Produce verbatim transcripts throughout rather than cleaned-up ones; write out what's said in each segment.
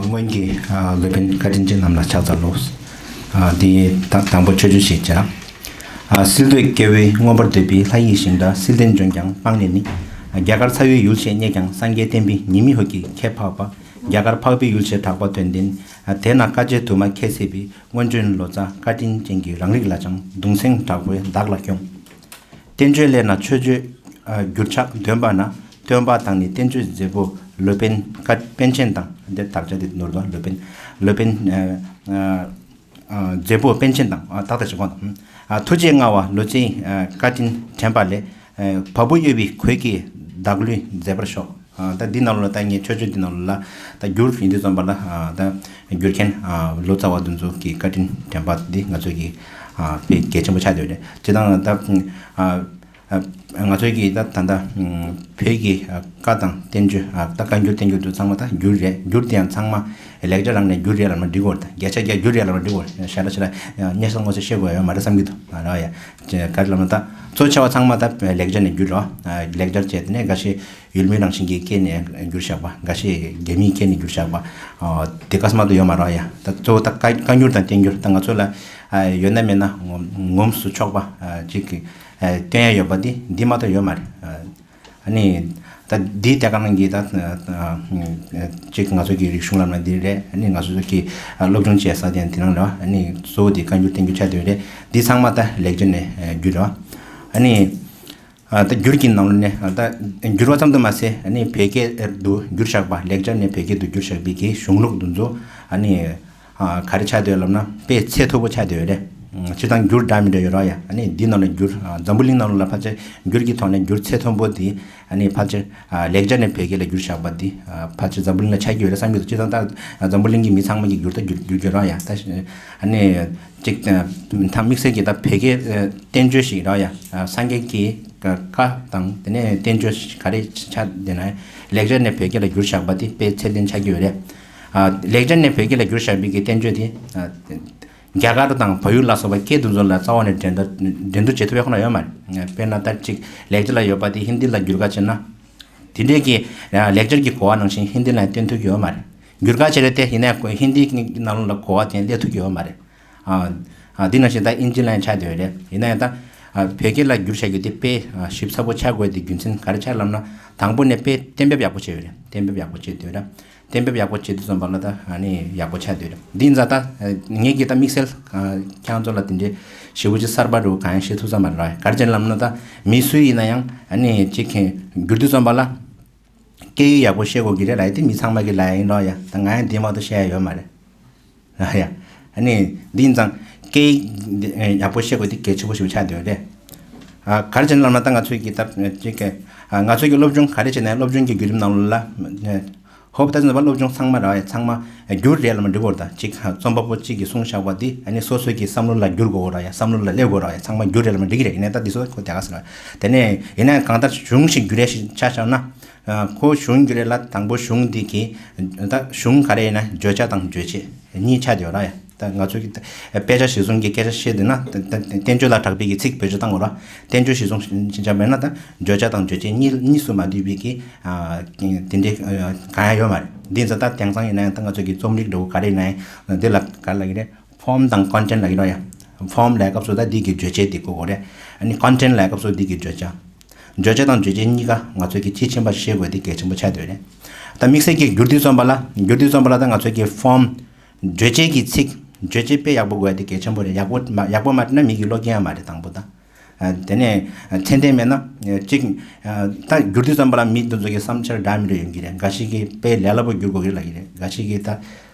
སྔོན་གྱི་ཨ་སློབ་དཔོན་བཀའ་དྲིན་ཅན་རྣམས་ལ་ཕྱག་འཚལ་ལོ། ཨ་འདི་ད་དང་པོ་མཆོད་བརྗོད་ཞིག་བྱ། ཨ་བསིལ་དོད་སྐྱེ་བོའི་མངོན་པར་འདོད་པའི་ལྷ་ཡིས་ཤིང་རྟ་བསིལ་ལྡན་ལྗོན་ཀྱང་སྤངས་ནས་ནི། རྒྱ་གར་ཚ་བའི་ཡུལ་ཞེས་བསྙད་ཀྱང་སངས་རྒྱས་བསྟན་པའི་ཉི་མའི་འོད་ཀྱིས་ཁྱབ་འཕགས་པ། རྒྱ་གར་འཕགས་པའི་ཡུལ་ཞེས་གྲགས་པ་དོན་ལྡན། དེ་ན་དཀའ་སྤྱད་དུ་མ་ཁྱད་བསད་པའི་སྔོན་བྱོན་ལོ་ཙཱ་བཀའ་དྲིན་ཅན་གྱི་རང་རིགས་ལ་ཀྱང་གདུང་སེམས་དྲག་པོས་བདག་ལ་སྐྱོངས། བསྟན་བཅོས་ལས་ན་མཆོད་བརྗོད་འགྱུར་ཕྱག་འདོན་པ་ན་སྟོན་པ་དང་ནི་བསྟན་བཅོས་མཛད་པོ་སློབ་དཔོན་བཀའ་པཎ་ཆེན་དང་། འདིར་དག་ཆ་འདི་ནོར་དང་སློབ་དཔོན་སློབ་དཔོན་མཛད་པོ་པཎ་ཆེན་དང་། ཏག་ཏག་ཞིག་གོ་དང་། ཐུགས་རྗེ་མངའ་བ་ལོ་ཙཱའི་བཀའ་དྲིན་དྲན་པ་ལས། བ་སྤུ་གཡོ་བའི་གོས་ཀྱིས་བདག་གླུས་མཛེས་པར་ཤོག། ད་འདི་ནང་ལོགས་ལ་ད་ངས་མཆོད་བརྗོད་འདི་ནང་ལོགས་ལ་ད་འགྱུར་ཡིན་དུས་ཙམ་པ་ལ་ད་འགྱུར་མཁན་ལོ་ཙཱ་བ་དེ་ཚོ་གི་བཀའ་དྲིན་དྲན་པ་འདི་ང་ཚོས་ཀྱི་དཔེ་གལ་ཆེན་པོ་ཆགས་ཡོད་རེད། སྤྱིར་བཏང་ད་ང་ཚོས་ཀྱི་ད་ད་ད་བོད་ཀྱི་བཀའ་དང་བསྟན་བཅོས་ད་བཀའ་འགྱུར་བསྟན་འགྱུར་དུ་ཚང་མ་ད་འགྱུར་རེད། འགྱུར་དེ་ཡང་ཚང་མ་ལེགས་སྦྱར་རང་ནས་འགྱུར་རེད་ལབ་ན་འགྲིག་གོ་རེད། ད་བརྒྱ་ཆ་བརྒྱ་འགྱུར་རེད་ལབ་ན་འགྲིག་གོ་རེད། ཤ་ལ་ཤ་ལ་སྙན་སེང་ངོ་ཚ་ཤེས་དགོས་ཡོད་མ་རེད་བསམ་གྱི་འདུག་ང་རང་ཡ། ག་རེ་ལབ་ན་ད་གཙོ་ཆེ་བ་ཚང་མ་ད་ལེགས་སྦྱར་ནས་བསྒྱུར་རོ། ལེགས་སྦྱར་བྱས་དེ་ནས་འགའ་ཤས་ཡུལ་མི་རང་བཞིན་གྱི་སྐད་ནས་བསྒྱུར་བཞག་པ། འགའ་ཤས་རྒྱ་མིའི་སྐད་ནས་བསྒྱུར་བཞག་པ། དེ་ག་སྨ་དུ་ཡོད་མ་རེད་ཡ། ད་གཙོ་བོ་ད་བཀའ་བཀའ་འགྱུར་དང་བསྟན་འགྱུར་ད་ང་ཚོ་ལ་ཡོད་ན་མེད་ན་ངོམས་སུ་ཆོག་པ་ཅིག་སྟོན་ཡ་ཡོད་པ་འདི་འདི་མ་གཏོགས་ཡོད་མ་རེད། ཨ་ནི་ད་འདིའི་ཐད་ཀ་ནང་གི་ད་ཅིག་ང་ཚོ་གི་རིག་གཞུང་ལབ་ན་འདི་རེད། ཨ་ནི་ང་ཚོ་གི་སློབ་སྦྱོང་བྱེད་ས་དེ་ཡང་དེ་ནང་ལ་ཨ་ནི་གཙོ་བོ་དེ་བཀའ་འགྱུར་བསྟན་འགྱུར་ཆགས་བསྡད་ཡོད་རེད། འདི་ཚང་མ་ད་ལེགས་སྦྱར་ནས་བསྒྱུར་རེད་བ། ཨ་ནི་ད་འགྱུར་གྱི་ནང་ལོགས་ནས་ད་འགྱུར་བ་ཙམ་དུ་མ་ཟད་ཨ་ནི་བོད་སྐད་དུ་བསྒྱུར་བཞག་པ་ལེགས་སྦྱར་ནས་བོད་སྐད་དུ་བསྒྱུར་བཞག་པའི་གི་གཞུང་ལུགས་འདི་ཚོ་ཨ་ནི། ག་རེ་ཆགས་བསྡད་ལབ་ན་དཔེ་ཚད་མཐོ་པོ་ཆགས་བསྡད་ཡོད་རེད། སྤྱིར་བཏང་འགྱུར་འདྲ་མི་འདྲ་ཡོད་ར་ཡ། ཨ་ནི་འདི་ནང་ལ་འགྱུར་འཛམ་བུ་གླིང་ནང་ལ་ཕལ་ཆེར་འགྱུར་གྱི་ཐོག་ནས་འགྱུར་ཚད་མཐོན་པོ་དེ་ཨ་ནི་ཕལ་ཆེར་ལེགས་སྦྱར་ནས་བོད་སྐད་ལ་བསྒྱུར་བཞག་པ་དེ་ཕལ་ཆེར་འཛམ་བུ་གླིང་ལ་ཆགས་ཀྱི་ཡོད་རེད་བསམ་གྱི་འདུག་སྤྱིར་བཏང་ད་འཛམ་བུ་གླིང་གི་མི་ཚང་མ་གིས་འགྱུར་ད་འགྱུར་འགྱུར་གྱི་ར་ཡ། ད་ཨ་ནི་གཅིག་ད་དམིགས་བསལ་གྱི་ད་བོད་སྐད་བསྟན་བཅོས་ཤིག་ར་ཡ། སངས་རྒྱས་ཀྱི་བཀའ་དང་དེ་ནས་བསྟན་བཅོས་ག་རེ་ཆགས་བསྡད་ན་ལེགས་སྦྱར་ནས་བོད་སྐད་ལ་བསྒྱུར་བཞག་པ་དེ་དཔེ་ཚད་ལྡན་ཆགས་ཀྱི་ཡོད་རེད། ལེགས་སྦྱར་ནས་བོད་སྐད་ལ་བསྒྱུར་བཞག་པའི་གི་བསྟན་བཅོས་དེ། རྒྱ་གར་དང་བལ་ཡུལ་ལ་སོགས་པ་སྐད་དེ་ཚོ་ལ་རྩ་བ་ནས་འགྲན་བསྡུར་འགྲན་བསྡུར་བྱེད་ཐུབ་ཡག་ཁོ་ན་ཡོད་མ་རེད། དཔེར་ན་ད་ཅིག་ལེགས་སྦྱར་ལ་ཡོད་པ་དེ་ཧིན་དི་ལ་བསྒྱུར་ག་བྱས་ན། དེ་འདྲས་ཀྱི་ལེགས་སྦྱར་གྱི་གོ་བ་ནང་བཞིན་ཧིན་དི་ལ་སྟོན་ཐུབ་ཀྱི་ཡོད་མ་རེད། བསྒྱུར་ག་བྱས་རེད་དེ་ཡིན་ན་ཧིན་དིའི་ནང་ལོགས་ལ་གོ་བ་དེ་སླེབས་ཐུབ་ཀྱི་ཡོད་མ་རེད། འདི་ནང་བཞིན་ད་ཨིན་ཇི་ལ་ཡང་ཆགས་བསྡད་ཡོད་རེད། ཡིན་ན་ཡང་ད་བོད་སྐད་ལ་བསྒྱུར་བྱ་རྒྱུ་དེ་དཔེ་ཞིབ་ཚགས་པོ་ཆགས་དགོས་དེ་རྒྱུ་མཚན་ག་རེ་ཆགས་ལབ་ན། དང་པོ་ནས་དཔེ་གཏན་འབེབས་ཡག་པོ་བྱས་ཡོད་རེད། གཏན་འབེབས་ཡག་པོ་བྱས་བསྡད་ཡོད་རེད། གཏན་འབེབས་ཡག་པོ་བྱེད་དུས་ཙམ་པ་ལ་ད་ཨ་ནི་ཡག་པོ་ཆགས་བསྡད་རེད། འདི་ཡིན་ཙང་ད་ངེད་ཀྱི་ད་དམིགས་བསལ་ཁྱེད་རང་ཚོ་ལ་དེ་འདྲའི་ཞེ་པོ་ཅིག་གསར་པ་འདྲ་བོ་གང་ཡང་བཤད་ཐུབ་ས་མ་རེད་ར། ག་རེ་བྱས་ལབ་ན་ད་མི་སུ་ཡིན་ན་ཡང་ཨ་ནི་ཅིག་གིས་བསྒྱུར་དུས་ཙམ་པ་ལ་སྐད་ཡིག་ཡག་པོ་ཤེས་དགོས་ཀྱི་རེད་ལབ་ཡ་དེ་མི་ཚང་མ་གིས་ལབ་ཡ་ཡིན་རོགས་ཡ། ད་ང་ཡང་དེ་མ་གཏོགས་བཤད་ཡ་ཡོད་མ་རེད། ཡ། ཨ་ནི་འདི་ཡིན་ཙང་སྐད་ཡིག་འདི་ཡག་པོ་ཤེས་དགོས་དེ་གལ་ཆེན་པོ་ཞིག་ཆགས་བསྡད་ཡོད་རེད། ག་རེ་བྱས་ན་ལབ་ན་ད་ང་ཚོའི་གི་ད་ཅིག་གི་ང་ཚོའི་གི་སློབ་སྦྱོང་ག་རེ་བྱས་ན་སློབ་སྦྱོང་གི་བརྒྱུད་རིམ་ནང་ལོགས་ལ། ཧོབ་ད་ཚོད་པ་སློབ་སྦྱོང་ཚང་མ་ར་ཡ་ཚང་མ་བསྒྱུར་རེད་ལབ་མ་འགྲིག་གོ་ར། ད་ཅིག་རྩོམ་པ་པོ་གཅིག་གིས་གསུངས་བཞག་པ་འདི་ཨ་ནི་སོ་སོ་གི་བསམ་བློ་ལ་བསྒྱུར་དགོས་ར་ཡ། བསམ་བློ་ལ་སླེབས་དགོས་ར་ཡ། ཚང་མ་བསྒྱུར་རེད་ལབ་མ་འགྲིག་གི་རེད། ཡིན་ནའི་ད་འདི་ཚོ་ཁོ་དེ་ག་ཟེར་ར། དེ་ནས་ཡིན་ནའི་གང་ལྟར་གཞུང་ཞིག་བསྒྱུར་ཡ་ཞིག་ཆ་བཞག་ན། ཁོ་གཞུང་བསྒྱུར་ཡ་ལ་དང་པོ་གཞུང་འདི་གི་ད་གཞུང་ག་རེ་ཡིན་ན་བརྗོད་བྱ་དང་རྗོད་བྱེད་གཉིས་ཆགས་བསྡད་ཡོད་ར་ཡ། ད་ང་ཚོ་གི་དཔེ་ཆ་གཞིར་བཟུང་གི་སྐད་ཆ་བཤད་འདུག་ན་ད་ད་བསྟན་བཅོས་ལ་གྲགས་པའི་གི་ཚིག་བེད་སྤྱོད་བཏང་དགོས་ར། བསྟན་བཅོས་གཞིར་བཟུང་ཞིག་བྱས་པ་ཡིན་ན་ད་བརྗོད་བྱ་དང་རྗོད་བྱེད་གཉིས་གཉིས་སུ་མ་འདུས་པའི་གི་དེ་འདྲའི་གང་ཡང་ཡོད་མ་རེད། འདི་ཡིན་ཙང་ད་དེང་སང་ཡིན་ན་ཡང་ད་ང་ཚོ་གི་རྩོམ་རིག་འདྲ་བོ་ག་རེ་ཡིན་ན་ཡང་འདི་ལ་ག་རེ་ལབ་ཀྱི་རེད། ཕོམ་དང་ཀོན་ཊེན་ལབ་ཀྱི་ར་ཡ། ཕོམ་ལབ་སྐབས་སུ་ད་འདི་གི་རྗོད་བྱེད་འདི་གོ་དགོས་རེད། ཨ་ནི་ཀོན་ཊེན་ལབ་སྐབས་སུ་འདི་གི་བརྗོད་བྱ། བརྗོད་བྱ་དང་རྗོད་བྱེད་གཉིས་ཀ་ང་ཚོ་གི་དཔྱིས་ཕྱིན་པ་ཤེས་དགོས་དེ་གལ་ཆེན་པོ་ཆགས་བསྡད་ཡོད་རེད། ད་དམིགས་བསལ་གྱི་བསྒྱུར་དུས་ཙམ་པ་ལ་བསྒྱུར་དུས་ཙམ་པ་ལ་ད་ང་ཚོ་གི་ཕོམ། རྗོད་བྱེད་ཀྱི་ཚིག་རྗོད་བྱེད་དཔེ་ཡག་པོ་དགོས་ཡ་དེ་གལ་ཆེན་པོ་རེད། ཡག་པོ་མ་ཡག་པོ་མ་བྲིས་ན་མི་གིས་ཀློག་གི་ཡ་མ་རེད་དང་པོ་ད། དེ་ནས་ཚད་ལྡན་མེད་ན་གཅིག་ད་བསྒྱུར་དུས་ཙམ་པ་ལ་མི་དེ་ཚོ་གི་བསམ་འཆར་འདྲ་མི་འདྲ་ཡོང་གི་རེད། འགའ་ཞིག་གིས་དཔེ་ལས་སླ་པོ་བསྒྱུར་དགོས་ཀྱི་རེད་ལབ་ཀྱི་རེད། འགའ་ཞིག་གིས་ད་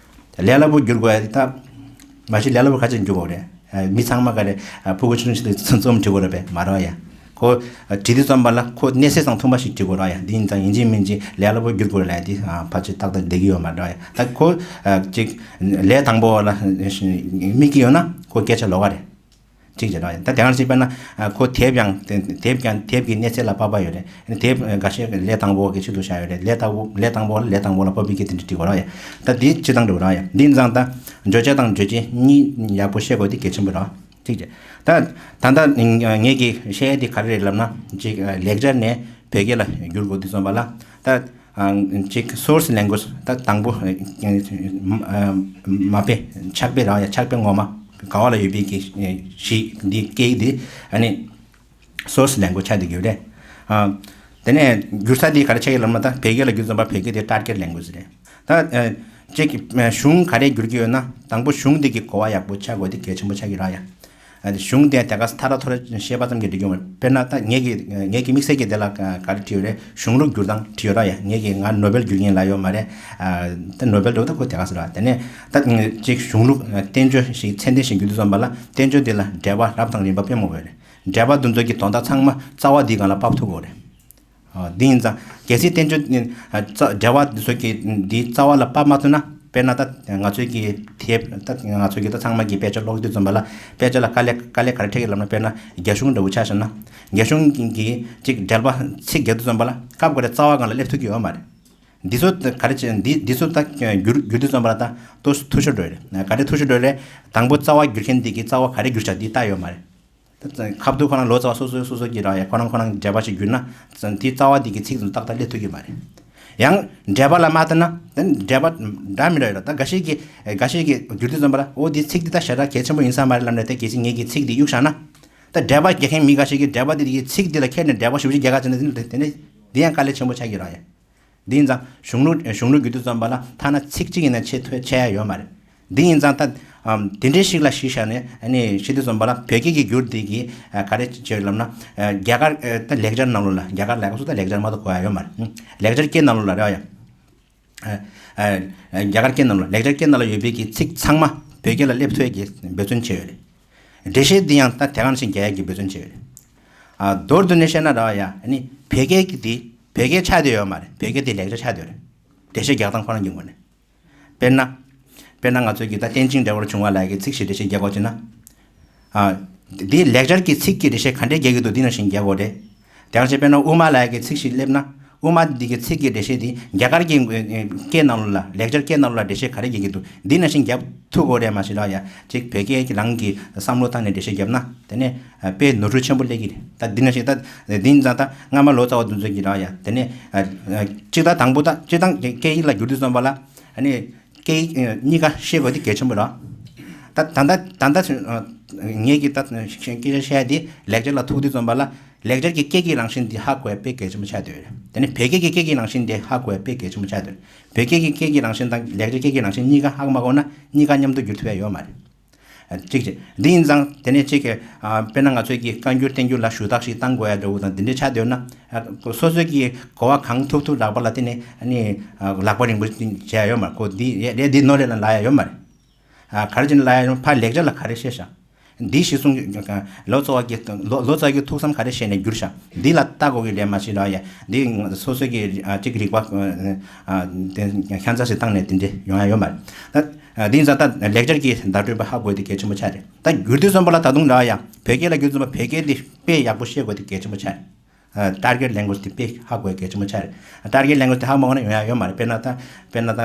ལས་སླ་པོ་བསྒྱུར་དགོས་ཡ་དེ་ད་མ་གཞི་ལས་སླ་པོ་ག་ཚོད་བསྒྱུར་དགོས་རེད། མི་ཚང་མ་ག་རེ་ཕྲུ་གུ་ཆུང་ཆུང་ཞིག་དང་རྩོམ་འབྲི་དགོས་རེད་པས་མ་རེད་ཡ། ཁོ་བྲིས་དུས་ཙམ་པ་ལ་ཁོ་གནས་ཚད་ཙམ་མཐུན་པ་ཞིག་བྲིས་དགོས་རེད་ཡ། འདི་ཡིན་ཙང་ཡིན་གཅིག་མིན་གཅིག་ལས་སླ་པོ་བསྒྱུར་དགོས་རེད་ལབ་ཡ་དེ་ཕལ་ཆེར་ཏག་ཏག་བསྡད་ཀྱི་ཡོད་མ་རེད་ཡ། ད་ཁོ་ཅིག་ལས་དང་པོ་ལ་དམིགས་ཀྱི་ཡོད་ན་ཁོ་སྐད་ཆ་ལོགས་ཀ་རེད། གཅིག་བྱས་རེད་ཡ། ད་དེ་ག་ཅིག་དཔེར་ན་ཁོ་དེབ་ཡང་དེབ་ཀྱང་དེབ་ཀྱི་གནས་ཚད་ལ་དཔག་པ་ཡོད་རེད། དེབ་འགའ་ཤས་ལས་དང་པོ་གི་ཆེད་དུ་བཞག་ཡོད་རེད། ལས་དང་པོ་ལས་དང་པོ་ལ་ལས་དང་པོ་ལ་དཔག་པའི་གི་དེ་འདྲ་བྲིས་དགོས་རེད་ཡ། ད་དེ་སྤྱིར་བཏང་འགྲོ་རེད་ཡ། འདི་ཡིན་ཙང་ད་བརྗོད་བྱ་དང་རྗོད་བྱེད་གཉིས་ཡག་པོ་ཤེས་དགོས་དེ་གལ་ཆེན་པོ་རེད། གཅིག་བྱས། ད་ད་ལྟ་ངས་ཀྱི་བཤད་ཡ་དེ་ག་རེ་རེད་ལབ་ན་ཅིག་ལེགས་སྦྱར་ནས་བོད་སྐད་ལ་བསྒྱུར་དགོས་དུས་ཙམ་པ་ལ་ད་ ཅིག་source language ད་དང་པོ་མ་དཔེ་ཕྱག་དཔེ་རང་ཡ་ཕྱག་དཔེ་ངོ་མ་ག་བ་ལ་ཡོད་པའི་གི་གཞི་འདི་སྐད་ཡིག་འདི་ཨ་ནི་source language ཆགས་བསྡད་ཀྱི་ཡོད་རེད། དེ་ནས་བསྒྱུར་ས་འདི་ག་རེ་ཆགས་ཀྱི་ལབ་ན་ད་བོད་སྐད་ལ་བསྒྱུར་ཙམ་པ་བོད་སྐད་དེ་target language རེད། ད་ཅིག་གཞུང་ག་རེ་བསྒྱུར་གྱི་ཡོད་ན་དང་པོ་གཞུང་འདི་གི་གོ་བ་ཡག་པོ་ཆགས་དགོས་དེ་གལ་ཆེན་པོ་ཆགས་ཀྱི་རེད་ཡ། ཨ་དེ་གཞུང་དེ་དེ་ག་ཐ་ར་ཐོ་ར་བཤད་པ་ཙམ་གྱིས་འགྲིག་གི་མ་རེད། དཔེར་ན་ད་ངེད་ཀྱི་ངེད་ཀྱི་དམིགས་བསལ་གྱི་དེ་ལ་ག་རེ་བྲིས་ཡོད་རེད། གཞུང་ལུགས་བསྒྱུར་སྟངས་བྲིས་ཡོད་ར་ཡ། ངེད་ཀྱི་ང་ནོ་བེལ་བསྒྱུར་མཁན་ལ་ཡོད་མ་རེད། ཨ་ད་ནོ་བེལ་འགྲོ་ད་ཁོ་དེ་ག་ཟེར་བ་དེ་ནས་ད་ཅིག་གཞུང་ལུགས་བསྟན་བཅོས་ཤིག་ཚད་ལྡན་ཞིག་བསྒྱུར་དུས་ཙམ་པ་ལ་བསྟན་བཅོས་དེ་ལ་འགྲེལ་པ་རབ་དང་རིམ་པ་དཔེ་མང་པོ་ཡོད་རེད། འགྲེལ་པ་འདི་ཚོ་གི་དོན་དག་ཚང་མ་རྩ་བ་འདིའི་སྒང་ལ་ཕབ་ཐུབ་དགོས་རེད། འདི་ཡིན་ཙང་གལ་སྲིད་བསྟན་བཅོས་འདི་འགྲེལ་པ་འདི་ཚོ་གི་འདི་རྩ་བ་ལ་ཕབ་མ་ཐུབ་ན་དཔེར་ན་ད་ང་ཚོའི་གི་དེབ་ད་ང་ཚོའི་གི་ད་ཚང་མ་གི་དཔེ་ཆ་ཀློག་དུས་ཙམ་པ་ལ་དཔེ་ཆ་ལ་དཀའ་ལས་དཀའ་ལས་ག་རེ་འཕྲད་ཀྱི་ལབ་ན་དཔེར་ན་རྒྱ་གཞུང་འདྲ་བོ་ཆ་བཞག་ན་རྒྱ་གཞུང་གི་ཅིག་འགྲེལ་པ་ཚིག་རྒྱག་དུས་ཙམ་པ་ལ་སྐབས་འགའ་རེ་རྩ་བ་སྒང་ལ་སླེབས་ཐུབ་ཀྱི་ཡོད་མ་རེད། འདི་ཚོ་ག་རེ་བྱས་འདི་འདི་ཚོ་ད་བསྒྱུར་བསྒྱུར་དུས་ཙམ་པ་ལ་ད་ཏོག་ཙམ་འཐུས་ཤོར་འགྲོ་ཡོད་རེད། ག་རེ་འཐུས་ཤོར་འགྲོ་ཡོད་རེད། དང་པོ་རྩ་བ་བསྒྱུར་མཁན་འདི་གི་རྩ་བ་ག་རེ་བསྒྱུར་བྱ་འདི་ལྟ་ཡོད་མ་རེད། ད་ཁ་ཐུག་ཁོ་རང་ལོ་ཙཱ་བ་སོ་སོའི་སོ་སོ་གི་ར་ཡ་ཁོ་རང་ཁོ་རང་འགྲེལ་པ་ཞིག་བསྒྱུར་ན་དེའི་རྩ་བ་འདི་གི་ཚིག་ཙམ་ཏག་ཏག་སླེབས་ཐུབ་ཀྱི་མ་རེད། ཡང་འགྲེལ་པ་ལ་མ་ལྟ་ན་ད་འགྲེལ་པ་འདྲ་མི་འདྲ་ཡོད་ར། ད་འགའ་ཤས་ཀྱི་འགའ་ཤས་ཀྱི་བསྒྱུར་དུས་ཙམ་པ་ལ་འོ་འདི་ཚིག་འདི་ད་ཞེ་དྲག་གལ་ཆེན་པོ་ཡིན་ས་མ་རེད་ལབ་ནས་ད་གལ་སྲིད་ངེད་ཀྱི་ཚིག་འདི་གཡུག་བཞག་ན། ད་འགྲེལ་པ་རྒྱག་མཁན་མི་འགའ་ཤས་ཀྱིས་འགྲེལ་པ་འདི་འདི་གི་ཚིག་འདི་ལ་ཁྱེར་ནས་འགྲེལ་པ་ཞེ་པོ་ཅིག་རྒྱག་ག་བྱས་ན་དེ་ནི་དེ་ནི་འདི་ཡང་དཀའ་ལས་ཆེན་པོ་ཆགས་ཀྱི་ར་ཡ། འདི་ཡིན་ཙང་གཞུང་ལུགས་གཞུང་ལུགས་བསྒྱུར་དུས་ཙམ་པ་ལ་ཐ་ན་ཚིག་གཅིག་ཡིན་ན་ཆེ་ཐོས་ཆེ་ཡ་ཡོད་མ་རེད། འདི་ཡིན་ཙང་ད་ཨམ་དེ་འདྲའི་ཞིག་ལ་གཞི་བཞག་ནས་ཨ་ནི་བཤད་དུས་ཙམ་པ་ལ་བོད་སྐད་ཀྱི་བསྒྱུར་འདི་གི་ཨ་ག་རེ་བྱས་ལབ་ན་ཨ་རྒྱ་གར་ཨ་ད་ལེགས་སྦྱར་ནང་ལོགས་ལ་རྒྱ་གར་ལ་སོ་ད་ལེགས་སྦྱར་མ་གཏོགས་གོ་ཡ་ཡོད་མ་རེད། ལེགས་སྦྱར་སྐད་ནང་ལོགས་ལ་རེད་ཡ། ཨ་ཨ་རྒྱ་གར་སྐད་ནང་ལོགས་ལེགས་སྦྱར་སྐད་ནང་ལ་ཡོད་པའི་གི་ཚིག་ཚང་མ་བོད་སྐད་ལ་སླེབས་ཐུབ་ཡ་གི་འབད་བརྩོན་བྱས་ཡོད་རེད། འགྲེལ་བཤད་འདི་ཡང་ད་དེ་ག་ནང་བཞིན་རྒྱག་ཡ་གི་འབད་བརྩོན་བྱས་ཡོད་རེད། ཨ་མདོར་བསྡུས་ནས་བཤད་ན་ར་ཡ་ཨ་ནི་བོད་སྐད་ཀྱི་འདི་བོད་སྐད་ཆགས་བསྡད་ཡོད་མ་རེད། བོད་སྐད་འདི་ལེགས་སྦྱར་ཆགས་བསྡད་ཡོད་རེད། འགྲེལ་བཤད་རྒྱག་སྟངས་ཁོ་རང་གི་ངོས་ནས། དཔེར་ན། དཔེར་ན་ང་ཚོའི་གི་ད་རྟེན་ཅིང་འབྲེལ་བར་འབྱུང་བ་ལ་ཡ་གི་ཚིག་ཞིག་འགྲེལ་བཤད་རྒྱག་དགོས་བྱས་ན། ཨ། འདི་ལེགས་སྦྱར་གྱི་ཚིག་གི་འགྲེལ་བཤད་ག་འདྲས་རྒྱག་གི་འདུག་འདི་ནང་བཞིན་རྒྱག་དགོས་རེད། དེ་ཡང་ཅིག་དཔེར་ན་དབུ་མ་ལ་ཡ་གི་ཚིག་ཞིག་སླེབས་ན། དབུ་མ་འདི་གི་ཚིག་གི་འགྲེལ་བཤད་འདི་རྒྱ་གར་གྱི་ཨེ་སྐད་ནང་ལོགས་ལ་ལེགས་སྦྱར་སྐད་ནང་ལོགས་ལ་འགྲེལ་བཤད་ག་རེ་རྒྱག་གི་འདུག་འདི་ནང་བཞིན་རྒྱག་ཐུབ་དགོས་རེད། མ་གཞི་ར་ཡ་ཅིག་བོད་སྐད་ཀྱི་རང་གི་བསམ་བློ་བཏང་ནས་འགྲེལ་བཤད་བརྒྱབ་ན་དེ་ནས་ཨ་དཔེ་ནོར་འཁྲུལ་ཆེན་པོ་སླེབས་ཀྱི་རེད། ད་འདི་ནང་བཞིན་ད་འདི་ཡིན་ཙང་ད་སྔ་མ་ལོ་ཙཱ་བ་དེ་ཚོ་གིས་ར་ཡ་དེ་ནས་ཨ་ཨ་གཅིག་ད་དང་པོ་ད་སྤྱིར་བཏང་སྐད་ཡིག་ལ་བསྒྱུར་དུས་ཙམ་པ་ལ་ཨ་ནི། སྐད་ཡིག་གཉིས་ཀ་ཤེས་དགོས་དེ་གལ་ཆེན་པོ་རེད། ད་ད་ལྟ་ད་ལྟ་ངེད་ཀྱིས་ད་སྐད་ཆ་བཤད་དེ་ལེགས་སྦྱར་ལ་ཐུག་དུས་ཙམ་པ་ལ་ལེགས་སྦྱར་གྱི་སྐད་ཀྱི་རང་བཞིན་དེ་ཧ་གོ་ཡ་དཔེ་གལ་ཆེན་པོ་ཆགས་བསྡད་ཡོད་རེད། དེ་ནས་བོད་སྐད་ཀྱི་སྐད་ཀྱི་རང་བཞིན་དེ་ཧ་གོ་ཡ་དཔེ་གལ་ཆེན་པོ་ཆགས་བསྡད་ཡོད་རེད། བོད་སྐད་ཀྱི་སྐད་ཀྱི་རང་བཞིན་དང་ལེགས་སྦྱར་སྐད་ཀྱི་རང་བཞིན་གཉིས་ཀ་ཧ་གོ་མ་གོ་ན་གཉིས་ཀ་མཉམ་དུ་བསྒྱུར་ཐུབ་ཡ་ཡོད་མ་རེད། གཅིག་བྱས། འདི་ཡིན་ཙང་དེ་ནས་གཅིག་གི་དཔེར་ན་ང་ཚོས་ཀྱི་བཀའ་འགྱུར་བསྟན་འགྱུར་ལ་ཞུ་དག་ཞིག་བཏང་དགོས་ཡ་འདྲ་བོ་དང་འདི་འདྲའི་ཆ་དེ་ཡོད་ན། སོ་སོའི་གི་གོ་བ་གང་ཐུབ་ཐུབ་རག་པ་ལ་དེ་ནས་ཨ་ནི་ལག་པ་རིང་པོ་བྱས་ཡ་ཡོད་མ་རེད། ཁོ་འདི་རེད་འདི་ནོར་རེད་ལ་ལབ་ཡ་ཡོད་མ་རེད། ག་རེ་བྱས་ནས་ལབ་ཡ་ཡོད་ཕར་ལེགས་སྦྱར་ལ་ག་རེ་བཤད་ཤག་འདི་གཞི་བཟུང་ལོ་ཙཱ་བ་གི་ལོ་ལོ་ཙཱ་བ་གི་ཐུགས་བསམ་ག་རེ་བཞེས་ནས་བསྒྱུར་ཤག་འདི་ལ་ལྟ་དགོས་ཀྱི་རེད། མ་གཞི་ར་ཡ་འདི་སོ་སོའི་གི་གཅིག་རིག་པ་ཁྱད་མཚར་ཞིག་བཏང་ནས་དེ་འདྲས་ཡོང་ཡ་ཡོད་མ་རེད། ད་འདི་ཡིན་ཙང་ད་ལེགས་སྦྱར་གྱི་བརྡ་སྤྲོད་པ་ཧ་གོ་ཡ་དེ་གལ་ཆེན་པོ་ཆགས་རེད། ད་བསྒྱུར་དུས་ཙམ་པ་ལ་ད་དུང་ར་ཡ་བོད་སྐད་ལ་བསྒྱུར་ཙམ་པ་བོད་སྐད་དེ་དཔེ་ཡག་པོ་ཤེས་དགོས་དེ་གལ་ཆེན་པོ་ཆགས་རེད། Target language དེ་དཔེ་ཧ་གོ་ཡ་གལ་ཆེན་པོ་ཆགས་རེད། Target language དེ་ཧ་མ་གོ་ན་ཡོང་ཡ་ཡོད་མ་རེད། དཔེར་ན་ད་དཔེར་ན་ད་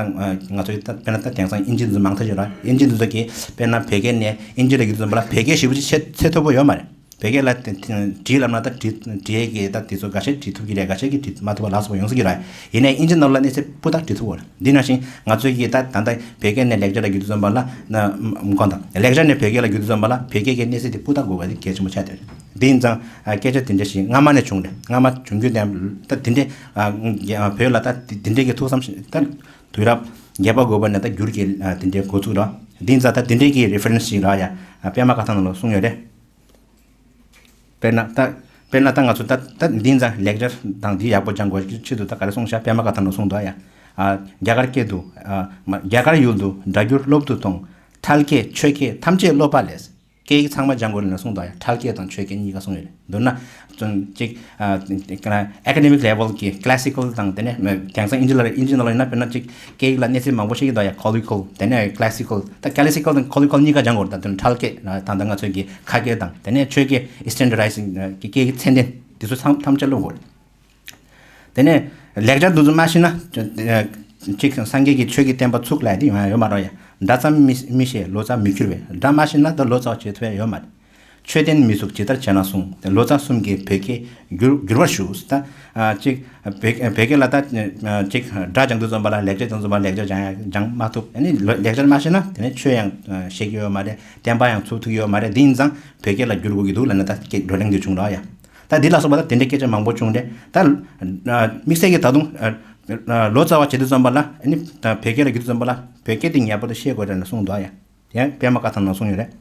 ང་ཚོའི་ད་དཔེར་ན་ད་དེང་སང་དབྱིན་ཇི་འདི་ཚོ་མང་ཐག་ཆོད་ར། དབྱིན་ཇི་འདི་ཚོ་གིས་དཔེར་ན་བོད་སྐད་ནས་དབྱིན་ཇི་ལ་བསྒྱུར་ཙམ་པ་ལ་བོད་སྐད་ཞེ་པོ་ཅིག་ཤེས་ཤེས་ཐུབ་པོ་ཡོད་མ་རེད། བོད་སྐད་ལ་དེ་དེ་བྲིས་ལབ་ན་ད་བྲིས་བྲིས་ཡས་ཀྱི་ད་དེ་ཚོ་འགའ་ཤས་བྲིས་ཐུབ་ཀྱི་རེད། འགའ་ཤས་ཀྱིས་བྲིས་མ་ཐུབ་པ་ལ་སོགས་པ་ཡོང་སྲིད་ཀྱི་རེད། ཡིན་ནའི་དབྱིན་ཇི་ནང་ལ་གནས་ཚད་སྤུས་དག་བྲིས་ཐུབ་པོ་རེད། འདི་ནང་བཞིན་ང་ཚོས་ཀྱིས་ད་ད་ལྟ་བོད་སྐད་ནས་ལེགས་སྦྱར་ལ་བསྒྱུར་དུས་ཙམ་པ་ལ་ན་གོ་དང་ལེགས་སྦྱར་ནས་བོད་སྐད་ལ་བསྒྱུར་དུས་ཙམ་པ་ལ་བོད་སྐད་ཀྱི་གནས་ཚད་དེ་སྤུས་དག་དགོས་པ་དེ་གལ་ཆེན་པོ་ཆགས་བསྡད་རེད། འདི་ཡིན་ཙང་སྐད་ཆ་དེ་འདྲ་ཞིག་སྔ་མ་ནས་བྱུང་རེད། སྔ་མ་བྱུང་རྒྱུ་དེ་ད་དེ་འདྲའི་བོད་ལ་ད་དེ་འདྲའི་གི་ཐུགས་བསམ་ཞིག་ད་དུས་རབས་བརྒྱད་པ་དགུ་པ་ནས་ད་བསྒྱུར་གྱི་དེ་འདྲའི་འགོ་བཙུགས་རེད། འདི་ཡིན་ཙང་ད་དེ་འདྲའི་གི་reference ཞིག་ར་ཡ་པད་མ་བཀའ་ཐང་ནང་ལ་གསུངས་ཡོད་རེད། དཔེར་ན་ད་དཔེར་ན་ད་ང་ཚོ་ད་ད་འདི་ཡིན་ཙང་ལེགས་སྦྱར་དང་འདི་ཡག་པོ་སྦྱང་དགོས་ཀྱི་ཆེད་དུ་ད་ག་རེ་གསུངས་ཤག་པད་མ་བཀའ་ཐང་ནང་གསུངས་འདུག་ཡ། ཨ་རྒྱ་གར་སྐད་དུ་ཨ་མ་རྒྱ་གར་ཡུལ་དུ་སྒྲ་སྒྱུར་སློབ་ཏུ་ཐོངས། ཁྲལ་སྐད་ཆོས་སྐད་ཐམས་ཅད་སློབ་པ་ལས། སྐད་ཡིག་ཚང་མ་སྦྱང་དགོས་རེད་ལབ་གསུངས་འདུག་ཡ། ཁྲལ་སྐད་དང་ཆོས་སྐད་གཉིས་ཀ་གསུངས་ཡོད་རེད། མདོར་ན་ཙུན་ཅིག་ཨ་academic level གི་classical དང་དེ་ནས་དེང་སང་དབྱིན་ཇི་ལ་དབྱིན་ཇི་ནང་ལ་ཡིན་ན་དཔེར་ན་ཅིག་སྐད་ཡིག་ལ་གནས་ཚད་མང་པོ་ཞིག་ཡོད་འདུག་ཡ། colloquial དེ་ནས་classical ད་classical དང་colloquial གཉིས་ཀ་སྦྱང་དགོས་རེད། ད་དོན་ཁྲལ་སྐད་ད་ད་ང་ཚོའི་གི་ཁ་སྐད་དང་དེ་ནས་ཆོས་སྐད་standardizing གི་སྐད་ཡིག་ཚད་ལྡན་དེ་ཚོ་ཚང་ཐམས་ཅད་སློབ་དགོས་རེད། དེ་ནས་ལེགས་སྦྱར་འདི་ཚོ་མ་ཤེས་ན་ཅིག་སངས་རྒྱས་ཀྱི་ཆོས་ཀྱི་བསྟན་པ་ཚུགས་ལ་དེ་ཡོང་ཡ་ཡོད་མ་རེད་ཡ། སྒྲ་ཙམ་མི་མི་ཤེས་ལོ་ཙཱ་མི་འགྱུར་བས། སྒྲ་མ་ཤེས་ན་ད་ལོ་ཙཱ་བྱེད་ཐུབ་ཡ་ཡོད་མ་རེད། ཆོས་ལྡན་མི་གཟུགས་ཇི་ལྟར་བྱས་ན་གསུངས། ལོ་ཙཱ་གསུམ་གྱིས་བོད་སྐད་བསྒྱུར་བསྒྱུར་བར་ཞུ། ད་ཨ་གཅིག་བོད་བོད་སྐད་ལ་ད་གཅིག་སྒྲ་སྦྱང་དུས་ཙམ་པ་ལ་ལེགས་སྦྱར་སྦྱང་དུས་ཙམ་པ་ལ་ལེགས་སྦྱར་སྦྱང་ཡ་སྦྱང་མ་ཐུབ། ཨ་ནི་ལོ་ལེགས་སྦྱར་མ་ཤེས་ན་དེ་ནས་ཆོས་ཡང་ཤེས་ཀྱི་ཡོད་མ་རེད། བསྟན་པ་ཡང་ཚུགས་ཐུབ་ཀྱི་ཡོད་མ་རེད། དེ་ཡིན་ཙང་བོད་སྐད་ལ་བསྒྱུར་དགོས་ཀྱི་འདུག་ལབ་ནས་ད་སྐད་བགྲོ་གླེང་དེ་བྱུང་རོགས་ཡ། ད་འདི་ལ་སོགས་པ་ད་དེ་འདྲའི་སྐད་ཆ་མང་པོ་བྱུང་རེད། ད་དམིགས་བསལ་གྱི་ད་དུང་ལོ་ཙཱ་བ་བྱེད་དུས་ཙམ་པ་ལ་ཨ་ནི་ད་བོད་སྐད་ལ་བསྒྱུར་དུས་ཙམ་པ་ལ་བོད་སྐད་དེ་ངེས་པར་དུ་ཤེས་དགོས་རེད་ལ་གསུངས་འདུག་ཡ། ཡང་པད་མ་བཀའ་ཐང་ནང་གསུངས་ཡོད་རེད།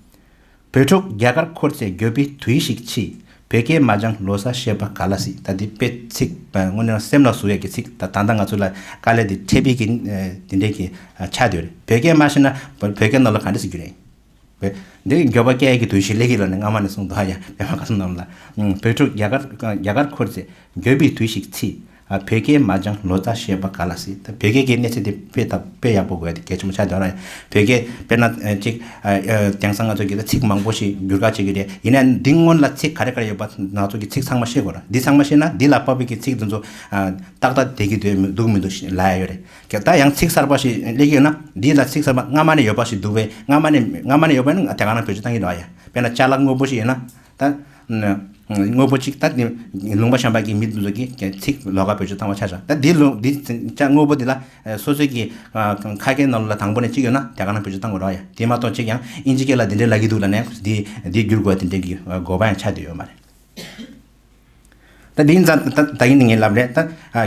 བོད་ཕྲུག་རྒྱ་གར་འཁོར་ཚེ་འགྱོད་པའི་དུས་ཤིག་མཆིས། བོད་སྐད་མ་སྦྱང་ལོ་ཙཱ་བཤད་པ་ག་ལ་སྲིད། ད་འདི་དཔེ་ཚིག་དངོས་གནས་སེམས་ལ་ཟུག་ཡག་གི་ཚིག་ད་ད་ལྟ་ང་ཚོ་ལ་དཀའ་ལས་འདི་འཕྲད་པའི་གི་འདི་འདྲའི་གི་ཆགས་བསྡད་ཡོད་རེད། བོད་སྐད་མ་ཤེས་ན་བོད་སྐད་ནང་ལ་ག་འདྲ་ཟེར་རྒྱུ་རེད། བོད་འདི་འགྱོད་པ་སྐྱེ་ཡག་གི་དུས་ཤིག་སླེབས་ཀྱི་ལ་ནས་སྔ་མ་ནས་གསུངས་འདུག་ཡ། པད་མ་བཀའ་ཐང་ནང་ལ་བོད་ཕྲུག་རྒྱ་གར་རྒྱ་གར་འཁོར་ཚེ་འགྱོད་པའི་དུས་ཤིག་མཆིས། ཨ་བོད་སྐད་མ་སྦྱང་ལོ་ཙཱ་བཤད་པ་ག་ལ་སྲིད། ད་བོད་སྐད་ཀྱི་གནས་ཚད་དེ་དཔེ་ད་དཔེ་ཡག་པོ་དགོས་ཡ་དེ་གལ་ཆེན་པོ་ཆགས་བསྡད་ར། བོད་སྐད་དཔེར་ན་ཨ་ཅིག་ཨ་ཨ་དེང་སང་ང་ཚོ་གི་ད་ཚིག་མང་པོ་ཞིག་བསྒྱུར་བཀའ་བྱེད་ཀྱི་རེད། ཡིན་ན་འདི་སྔོན་ལ་ཚིག་ག་རེ་ག་རེ་ཡོད་པ་ང་ཚོ་གི་ཚིག་ཚང་མ་ཤེས་དགོས་ར། འདི་ཚང་མ་ཤེས་ན་འདི་ལ་དཔག་པའི་གི་ཚིག་འདི་ཚོ་ཨ་ཏག་ཏག་བསྡད་ཀྱི་འདུག་མི་འདུག་ལབ་ཡ་ཡོད་རེད། ད་ཡང་ཚིག་གསར་པ་ཞིག་སླེབས་ཀྱི་ཡོད་ན་འདི་ལ་ཚིག་གསར་པ་སྔ་མ་ནས་ཡོད་པ་ཞིག་འདུག་པས། སྔ་མ་ནས་སྔ་མ་ནས་ཡོད་པ་ཡིན་ན་དེ་ག་རང་བེད་སྤྱོད་བཏང་གི་འདུག་ཡ། དཔེར་ན་ཅ་ལག་དངོས་པོ་ཞིག་ཡིན་ན། ད་དངོས་པོ་གཅིག་ད་ལུང་པ་གཞན་པ་གི་མི་དེ་ཚོ་གིས་ཚིག་ལོགས་ཀ་བེད་སྤྱོད་བཏང་བ་ཆགས་ཤག་ད་འདི་ལུང་འདི་ཅ་དངོས་པོ་འདི་ལ་སོ་སོའི་གི་ཁ་སྐད་ནང་ལོགས་ལ་དང་པོ་ནས་གཅིག་ཡོད་ན་དེ་ག་རང་བེད་སྤྱོད་བཏང་དགོས་རོགས་ཡ། དེ་མ་གཏོགས་གཅིག་ཡང་ཨིན་ཇི་སྐད་ལ་འདི་འདྲའི་ལབ་ཀྱི་འདུག་ལབ་ནས་འདི་འདི་བསྒྱུར་དགོས་དེ་འདྲའི་གི་དགོས་པ་ཡང་ཆགས་བསྡད་ཡོད་མ་རེད། ད་འདི་ཡིན་ཙང་ད་ད་ཡིན་ངས་ལབ་རེད། ད་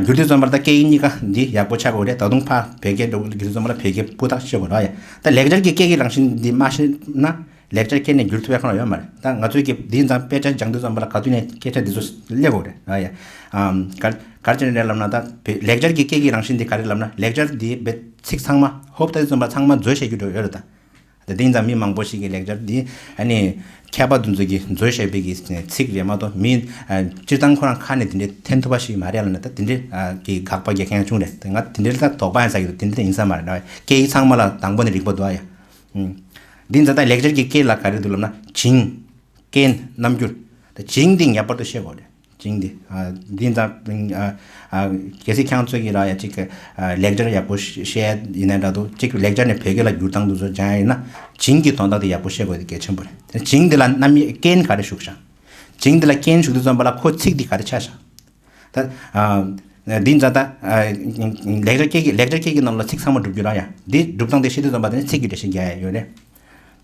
བསྒྱུར་དུས་ཙམ་པར་ད་སྐད་ཡིག་གཉིས་ཀ་འདི་ཡག་པོ་ཆགས་དགོས་རེད། ད་དུང་ཕ་བོད་སྐད་འགྲོ་བསྒྱུར་དུས་ཙམ་པར་བོད་སྐད་སྤུ་དག་ཤེས་དགོས་རོགས་ཡ། ད་ལེགས་སྦྱར་གྱི་སྐད་ཀྱི་རང་བཞིན་འདི་མ་ཤེས་ན། ལེགས་སྦྱར་སྐད་ནས་བསྒྱུར་ཐུབ་ཡ་ཁོ་ན་ཡོད་མ་རེད། ད་ང་ཚོས་ཀྱི་འདི་ཙམ་དཔེ་ཆ་སྦྱང་དུས་ཙམ་པ་ལ་ག་དུས་ནས་སྐད་ཆ་འདི་ཚོ་སླེབས་དགོས་རེད་ཨ་ཡ། ཨམ། ག་ག་རེ་བྱས་ནས་རེད་ལབ་ན། ད་བོད་ལེགས་སྦྱར་གྱི་སྐད་ཀྱི་རང་བཞིན་འདི་ག་རེ་ལབ་ན། ལེགས་སྦྱར་འདི་བོད་ཚིག་ཚང་མ་ཧོབ་ལྟ་དུས་ཙམ་པ་ཚང་མ་མཛོད་བཤད་རྒྱུ་འདྲ་ཡོད་རེད་ད། དེ་ཡིན་ཙང་མི་མང་པོ་ཞིག་གིས་ལེགས་སྦྱར་འདི་ཨ་ནི་མཁས་པ་འདི་ཚོ་གིས་མཛོད་བཤད་པའི་གི་ཚིག་རེད་མ་གཏོགས་མི་སྤྱིར་བཏང་ཁོ་རང་ཁ་ནས་དེ་འདྲའི་འཐེན་ཐུབ་པ་ཞིག་མ་རེད་ལབ་ན། ད་དེ་འདྲའི་གི་དགག་པ་རྒྱག་མཁན་ཡང་བྱུང་རེད། ད་ང་དེ་འདྲའི་ད་དོགས་པ་ཡང་ཟ་གི་འདུག་དེ་འདྲ་ཡིན་ས་མ་རེད། སྐད་ཡིག་ཚང་མ་ལ་དང་པོ་ནས་རིག་པ་འདུག་ཨ་ཡ། ཨུམ། འདི་ཡིན་ཙང་ད་ལེགས་སྦྱར་གྱི་སྐད་ལ་ག་རེ་འདུག་ལབ་ན། བྱིངས། རྐྱེན། རྣམ་འགྱུར། ད་བྱིངས་འདི་ངེས་པར་དུ་ཤེས་དགོས་རེད། བྱིངས་འདི། ཨ། འདི་ཡིན་ཙང་། ཨ། ཨ། གལ་སྲིད་ཁྱེད་ཚོ་གིས་ར་ཡ་གཅིག་ཨ། ལེགས་སྦྱར་ཡག་པོ་ཤེས་ཡ་ཡིན་ན་འདྲ་འདུག་གཅིག་ལེགས་སྦྱར་ནས་བོད་སྐད་ལ་བསྒྱུར་སྟངས་འདི་ཚོ་སྦྱང་ཡ་ཡིན་ན། བྱིངས་ཀྱི་དོན་དག་དེ་ཡག་པོ་ཤེས་དགོས་དེ་གལ་ཆེན་པོ་རེད། བྱིངས་འདི་ལ་རྣམ་དབྱེ་རྐྱེན་ག་རེ་ཞུགས་ཤག་བྱིངས་འདི་ལ་རྐྱེན་ཞུགས་དུས་ཙམ་པ་ལ་ཁོ་ཚིག་འདི་ག་རེ་ཆགས་ཤག་ད། ཨ། འདི་ཡིན་ཙང་ད། ཨ། ལེགས་སྦྱར་སྐད་ཀྱི་ལེགས་སྦྱར་སྐད་ཀྱི་ནང་ལ་ཚིག་ཚང་མ་སྒྲུབ་རྒྱུ་ར་ཡ། འདི་སྒྲུབ་སྟངས་དེ་ཤེས་དུས་ཙམ་པ་དེ་ནི་ཚིག་གི་འགྲེལ་བཤད་རྒྱག་ཡ་ཡོད་རེད།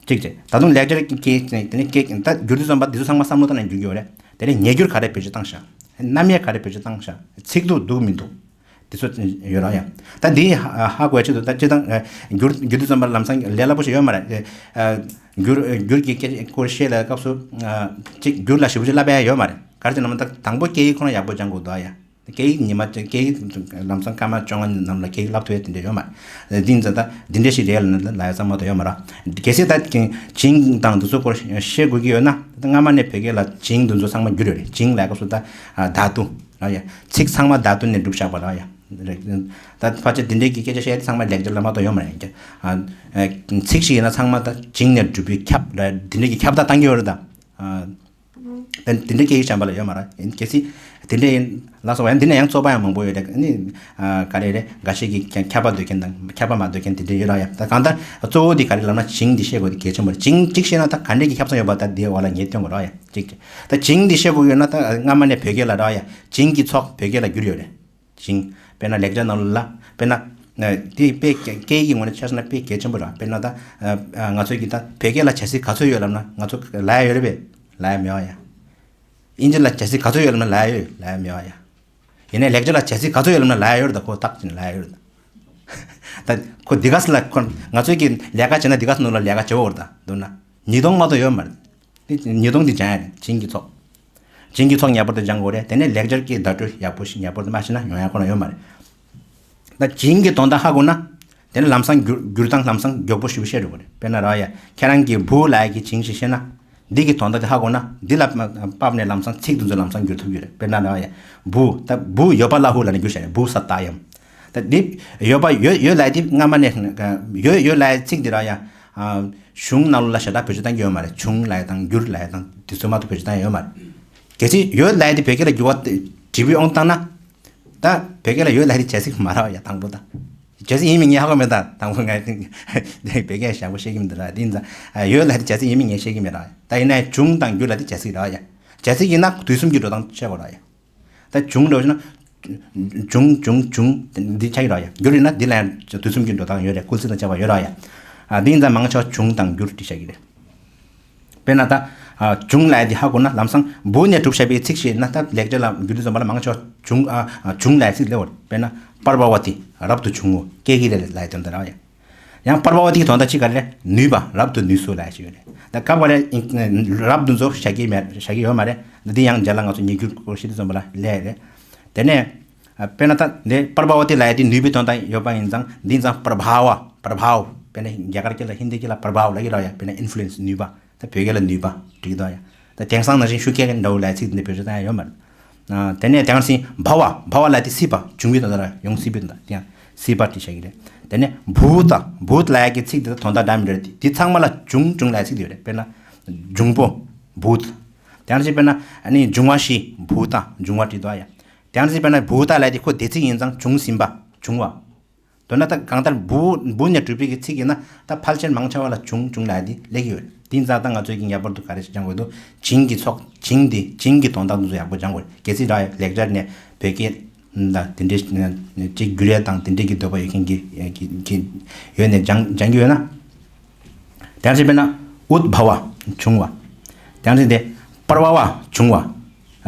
གཅིག་བྱས། ད་དུང་ལེགས་སྦྱར་གྱི་དེ་ནི་སྐད་ད་བསྒྱུར་དུས་ཙམ་པ་འདི་ཚོ་ཚང་མ་བསམ་བློ་བཏང་ནས་བསྒྱུར་རྒྱུ་ཡོད་རེད། དེ་ནས་ཉེ་བསྒྱུར་ག་རེ་བེད་སྤྱོད་བཏང་ཤག་རྣམ་དབྱེ་ག་རེ་བེད་སྤྱོད་བཏང་ཤག་ཚིག་འདུག་འདུག་མི་འདུག་འདི་ཚོ་ཡོད་ར་ཡ། ད་འདི་ཧ་གོ་ཡ་ཆེད་དུ་ད་སྤྱིར་བཏང་བསྒྱུར་བསྒྱུར་དུས་ཙམ་པ་ལམ་སང་ལས་སླ་པོ་ཞིག་ཡོད་མ་རེད། བསྒྱུར་བསྒྱུར་གྱི་སྐད་སྐོར་བཤད་ལ་སྐབས་སུ་གཅིག་བསྒྱུར་ལ་ཞེ་པོ་ཅིག་བསླབ་ཡ་ཡོད་མ་རེད། ག་རེ་ཟེར་ན་མ་ད་དང་པོ་སྐད་ཡིག་ཁོ་ན་ཡག་པོ་སྦྱང་དགོས་འདུག་ཡ། སྐད་ཡིག་ཉི་མ་སྐད་ཡིག་ལམ་སང་སྐར་མ་བཅོ་ལྔ་ནང་ལ་སྐད་ཡིག་བསླབ་ཐུབ་ཡ་དེ་འདྲ་ཡོད་མ་རེད། འདི་ཡིན་ཙང་ད་འདི་འདྲ་ཞིག་རེད་ལབ་ན་ལབ་ཡ་ཚང་མ་ད་ཡོད་མ་རེད། གལ་སྲིད་ད་བྱིངས་དང་འདི་ཚོ་སྐོར་ཤེས་དགོས་ཀྱི་ཡོད་ན། ད་སྔ་མ་ནས་བོད་སྐད་ལ་བྱིངས་འདི་ཚོ་ཚང་མ་བསྒྱུར་ཡོད་རེད། བྱིངས་ལབ་སྐབས་སུ་ད་ཨ་ད་དུ་ར་ཡ། ཚིག་ཚང་མ་ད་དུ་ནས་སྒྲུབ་བཞག་པ་ར་ཡ། རེད། ད་ཕལ་ཆེར་འདི་འདྲའི་གི་སྐད་ཆ་བཤད་ཡ་དེ་ཚང་མ་ལེགས་སྦྱར་ལ་མ་གཏོགས་ཡོད་མ་རེད། ཨ་ཚིག་ཞིག་ཡིན་ན་ཚང་མ་ད་བྱིངས་ནས་སྒྲུབ་པའི་ཁྱབ་ར་འདི་འདྲའི་གི་ཁྱབ་བརྡལ་བཏང་གི་ཡོད་རེད་ད། ཨ། དེ་དེ་འདྲའི་སྐད་ཡིག་གཞན་པ་ལ་ཡོད་མ་རེད། ཡིན་གལ་སྲིད་དེ་འདྲའི་ཡིན་ལ་སོགས་པ་ཡང་འདི་ནས་ཡང་རྩོད་པ་ཡང་མང་པོ་ཡོད་རེད། ཨ་ནི་ཨ་ག་རེ་རེད། འགའ་ཤས་ཀྱིས་ཀྱང་ཁྱབ་པ་འདོད་མཁན་དང་ཁྱབ་པ་མ་འདོད་མཁན་དེ་འདྲ་ཡོད་ར་ཡ། ད་གང་ལྟར་གཙོ་བོ་དེ་ག་རེ་ལབ་ན་བྱིངས་འདི་ཤེས་དགོས་དེ་གལ་ཆེན་པོ་རེད། བྱིངས་གཅིག་ཤེས་ན་ད་ག་འདྲས་ཀྱི་ཁྱབ་ཚང་ཡོད་པ་ད་དེའི་འོག་ལ་ངས་སྟོན་དགོས་ར་ཡ། གཅིག་ད་བྱིངས་འདི་ཤེས་དགོས་ཡོད་ན་ད་སྔ་མ་ནས་བོད་སྐད་ལ་ར་ཡ་བྱིངས་ཀྱི་ཚོགས་བོད་སྐད་ལ་བསྒྱུར་ཡོད་རེད། བྱིངས། དཔེར་ན་ལེགས་སྦྱར་ནང་ལ་དཔེར་ན། དེ་དཔེ་སྐད་ཡིག་གི་ངོས་ནས་ཆ་བཞག་ན་དཔེ་གལ་ཆེན་པོ་རེད། དཔེར་ན་ད་ང་ཚོ་གི་ད་བོད་སྐད་ལ་བྱ་ཚིག་ག་ཚོད་ཡོད་ལབ་ན་ང་ཚོ་ལབ་ཡ་ཡོད་རེད་པས། ལབ་ཡ་མེད་པ་ཡ། ཨིན་ཇི་ལ་བྱ་ཚིག་ག་ཚོད་ཡོད་ལབ་ན་ལབ་ཡ་ཡོད། ལབ་ཡ་མེད་པ་ཡ། ཡིན་ནའི་ལེགས་སྦྱར་ལ་བྱ་ཚིག་ག་ཚོད་ཡོད་ལབ་ན་ལབ་ཡ་ཡོད་རེད། ད་ཁོ་ཏག་ཅིག་ལབ་ཡ་ཡོད་རེད། ད་ཁོ་འདི་ག་ས་ལ་ཁོ་ང་ཚོ་གི་ལས་ཀ་བྱེད་ན་འདི་ག་ས་ནང་ལ་ལས་ཀ་བྱེད་འོ་རེད། ད་མདུན་ན་ཉིས་སྟོང་མ་གཏོགས་ཡོད་མ་རེད། དེ་ཉིས་སྟོང་འདི་སྦྱང་ཡ་རེད། བྱིངས་ཀྱི་ཚོགས། བྱིངས་ཀྱི་ཚོགས་ངེས་པར་དུ་སྦྱང་དགོས་རེད། དེ་ནས་ལེགས་སྦྱར་གྱི་བརྡ་སྤྲོད་ཡག་པོ་ཞིག་ངེས་པར་དུ་མ་ཤེས་ན་ཡོང་ཡ་ཁོ་ན་ཡོད་མ་རེད། ད་བྱིངས་ཀྱི་དོན་དག་ཧ་གོ་ན། དེ་ནས་ལམ་སང་བསྒྱུར་བསྒྱུར་སྟངས་ལམ་སང་མགྱོགས་པོ་ཞེ་པོ་ཤེས་འགྲོ་གི་རེད། དཔེར་ན་ར་ཡ་ཁྱེད་རང་གིས་བུ་ལབ་ཡ་གི་བྱིངས་ཤིག་ཤེས་ན། འདི་གི་དོན་དག་དེ་ཧ་གོ་ན་འདི་ལ་དཔག་ནས་ལམ་སང་ཚིག་དེ་ཚོ་ལམ་སང་བསྒྱུར་ཐུབ་ཀྱི་རེད། དཔེར་ན་ར་ཡ་བུ་ད་བུ་ཡོད་པ་ལ་ཧུ་ལབ་ནས་བསྒྱུར་བྱས་ནས་བུ་ས་ད་ཡམ། ད་འདི་ཡོད་པ་ཡོད་ཡོད་ལབ་ཡ་དེ་སྔ་མ་ནས་ཡོད་ཡོད་ལབ་ཡ་ཚིག་འདི་ར་ཡ། གཞུང་ནང་ལོགས་ལ་ཞེ་དྲག་བེད་སྤྱོད་བཏང་གི་ཡོད་མ་རེད། བྱུང་ལབ་ཡ་དང་འགྱུར་ལབ་ཡ་དང་དེ་ཚོ་མ་གཏོགས་བེད་སྤྱོད་བཏང་ཡ་ཡོད་མ་རེད། གལ་སྲིད་ཡོད་ལབ་ཡ་དེ་བོད་སྐད་ལ་འགྱུར་བ་དེ་འབྲི་བའི་དབང་བཏང་ན། ད་བོད་སྐད་ལ་ཡོད་ལབ་ཡ་དེ་བྱ་ཚིག་མ་རེད་པ་ཡ། དང་པོ་ད། རྒྱལ་སྲིད་ཡིན་མིན་ངས་ཧ་གོ་མེད། ད་དང་པོ་ང་བོད་སྐད་ཞེ་པོ་བཤད་ཀྱི་མི་འདུག་ར། དེ་ཡིན་ཙང་ཡོད་ལབ་དེ་རྒྱལ་སྲིད་ཡིན་མིན་ངས་བཤད་ཀྱི་མེད་ར། ད་ཡིན་ན་འབྱུང་དང་འགྱུར་ལབ་དེ་རྒྱལ་སྲིད་ར་ཡ། རྒྱལ་སྲིད་ཡིན་ན་དུས་གསུམ་གྱི་འགྲོ་སྟངས་ཆགས་པ་ར་ཡ། ད་འབྱུང་འགྲོ་ཞེ་ན། འབྱུང་འབྱུང་འབྱུང་འདི་ཆགས་ཀྱི་ར་ཡ། འགྱུར་ཡིན་ན་འདི་ལ་ཡང་དུས་གསུམ་གྱི་འགྲོ་སྟངས་ཡོད་རེད། སྐུལ་ཚིག་དང་བཅས་པ་ཡོད་ར་ཡ། ཨ་འདི་ཡིན་ཙང་མང་ཆེ་བ་འབྱུང་དང་འགྱུར་འདི་བཤད་ཀྱི་རེད། དཔེར་ན་ད། ཨ་འབྱུང་ལབ་དེ་ཧ་གོ་ན་ལམ་སང་བུ་ནས་གྲུབ་བྱས་པའི་ཚིག་ཤེས་ན། ད་ལེགས་སྦྱར་ལ་འགྱུར་དུས་ཙམ་པ་ལ་མང་ཆེ་བ་འབྱུང་། ཨ་འབྱུང་ལབ་ཚིག་ལས་འོར། དཔེར་ན་པར་བ་བ་ཏི། རབ་ཏུ་བྱུང་ངོ་། ཀྱེ་ཀྱི་རེ་ལབ་དོན་དག་ར་ཡ། ཡང་པར་བ་བ་ཏི་གི་དོན་དག་ཅི་ག་རེ་རེད། ནུས་པ། རབ་ཏུ་ནུས་སོ་ལབ་ཞིག་ཡོད་རེད། ད་སྐབས་འགའ་རེ་རབ་ཏུ་ཚོ་བཞག་གི་མེད། བཞག་གི་ཡོད་མ་རེད། འདི་ཡང་རྗེས་ལ་ང་ཚོ་ཉེ་འགྱུར་སྐོར་བཤད་དུས་ཙམ་པ་ལ་ལས་རེད། དེ་ནས། ཨ་དཔེར་ན་ད་འདི་པར་བ་བ་ཏི་ལབ་ཡ་དེ་ནུས་པའི་དོན་དག་ཡོད་པ་ཡིན་ཙང་། འདི་ཡིན་ཙང་པར་བྷ་བ། པར་བྷ་བ། དཔེར་ན་རྒྱ་གར་སྐད་ལ་ཧིན་དི་སྐད་ལ་པར་བྷ་བ་ལབ་ཀྱི་ར་ཡ། དཔེར་ན་ཨིན་ཕུ་ལུ་ཨེན་སི། ནུས་པ། ད་བོད་སྐད་ལ་ནུས་པ་འབྲི་གི་འདུག་ཡ། ད་དེང་སང་ནང་བཞིན་ཤུགས་རྐྱེན་འདྲ་བོ་ལབ་ཚིག་འདི་བེད་སྤྱོད་བཏང་ཡ་ཡོད་མ་རེད། ཨ་དེ་ནས་དེང་སང་བྷ་བ། བྷ་བ་ལབ་དེ་སྲིད་པ། འབྱུང་བའི་དོན་དག་ར། ཡང་སྲིད་པའི་དོན་དག་དེ་ཡང་སྲིད་པ་འབྲི་བྱ་གི་རེད། དེ་ནས་བྷུ་ཏ། བྷུ་ཏ་ལབ་ཡ་གི་ཚིག་འདི་དང་དོན་དག་འདྲ་མི་འདྲ་རེད། དེ་ཚང་མ་ལ་འབྱུང་འབྱུང་ལབ་ཚིག་འདི་ཡོད་རེད། དཔེར་ན་འབྱུང་པོ། བྷུ་ཏ། དེང་སང་དཔེར་ན་ཨ་ནི་འབྱུང་བ་བཞི། བྷུ་ཏ། འབྱུང་བ་བྲིས་འདུག་ཡ། དེང་སང་དཔེར་ན་བྷུ་ཏ་ལབ་དེ་ཁོ་འདས་ཚིག་ཡིན་ཙང་འབྱུང་ཟིན་པ། འབྱུང་བ། མདོར་ན་ད་གང་ལྟར་བྷུ། བྷུ་ནས་གྲུབ་པའི་གི་ཚིག་ཡིན་ན་ད་ཕལ་ཆེར་མང་ཆེ་བ་ལ་འབྱུང་འབྱུང་ལབ་དེ་སླེབས་ཀྱི་ཡོད་རེད། དེ་ཡིན་ཙང་ད་ང་ཚོས་ཀྱི་ངེས་པར་དུ་ག་རེ་སྦྱང་དགོས་འདུག་བྱིངས་ཀྱི་ཚོགས། བྱིངས་དེ། བྱིངས་ཀྱི་དོན་དག་འདི་ཚོ་ཡག་པོ་སྦྱང་དགོས་རེད། གལ་སྲིད་ར་ཡ་ལེགས་སྦྱར་ནས་བོད་སྐད་ད་དེ་འདྲའི་ཅིག་བསྒྱུར་ཡ་དང་དེ་འདྲའི་གི་འདོད་པ་ཡོད་མཁན་གྱི་གི་གི་ཡོད་ནས་སྦྱང་སྦྱང་གི་ཡོད་ན། དེང་སང་དཔེར་ན་ཨུཏྤ་བྷ་བ། འབྱུང་བ། དེང་སང་དེ་པར་བྷ་བ། འབྱུང་བ།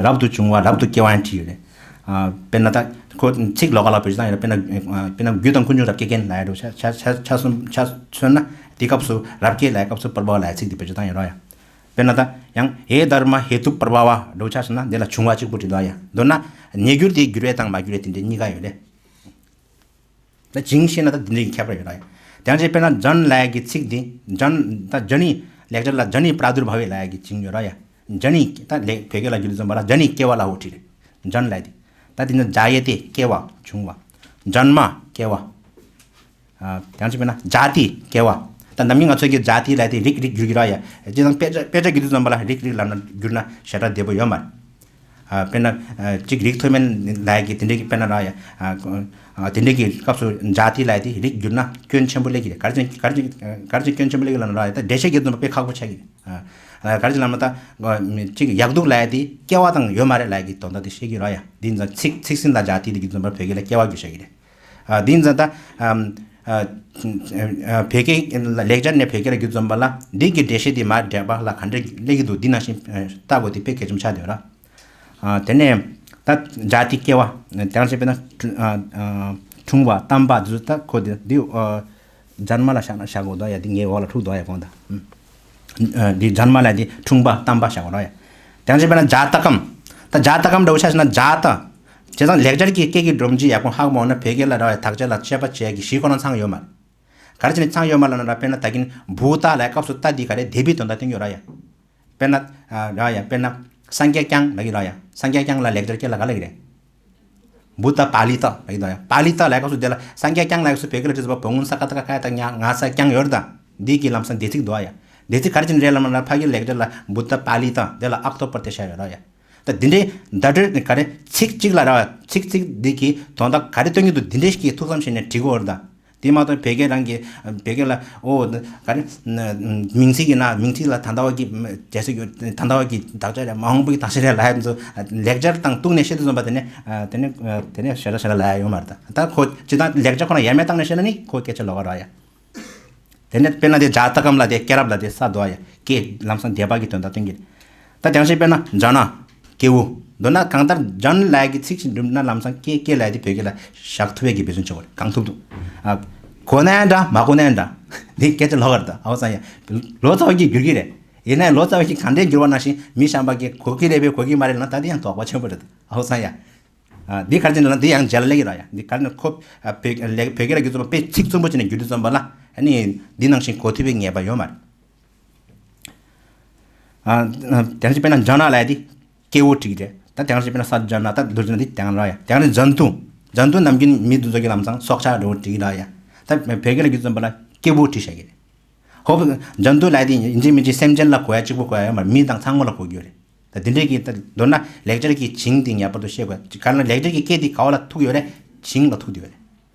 རབ་ཏུ་བྱུང་བ། རབ་ཏུ་སྐྱེ་བ་ཡང་བྲིས་ཡོད་རེད། ཨ་དཔེར་ན་ད་ཁོ་ཚིག་ལོགས་ཀ་ལ་བེད་སྤྱོད་བཏང་ཡོད་རེད། དཔེར་ན་ཨ་དཔེར་ན་རྒྱུ་དང་ཀུན་འབྱུང་རབ་སྐྱེས་རྐྱེན་ལབ་ཡ་འདྲ་བོ་ཆ་ཆ་ཆ་ཆ་མཚོན་ཆ་མཚོན་ན། དེ་སྐབས་སུ་རབ་སྐྱེས་ལབ་ཡ་སྐབས་སུ་པར་བྷ་བ་ལབ་ཡ་ཚིག་དེ་བེད་སྤྱོད་བཏང་ཡོད་རེད་ཡ། དཔེར་ན་ད་ཡང་ཧེ་དྷརྨ་ཧེ་ཏུ་པར་བྷ་བ་འདྲ་བོ་ཆ་མཚོན་ན་དེ་ལ་འབྱུང་བ་གཅིག་པུ་བྲིས་འདུག་ཡ། མདོར་ན་ཉེ་འགྱུར་དེ་འགྱུར་བ་དང་མ་འགྱུར་བ་དེ་འདྲའི་གཉིས་ཀ་ཡོད་རེད། ད་བྱིངས་ཤེས་ན་ད་འདི་འདྲའི་ཁྱད་པར་ཡོད་ར་ཡ། དེང་སང་དཔེར་ན་ཛཱན་ལབ་ཡ་གི་ཚིག་འདི། ཛཱན། ད་ཛཱ་ནི། ལེགས་སྦྱར་ལ་ཛཱ་ནི་པྲ་དུར་བྷ་ཝེ་ལབ་ཡ་གི་བྱིངས་ཡོད་ར་ཡ། ཛཱ་ནི། ད་ལེགས་བོད་སྐད་ལ་བསྒྱུར་དུས་ཙམ་པ་ལ་ཛཱ་ནི་སྐྱེ་བ་ལ་འོ་བྲིས་རེད། ཛཱན་ལབ་ཡ་དེ། ད་དེ་ནི་ཛཱ་ཡེ་ཏེ་སྐྱེ་བ། འབྱུང་བ། ཛཱན་མ་སྐྱེ་བ། ཨ་དེང་སང་དཔེར་ན་ཛཱ་ཏི་སྐྱེ་བ། ད་ནམ་རྒྱུན་ང་ཚོས་ཀྱི་ཛཱ་ཏི་ལབ་ཡ་དེ་རིགས་རིགས་བསྒྱུར་གྱི་ར་ཡ། སྤྱིར་བཏང་དཔེ་ཆ་དཔེ་ཆ་བསྒྱུར་དུས་ཙམ་པ་ལ་རིགས་རིགས་ལབ་ན་བསྒྱུར་ན་ཞེ་དྲག་བདེ་པོ་ཡོད་མ་རེད། ཨ་དཔེར་ན་ཨ་གཅིག་རིགས་མཐོ་དམན་ལབ་ཡ་གི་དེ་འདྲའི་གི་དཔེར་ན་ར་ཡ། ཨ་ཨ་དེ་འདྲའི་གི་སྐབས་སུ་ཛཱ་ཏི་ལབ་ཡ་དེ་རིགས་བསྒྱུར་ན་སྐྱོན་ཆེན་པོ་སླེབས་ཀྱི་རེད། ག་རེ་བྱས་ག་རེ་བྱས་ག་རེ་བྱས་སྐྱོན་ཆེན་པོ་སླེབས་ཀྱི་ལབ་ན་ར་ཡ། ད་འགྲེལ་བཤད་བརྒྱབ་དུས་ཙམ་པ་དཔེ་ཁག་པོ་ཆགས་ཀྱི་རེད། ཨ་ག་རེ་བྱས་ལབ་ན་ད་གཅིག་ཡག་སྡུག་ལབ་ཡ་དེ་སྐྱེ་བ་དང་ཡོད་མ་རེད་ལབ་ཡ་གི་དོན་དག་དེ་བཤད་ཀྱི་ར་ཡ། དེ་ཡིན་ཙང་ཚིག་ཚིག་ཟིན་ལ་ཛཱ་ཏི་དེ་བསྒྱུར་དུས་ཙམ་པ་བོད་སྐད་ལ་སྐྱེ་བ་བསྒྱུར་བཞག་གི་རེད། ཨ་དེ་ཡིན་ཙང་ད་ཨམ་ཨ་ཨ་བོད་སྐད་ལ་ལེགས་སྦྱར་ནས་བོད་སྐད་ལ་བསྒྱུར་དུས་ཙམ་པ་ལ་འདི་གི་འགྲེལ་བཤད་འདི་མར་འགྲེལ་པ་ལ་ག་འདྲ་སླེབས་ཀྱི་འདུག་འདི་ནང་བཞིན་ཨ་ལྟ་དགོས་དེ་དཔེ་གལ་ཆེན་པོ་ཆགས་བསྡད་ཡོད་ར། ཨ་དེ་ནས་ད་ཛཱ་ཏི་སྐྱེ་བ། དེང་སང་དཔེར་ན་འཁྲུ་ཨ་ཨ་འཁྲུངས་པ་བལྟམས་པ་འདི་ཚོ་ད་ཁོ་དེ་འདི་ཨ་ཛཱན་མ་ལ་བཞག་ན་བཞག་དགོས་འདུག་ཡ། འདི་ངའི་འོག་ལ་འཁྲུག་འདུག་ཡ་གོང་ད། ཨ་འདི་ཛཱན་མ་ལ་འདི་འཁྲུངས་པ་བལྟམས་པ་བཞག་དགོས་ར་ཡ། དེང་སང་དཔེར་ན་ཛཱ་ཏ་ཀམ། ད་ཛཱ་ཏ་ཀམ་འདྲ་བོ་ཆ་བཞག་ན་ཛཱ་ཏ། བྱས་ཙང་ལེགས་སྦྱར་གྱི་སྐད་ཀྱི་སྒྲོམ་གཞི་ཡག་པོ་ཧ་གོ་མ་འོང་ན་བོད་སྐད་ལ་ར་བའི་དག་ཆ་ལ་དཔྱད་པ་བྱེད་ཡ་གི་གཞི་ཁོ་རང་ཚང་ཡོད་མ་རེད། ག་རེ་བྱས་ནས་ཚང་ཡོད་མ་རེད་ལབ་ན་ར། དཔེར་ན་ད་གིན་བུ་ཏ་ལབ་སྐབས་སུ་ཏ་འདི་ག་རེ་འདས་པའི་དོན་དག་སྟོན་གྱི་ཡོད་ར་ཡ། དཔེར་ན་ཨ་ར་ཡ། དཔེར་ན་སངས་རྒྱས་བསྐྱངས་ལབ་ཀྱི་ར་ཡ། སངས་རྒྱས་བསྐྱངས་ལ་ལེགས་སྦྱར་སྐད་ལ་ག་ལབ་ཀྱི་རེད། བུ་ཏ་པཱ་ལི་ཏ་ལབ་ཀྱི་འདུག་ཡ། པཱ་ལི་ཏ་ལབ་སྐབས་སུ་དེ་ལ་སངས་རྒྱས་བསྐྱངས་ལབ་སྐབས་སུ་བོད་སྐད་ལ་བྲིས་ཙམ་པ་བོ་ངོ་ས་ཀ་ཏ་ཀ་ཁ་ཡ་ཏ་ཉ་ང་ས་བསྐྱངས་ཡོད་རེད་ད། འདི་གི་ལམ་སང་འདས་ཚིག་འདུག་ཡ། འདས་ཚིག་ག་རེ་བྱས་ནས་རེད་ལབ་ན་ར། ཕ་གིར་ལེགས་སྦྱར་ལ་བུ་ཏ་པཱ་ལི་ཏ་དེ་ལ་ཨག་ཐོག་པར་དེ་བཞག་ཡོད་ར་ཡ། ད་འདི་འདྲའི་བརྡ་སྤྲོད་ག་རེ་ཚིག་གཅིག་ལ་ར་བ། ཚིག་ཚིག་འདི་གི་དོན་དག་ག་རེ་སྟོན་གྱི་འདུག་འདི་འདྲའི་ཞིག་གི་ཐུགས་བསམ་བཞེས་ནས་འབྲི་དགོས་རེད་ད། དེ་མ་གཏོགས་བོད་སྐད་རང་གི་བོད་སྐད་ལ་ཨོ་ག་རེ་མིང་ཚིག་ཡིན་ན་མིང་ཚིག་ལ་ད་ལྟ་བ་གི་རྒྱལ་སྲིད་ཡོད། ད་ལྟ་བ་གི་དག་ཆ་རེད། མ་འོངས་པ་གི་དག་ཆ་རེད་ལབ་ཡ་ཚོ་ལེགས་སྦྱར་དང་གཏུགས་ནས་བཤད་དུས་ཙམ་པ་དེ་ནས་དེ་ནས་དེ་ནས་ཞེ་དྲག་ཞེ་དྲག་ལབ་ཡ་ཡོད་མ་རེད་ད། ད་ཁོ་སྤྱིར་བཏང་ལེགས་སྦྱར་ཁོ་ན་ཡ་མེད་བཏང་ནས་བཤད་ན་ནི་ཁོ་སྐད་ཆ་ལོགས་ཀ་རེད་ཡ། དེ་ནས་དཔེར་ན་དེ་ཛཱ་ཏ་ཀམ་ལབ་དེ་སྐྱེས་རབས་ལབ་དེ་ས་འདུག་ཡ། སྐྱེས་ལམ་སང་འདས་པ་གི་དོན་དག་སྟོན་གྱི་རེད། ད་དེང་སང་དཔེར་ན་ཛཱ་ན། སྐྱེ་བོ། མདོར་ན་གང་ལྟར་ཛཱ་ན་ལབ་ཀྱི་ཚིག་ཅིག་འགྲུབ་ན་ལམ་སང་སྐྱེས་སྐྱེས་ལབ་དེ་བོད་སྐད་ལ་བཞག་ཐུབ་པའི་གི་འབད་བརྩོན་བྱེད་དགོས་རེད། གང་ཐུབ་ཐུབ། ཨ་གོ་ན་འདྲ་མ་གོ་ན་འདྲ། འདི་སྐད་ཆ་ལོགས་ཀ་རེད་ད། ཨའོ་ཙང་ཡ། ལོ་ཙཱ་བ་གིས་བསྒྱུར་གྱི་རེད། ཡིན་ནའི་ལོ་ཙཱ་བ་གིས་གང་འདྲས་བསྒྱུར་བ་ནང་བཞིན་མི་གཞན་པ་གིས་གོ་གི་རེད་པས་གོ་གི་མ་རེད་ལབ་ན་ད་དེ་ཡང་དོགས་པ་ཆེན་པོ་རེད་ད། ཨའོ་ཙང་ཡ། ཨ་འདི་ག་རེ་བྱས་ནས་ལབ་ན་འདི་ཡང་རྗེས་ལ་སླེབས་ཀྱི་རེད་ཡ། འདི་ག་རེ་ན་ཁོ་ཨ་བོད་ལེགས་བོད་སྐད་ལ་བསྒྱུར་ཙམ་པ་དཔེ་ཚིག་རྩུབ་པོ་བྱས་ནས་བསྒྱུར་དུས་ཙམ་པ་ལ་ཨ་ནི་འདི་ནང་བཞིན་གོ་ཐུབ་པའི་ངེས་པ་ཡོད་མ་རེད། ཨ་ཨ་དེང་སང་དཔེར་ན་ཛཱ་ན་ལབ་ཡ་དེ་སྐྱེ་བོ་བྲིས་ཀྱི་རེད། ད་དེང་སང་དཔེར་ན་ས་ཛཱ་ན། ད་མདོར་བྱས་ན་འདི་དེང་ར་ཡ། དེང་ར་ཛན་ཏུ། ཛན་ཏུ་ནམ་རྒྱུན་མི་འདི་ཚོ་གི་ལམ་སང་སྲོག་ཆགས་འདྲ་བོ་བྲིས་ཀྱི་ར་ཡ། ད་བོད་སྐད་ལ་བསྒྱུར་ཙམ་པ་ལ་སྐྱེ་བོ་བྲིས་བཞག་གི་རེད། ཧོབ། ཛན་ཏུ་ལབ་ཡ་དེ་ཡིན་གཅིག་མིན་གཅིག་སེམས་ཅན་ལ་གོ་ཡ་གཅིག་པོ་གོ་ཡ་ཡོད་མ་རེད། མི་དང་ཚང་མ་ལ་གོ་གི་ཡོད་རེད། ད་དེ་འདྲའི་གི་ད་མདོར་ན་ལེགས་སྦྱར་གྱི་བྱིངས་དེ་ངེས་པར་དུ་ཤེས་དགོས། ག་རེ་ན་ལེགས་སྦྱར་གྱི་སྐད་དེ་ག་བ་ལ་ཐུག་ཡོད་རེད། བྱིངས་ལ་ཐུག་བསྡད་ཡོད་རེད།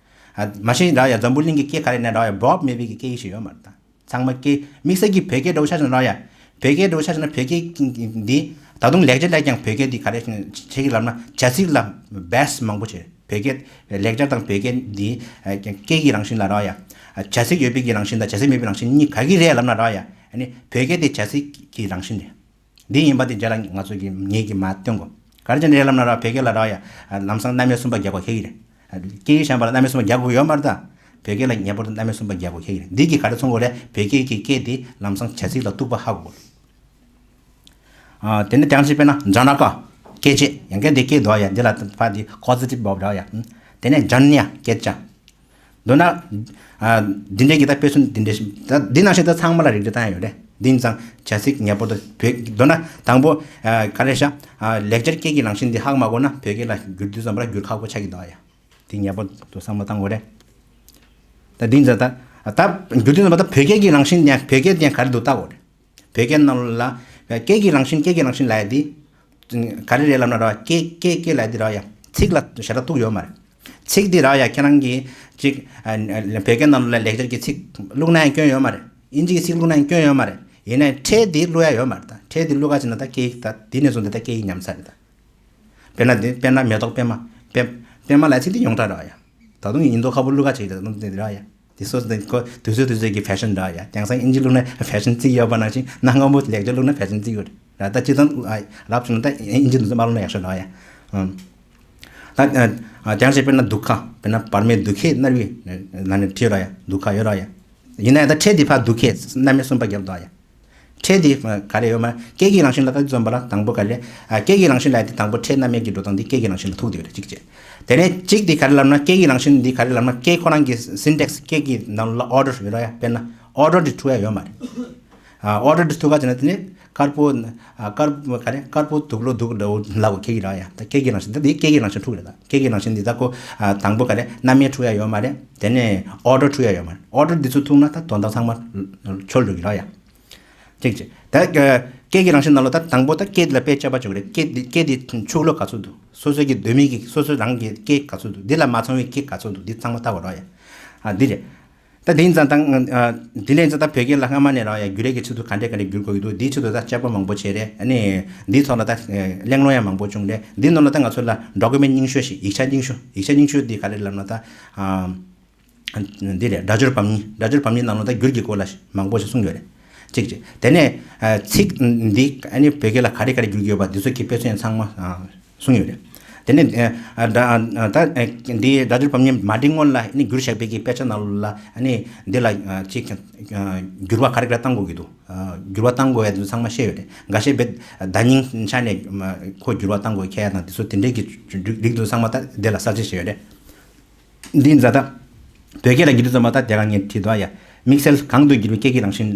ཨ་མ་གཞི་ར་ཡ་འཛམ་བུ་གླིང་གི་སྐད་ག་རེ་ནས་ར་ཡ་བོབ་མེད་པའི་གི་སྐད་ཡིག་ཞིག་ཡོད་མ་རེད་ད། ཚང་མ་སྐད་དམིགས་བསལ་གྱི་བོད་སྐད་འདྲ་བོ་ཆ་བཞག་ན་ར་ཡ། བོད་སྐད་འདྲ་བོ་ཆ་བཞག་ན་བོད་སྐད་འདི་ད་དུང་ལེགས་སྦྱར་ལ་ཀྱང་བོད་སྐད་འདི་ག་རེ་ཆེ་གི་ལབ་ན་བྱ་ཚིག་ལ་བེ་སི་མང་པོ་ཆེ། བོད་སྐད་ལེགས་སྦྱར་དང་བོད་སྐད་འདི་སྐད་ཀྱི་རང་བཞིན་ལ་ར་ཡ། བྱ་ཚིག་ཡོད་པའི་གི་རང་བཞིན་དང་བྱ་ཚིག་མེད་པའི་རང་བཞིན་གཉིས་ག་གི་རེད་ལབ་ན་ར་ཡ། ཨ་ནི་བོད་སྐད་དེ་བྱ་ཚིག་གི་རང་བཞིན་རེད། འདི་ཡིན་པ་དེ་རྗེས་ལ་ང་ཚོ་གི་ངེད་ཀྱིས་མ་སྟོན་གོ། ག་རེ་བྱས་ནས་རེད་ལབ་ན་ར་བོད་སྐད་ལ་ར་ཡ། ལམ་སང་རྣམ་དབྱེ་གསུམ་པ་རྒྱག་དགོས་ཁེལ་གི་རེད། སྐད་ཡིག་གཞན་པ་ལ་རྣམ་དབྱེ་གསུམ་པ་རྒྱག་དགོས་ཡོད་མ་རེད་ད། བོད་སྐད་ལ་ངེས་པར་དུ་རྣམ་དབྱེ་གསུམ་པ་རྒྱག་དགོས་ཁེལ་གི་རེད། འདི་གིས་ག་རེ་མཚོན་གོ་རེད། བོད་སྐད་ཀྱི་སྐད་དེ་ལམ་སང་བྱ་ཚིག་ལ་གཏུག་པ་ཧ་གོ། ཨ་དེ་ནས་དེང་ཕྱིར་དཔེར་ན་ཛ་ན་ཀ། སྐད་ཆ། ཡང་སྐད་དེ་སྐད་དོ་ཡ། འདི་ལ་ཕ་དེ་ཀོ་ཛི་ཊིབ་བོབ་ར་ཡ། དེ་ནས་ཛ་ནྱ། སྐད་ཆ། མདོར་ན། ཨ། འདི་འདྲའི་གི་ད་དཔེ་མཚོན་འདི་འདྲའི་ཞིག་ད་འདི་ནང་བཞིན་ད་ཚང་མ་ལ་རིགས་འགྲེ་བཏང་ཡ་ཡོད་རེད། འདི་ཡིན་ཙང་བྱ་ཚིག་ངེས་པར་དུ་བོད་མདོར་ན་དང་པོ། ཨ། ག་རེ་ཤག་ཨ། ལེགས་སྦྱར་སྐད་ཀྱི་རང་བཞིན་འདི་ཧ་གོ་མ་གོ་ན་བོད་སྐད་ལ་བསྒྱུར་དུས་ཙམ་པ་ལ་བསྒྱུར་ཁག་པོ་ཆགས་ཀྱི་འདུག་ཡ། འདི་ངེས་པར་དུ་བསམ་བློ་བཏང་དགོས་རེད། ད་འདི་ཡིན་ཙང་ད་ད་བསྒྱུར་དུས་ཙམ་པ་ད་བོད་སྐད་ཀྱི་རང་བཞིན་ཡང་བོད་སྐད་དེ་ཡང་ག་རེ་འདུག་ལྟ་དགོས་རེད། བོད་སྐད་ནང་ལ་སྐད་ཀྱི་རང་བཞིན་སྐད་ཀྱི་རང་བཞིན་ལབ་ཡ་འདི། ག་རེ་རེད་ལབ་ན་ར་སྐད་སྐད་སྐད་ལབ་ཡ་འདི་ར་ཡ། ཚིག་ལ་ཞེ་དྲག་གཏུག་ཡོད་མ་རེད། ཚིག་འདི་ར་ཡ་ཁྱེད་རང་གིས་ཅིག་ཨ། བོད་སྐད་ནང་ལ་ལེགས་སྦྱར་གྱི་ཚིག་བླུགས་ན་ཡང་སྐྱོན་ཡོད་མ་རེད། ཨིན་ཇི་གི་ཚིག་བླུགས་ན་ཡང་སྐྱོན་ཡོད་མ་རེད། ཡིན་ནའི་ཕྲད་འདི་བླུགས་ཡ་ཡོད་མ་རེད་ད། ཕྲད་འདི་བླུགས་ག་བྱས་ན་ད་སྐད་ཡིག་ད་འདི་ནས་བཟུང་སྟེ་ད་སྐད་ཡིག་ཉམས་ཚར་རེད་ད། དཔེར་ན་འདི་དཔེར་ན་མེ་ཏོག་པད་མ། པད་པད་མ་ལབ་ཚིག་འདི་ཡོངས་གྲགས་རེད་བ་ཡ། ད་དུང་ཡིན་མདོག་ཁ་པོ་བླུགས་ག་བྱེད་ཀྱི་འདུག་འདི་རེད་བ་ཡ། དེ་སོ་སོ་ཁོ་དུས་ཚོད་དུས་ཚོད་ཀྱི་ཕེ་ཤོན་འདྲ་ཡ། དེང་སང་ཨིན་ཇི་བླུགས་ན་ཕེ་ཤོན་བརྩི་གི་ཡོད་པ་ནང་བཞིན་གནའ་སྔ་མོ་ལེགས་སྦྱར་བླུགས་ན་ཕེ་ཤོན་བརྩི་གི་ཡོད་རེད་ད། སྤྱིར་བཏང་ཨ། རབ་བྱུང་ན་ད་ཨིན་ཇི་འདི་ཚོ་མ་བླུགས་ན་ཡག་ཤོས་རེད་བ་ཡ། ཨ། ད་ཨ། དེང་སང་དཔེར་ན་དུ་ཁ། དཔེར་ན་བར་མའི་དུ་ཁའི་མནར་བའི་ནང་ནས་བྲིས་ར་ཡ། དུ་ཁ་ཡོད་ར་ཡ། ཡིན་ན་ཡང་ད་ཕྲད་འདི་ཕར་དུ་ཁའི་རྣམ་དབྱེ་གསུམ་པ་རྒྱབ་འདུག་ཡ། ཕྲད་འདི་ག་རེ་ཡོད་མ། སྐད་ཀྱི་རང་བཞིན་ལ་ད་འཛོམས་པ་ལ་དང་པོ་ག་རེ། ཨ། སྐད་ཀྱི་རང་བཞིན་ལ་དེ་དང་པོ་ཕྲད་རྣམ་དབྱེ་གི་འགྲོ་སྟངས་འདི་སྐད་ཀྱི་རང་བཞིན་ལ་ཐུག་བསྡད་ཡོད་རེད་གཅིག་བྱས། དེ་ནས་གཅིག་འདི་ག་རེ་ལབ་ན་སྐད་ཀྱི་རང་བཞིན་འདི་ག་རེ་ལབ་ན་སྐད་ཁོ་རང་གི་སིན་ཊེག་སི། སྐད་ཀྱི་ནང་ལ་ཨོར་ཌར་ཡོད་ར་ཡ། དཔེར་ན་ཨོར་ཌར་འདི་འཁྲུག་ཡ་ཡོད་མ་རེད། ཨ། ཨོར་ཌར་འདི་འཁྲུག་ག་བྱས་ན་དེ་ནས་དཀར་པོ། ཨ། དཀར་པོ་ག་རེ། དཀར་པོ་དུག་ལོག་དུག་འདྲ་བོ་ལབ་དགོས་ཁེལ་གི་ར་ཡ། ད་སྐད་ཀྱི་རང་བཞིན་ད་འདི་སྐད་ཀྱི་རང་བཞིན་འཁྲུག་རེད་ད། སྐད་ཀྱི་རང་བཞིན་འདི་ད་ཁོ། ཨ། དང་པོ་ག་རེ། རྣམ་དབྱེ་འཁྲུག་ཡ་ཡོད་མ་རེད། དེ་ནས་ཨོར་ཌར་འཁྲུག་ཡ་ཡོད་མ་རེད། ཨོར་ཌར་འདི་ཚོ་འཁྲུག་ན་ད་དོན་དག་ཚང་མ་འཆོལ་འགྲོ་གི་ར་ཡ། ཅིག་ཅིག་ད་སྐད་ཀྱི་རང་བཞིན་ནང་ལ་ད་དང་པོ་ད་སྐད་ལ་དཔེ་དཔྱད་པ་བྱེད་དགོས་རེད། སྐད་འདི་སྐད་འདི་ཕྱུགས་ལོ་ག་ཚོད་འདུག་སོ་སོ་གི་འདོད་མི་གི་སོ་སོ་རང་གི་སྐད་ག་ཚོད་འདུག་འདི་ལ་མ་ཚང་བའི་སྐད་ག་ཚོད་འདུག་འདི་ཚང་མ་ལྟ་དགོས་ར་ཡ། ཨ། འདི་རེད། ད་དེ་ཡིན་ཙང་ད། ཨ། དེ་ལས་ཙང་ད་བོད་སྐད་ལ་སྔ་མ་ནས་རང་ཡ་བསྒྱུར་ཡས་ཀྱི་ཆེད་དུ་ག་འདྲས་ག་འདྲས་བསྒྱུར་དགོས་ཀྱི་འདུག་འདིའི་ཆེད་དུ་ད་དཔྱད་པ་མང་པོ་བྱས་རེད། ཨ་ནི་འདིའི་ཐོག་ལ་ད་གླེང་སློང་ཡང་མང་པོ་བྱུང་རེད། འདིའི་ནང་ལ་ད་ང་ཚོ་ལ་ཌོ་ཀུ་མེན་ཊི་རྙིང་ཤོས་ཤིག་ཡིག་ཆ་རྙིང་ཤོས། ཡིག་ཆ་རྙིང་ཤོས་འདི་ག་རེ་ལབ་ན་ད། ཨ། འདི་རེད། སྒྲ་སྦྱོར་བམ་རྙིང་། སྒྲ་སྦྱོར་བམ་རྙིང་ནང་ལ་ད་བསྒྱུར་གྱི་སྐོར་ལ་མང་པོ་ཞིག་གསུངས་ཡོད་རེད། གཅིག་གཅིག་དེ་ནས། ཨ། ཚིག་འདི་ཨ་ནི་བོད་སྐད་ལ་ག་རེ་ག་རེ་བསྒྱུར་གྱི་ཡོད་པ་འདི་ཚོ་གི་དཔེ་མཚོན་ཚང་མ། ཨ། གསུངས་ཡོད་རེད། དེ་ནས། ཨ། ད་ཨ། ད་ཨ། འདི་སྒྲ་སྦྱོར་བམ་རྙིང་མ་འབྲི་སྔོན་ལ་ཨ་ནི་བསྒྱུར་བཞག་པའི་གི་དཔེ་ཆ་ནང་ལ་ཨ་ནི་འདི་ལ་ཨ། ཅིག་ཨ། འགྱུར་བ་ག་རེ་ག་རེ་གཏང་དགོས་ཀྱི་འདུག་ཨ། འགྱུར་བ་གཏང་དགོས་ཡ་འདི་ཚང་མ་བཤད་ཡོད་རེད། འགའ་ཤས་བེད་བརྡ་རྙིང་ཆ་ནས་ཁོ་འགྱུར་བ་གཏང་དགོས་ཁེལ་ཡ་དང་འདི་ཚོ་དེ་འདྲའི་གི་རིགས་འདི་ཚང་མ་ད་འདི་ལ་གསལ་བཤད་བྱས་ཡོད་རེད། འདི་ཡིན་ཙང་ད་བོད་སྐད་ལ་བསྒྱུར་དུས་ཙམ་པ་ད་དེ་ག་ངས་བྲིས་འདུག་ཡ། དམིགས་བསལ་གང་དུ་འགྱུར་བའི་སྐད་ཀྱི་རང་བཞིན་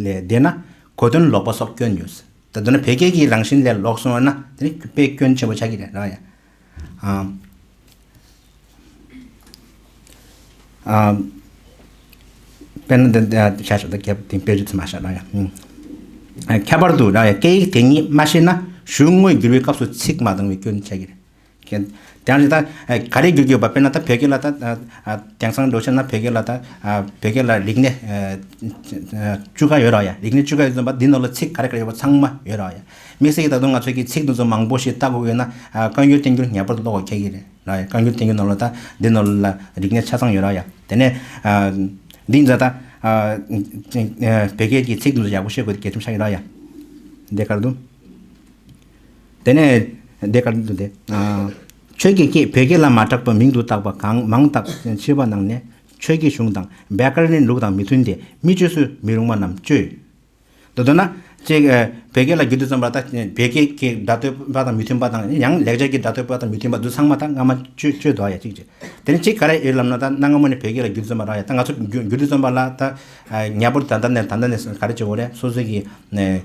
ལས་འདས་ན་གོ་དོན་ལོག་པ་སོགས་སྐྱོན་ཡོད། ད་མདོར་ན་བོད་སྐད་ཀྱི་རང་བཞིན་ལས་ལོག་སོང་བ་ན་དེ་ནི་དཔེ་སྐྱོན་ཆེན་པོ་ཆགས་ཀྱི་རེད་ར་ཡ། ཨ། ཨ། དཔེར་ན་འདི་འདི་ཤ་ཤ་ད་ཁྱབ་དེ་དཔེ་རིས་མ་ཤ་ར་ཡ། ཨ། ཁྱད་པར་དུ་ར་ཡ་སྐད་ཡིག་དེ་ཉིད་མ་ཤེས་ན་གཞུང་དངོས་བསྒྱུར་བའི་སྐབས་སུ་ཚིག་མ་འདང་བའི་སྐྱོན་ཆགས་ཀྱི་རེད། དེ་ཡང་ད་ག་རེ་བསྒྱུར་གྱི་ཡོད་པ། དཔེར་ན་ད་བོད་སྐད་ལ་ད་དེང་སང་འགྲོ་ཕྱིན་ན་བོད་སྐད་ལ་ད་བོད་སྐད་ལ་རིག་གནས་བཅུ་ཁ་ཡོད་ར་ཡ། རིག་གནས་བཅུ་ཁ་ཡོད་ཙམ་པ་འདི་ནང་ལ་ཚིག་ག་རེ་ག་རེ་ཡོད་པ་ཚང་མ་ཡོད་ར་ཡ། དམིགས་བསལ་གྱི་ད་དུང་ང་ཚོའི་གི་ཚིག་འདི་ཚོ་མང་པོ་ཞིག་ལྟ་དགོས་ཡོད་ན་བཀའ་འགྱུར་བསྟན་འགྱུར་ངེས་པར་དུ་ཀློག་དགོས་ཁེལ་གྱི་རེད་ར་ཡ། བཀའ་འགྱུར་བསྟན་འགྱུར་ནང་ལ་ད་འདི་ནང་ལ་རིག་གནས་ཆ་ཚང་ཡོད་ར་ཡ། དེ་ནས་འདི་ཡིན་ཙང་ད་བོད་སྐད་ཀྱི་ཚིག་འདི་ཚོ་ཡག་པོ་ཤེས་དགོས་དེ་གལ་ཆེན་པོ་ཆགས་ཀྱི་ར་ཡ། འདི་ག་རེ་འདུག་དེ་ནས་དེ་ག་རེ་འདུག་དེ། ཨ། ཆོས་ཀྱི་སྐད་བོད་སྐད་ལ་མ་གྲགས་པ་མིང་དུ་བཏགས་པ་གང་མང་དག་མཆིས་པ་ནང་ནས་ཆོས་ཀྱི་གཞུང་དང་བེ་ཀ་ར་ཎི་ལུགས་དང་མི་མཐུན་ཏེ་མི་བཅོས་སུ་མི་རུང་བ་རྣམས་བཅོས། མདོར་ན་ཅིག་ཨ། བོད་སྐད་ལ་བསྒྱུར་དུས་ཙམ་པ་ད་བོད་སྐད་ཀྱི་སྒྲ་ཐོས་པ་དང་མི་མཐུན་པ་དང་ཡང་ལེགས་སྦྱར་གྱི་སྒྲ་ཐོས་པ་དང་མི་མཐུན་པ་འདི་ཚང་མ་ད་སྔ་མ་བཅོས་བཅོས་འདུག་ཡ་གཅིག་བྱས། དེ་ནས་གཅིག་ག་རེ་ཡོད་ལབ་ན་ད་གནའ་སྔ་མོ་ནས་བོད་སྐད་ལ་བསྒྱུར་དུས་ཙམ་པ་ར་ཡ། ད་ང་ཚོ་བསྒྱུར་བསྒྱུར་དུས་ཙམ་པ་ལ་ད་ཨ། ངེས་པར་དུ་ད་ལྟ་ནས་ད་ལྟ་ནས་ག་རེ་བྱེད་དགོས་རེད། སོ་སོ་གི་ནས་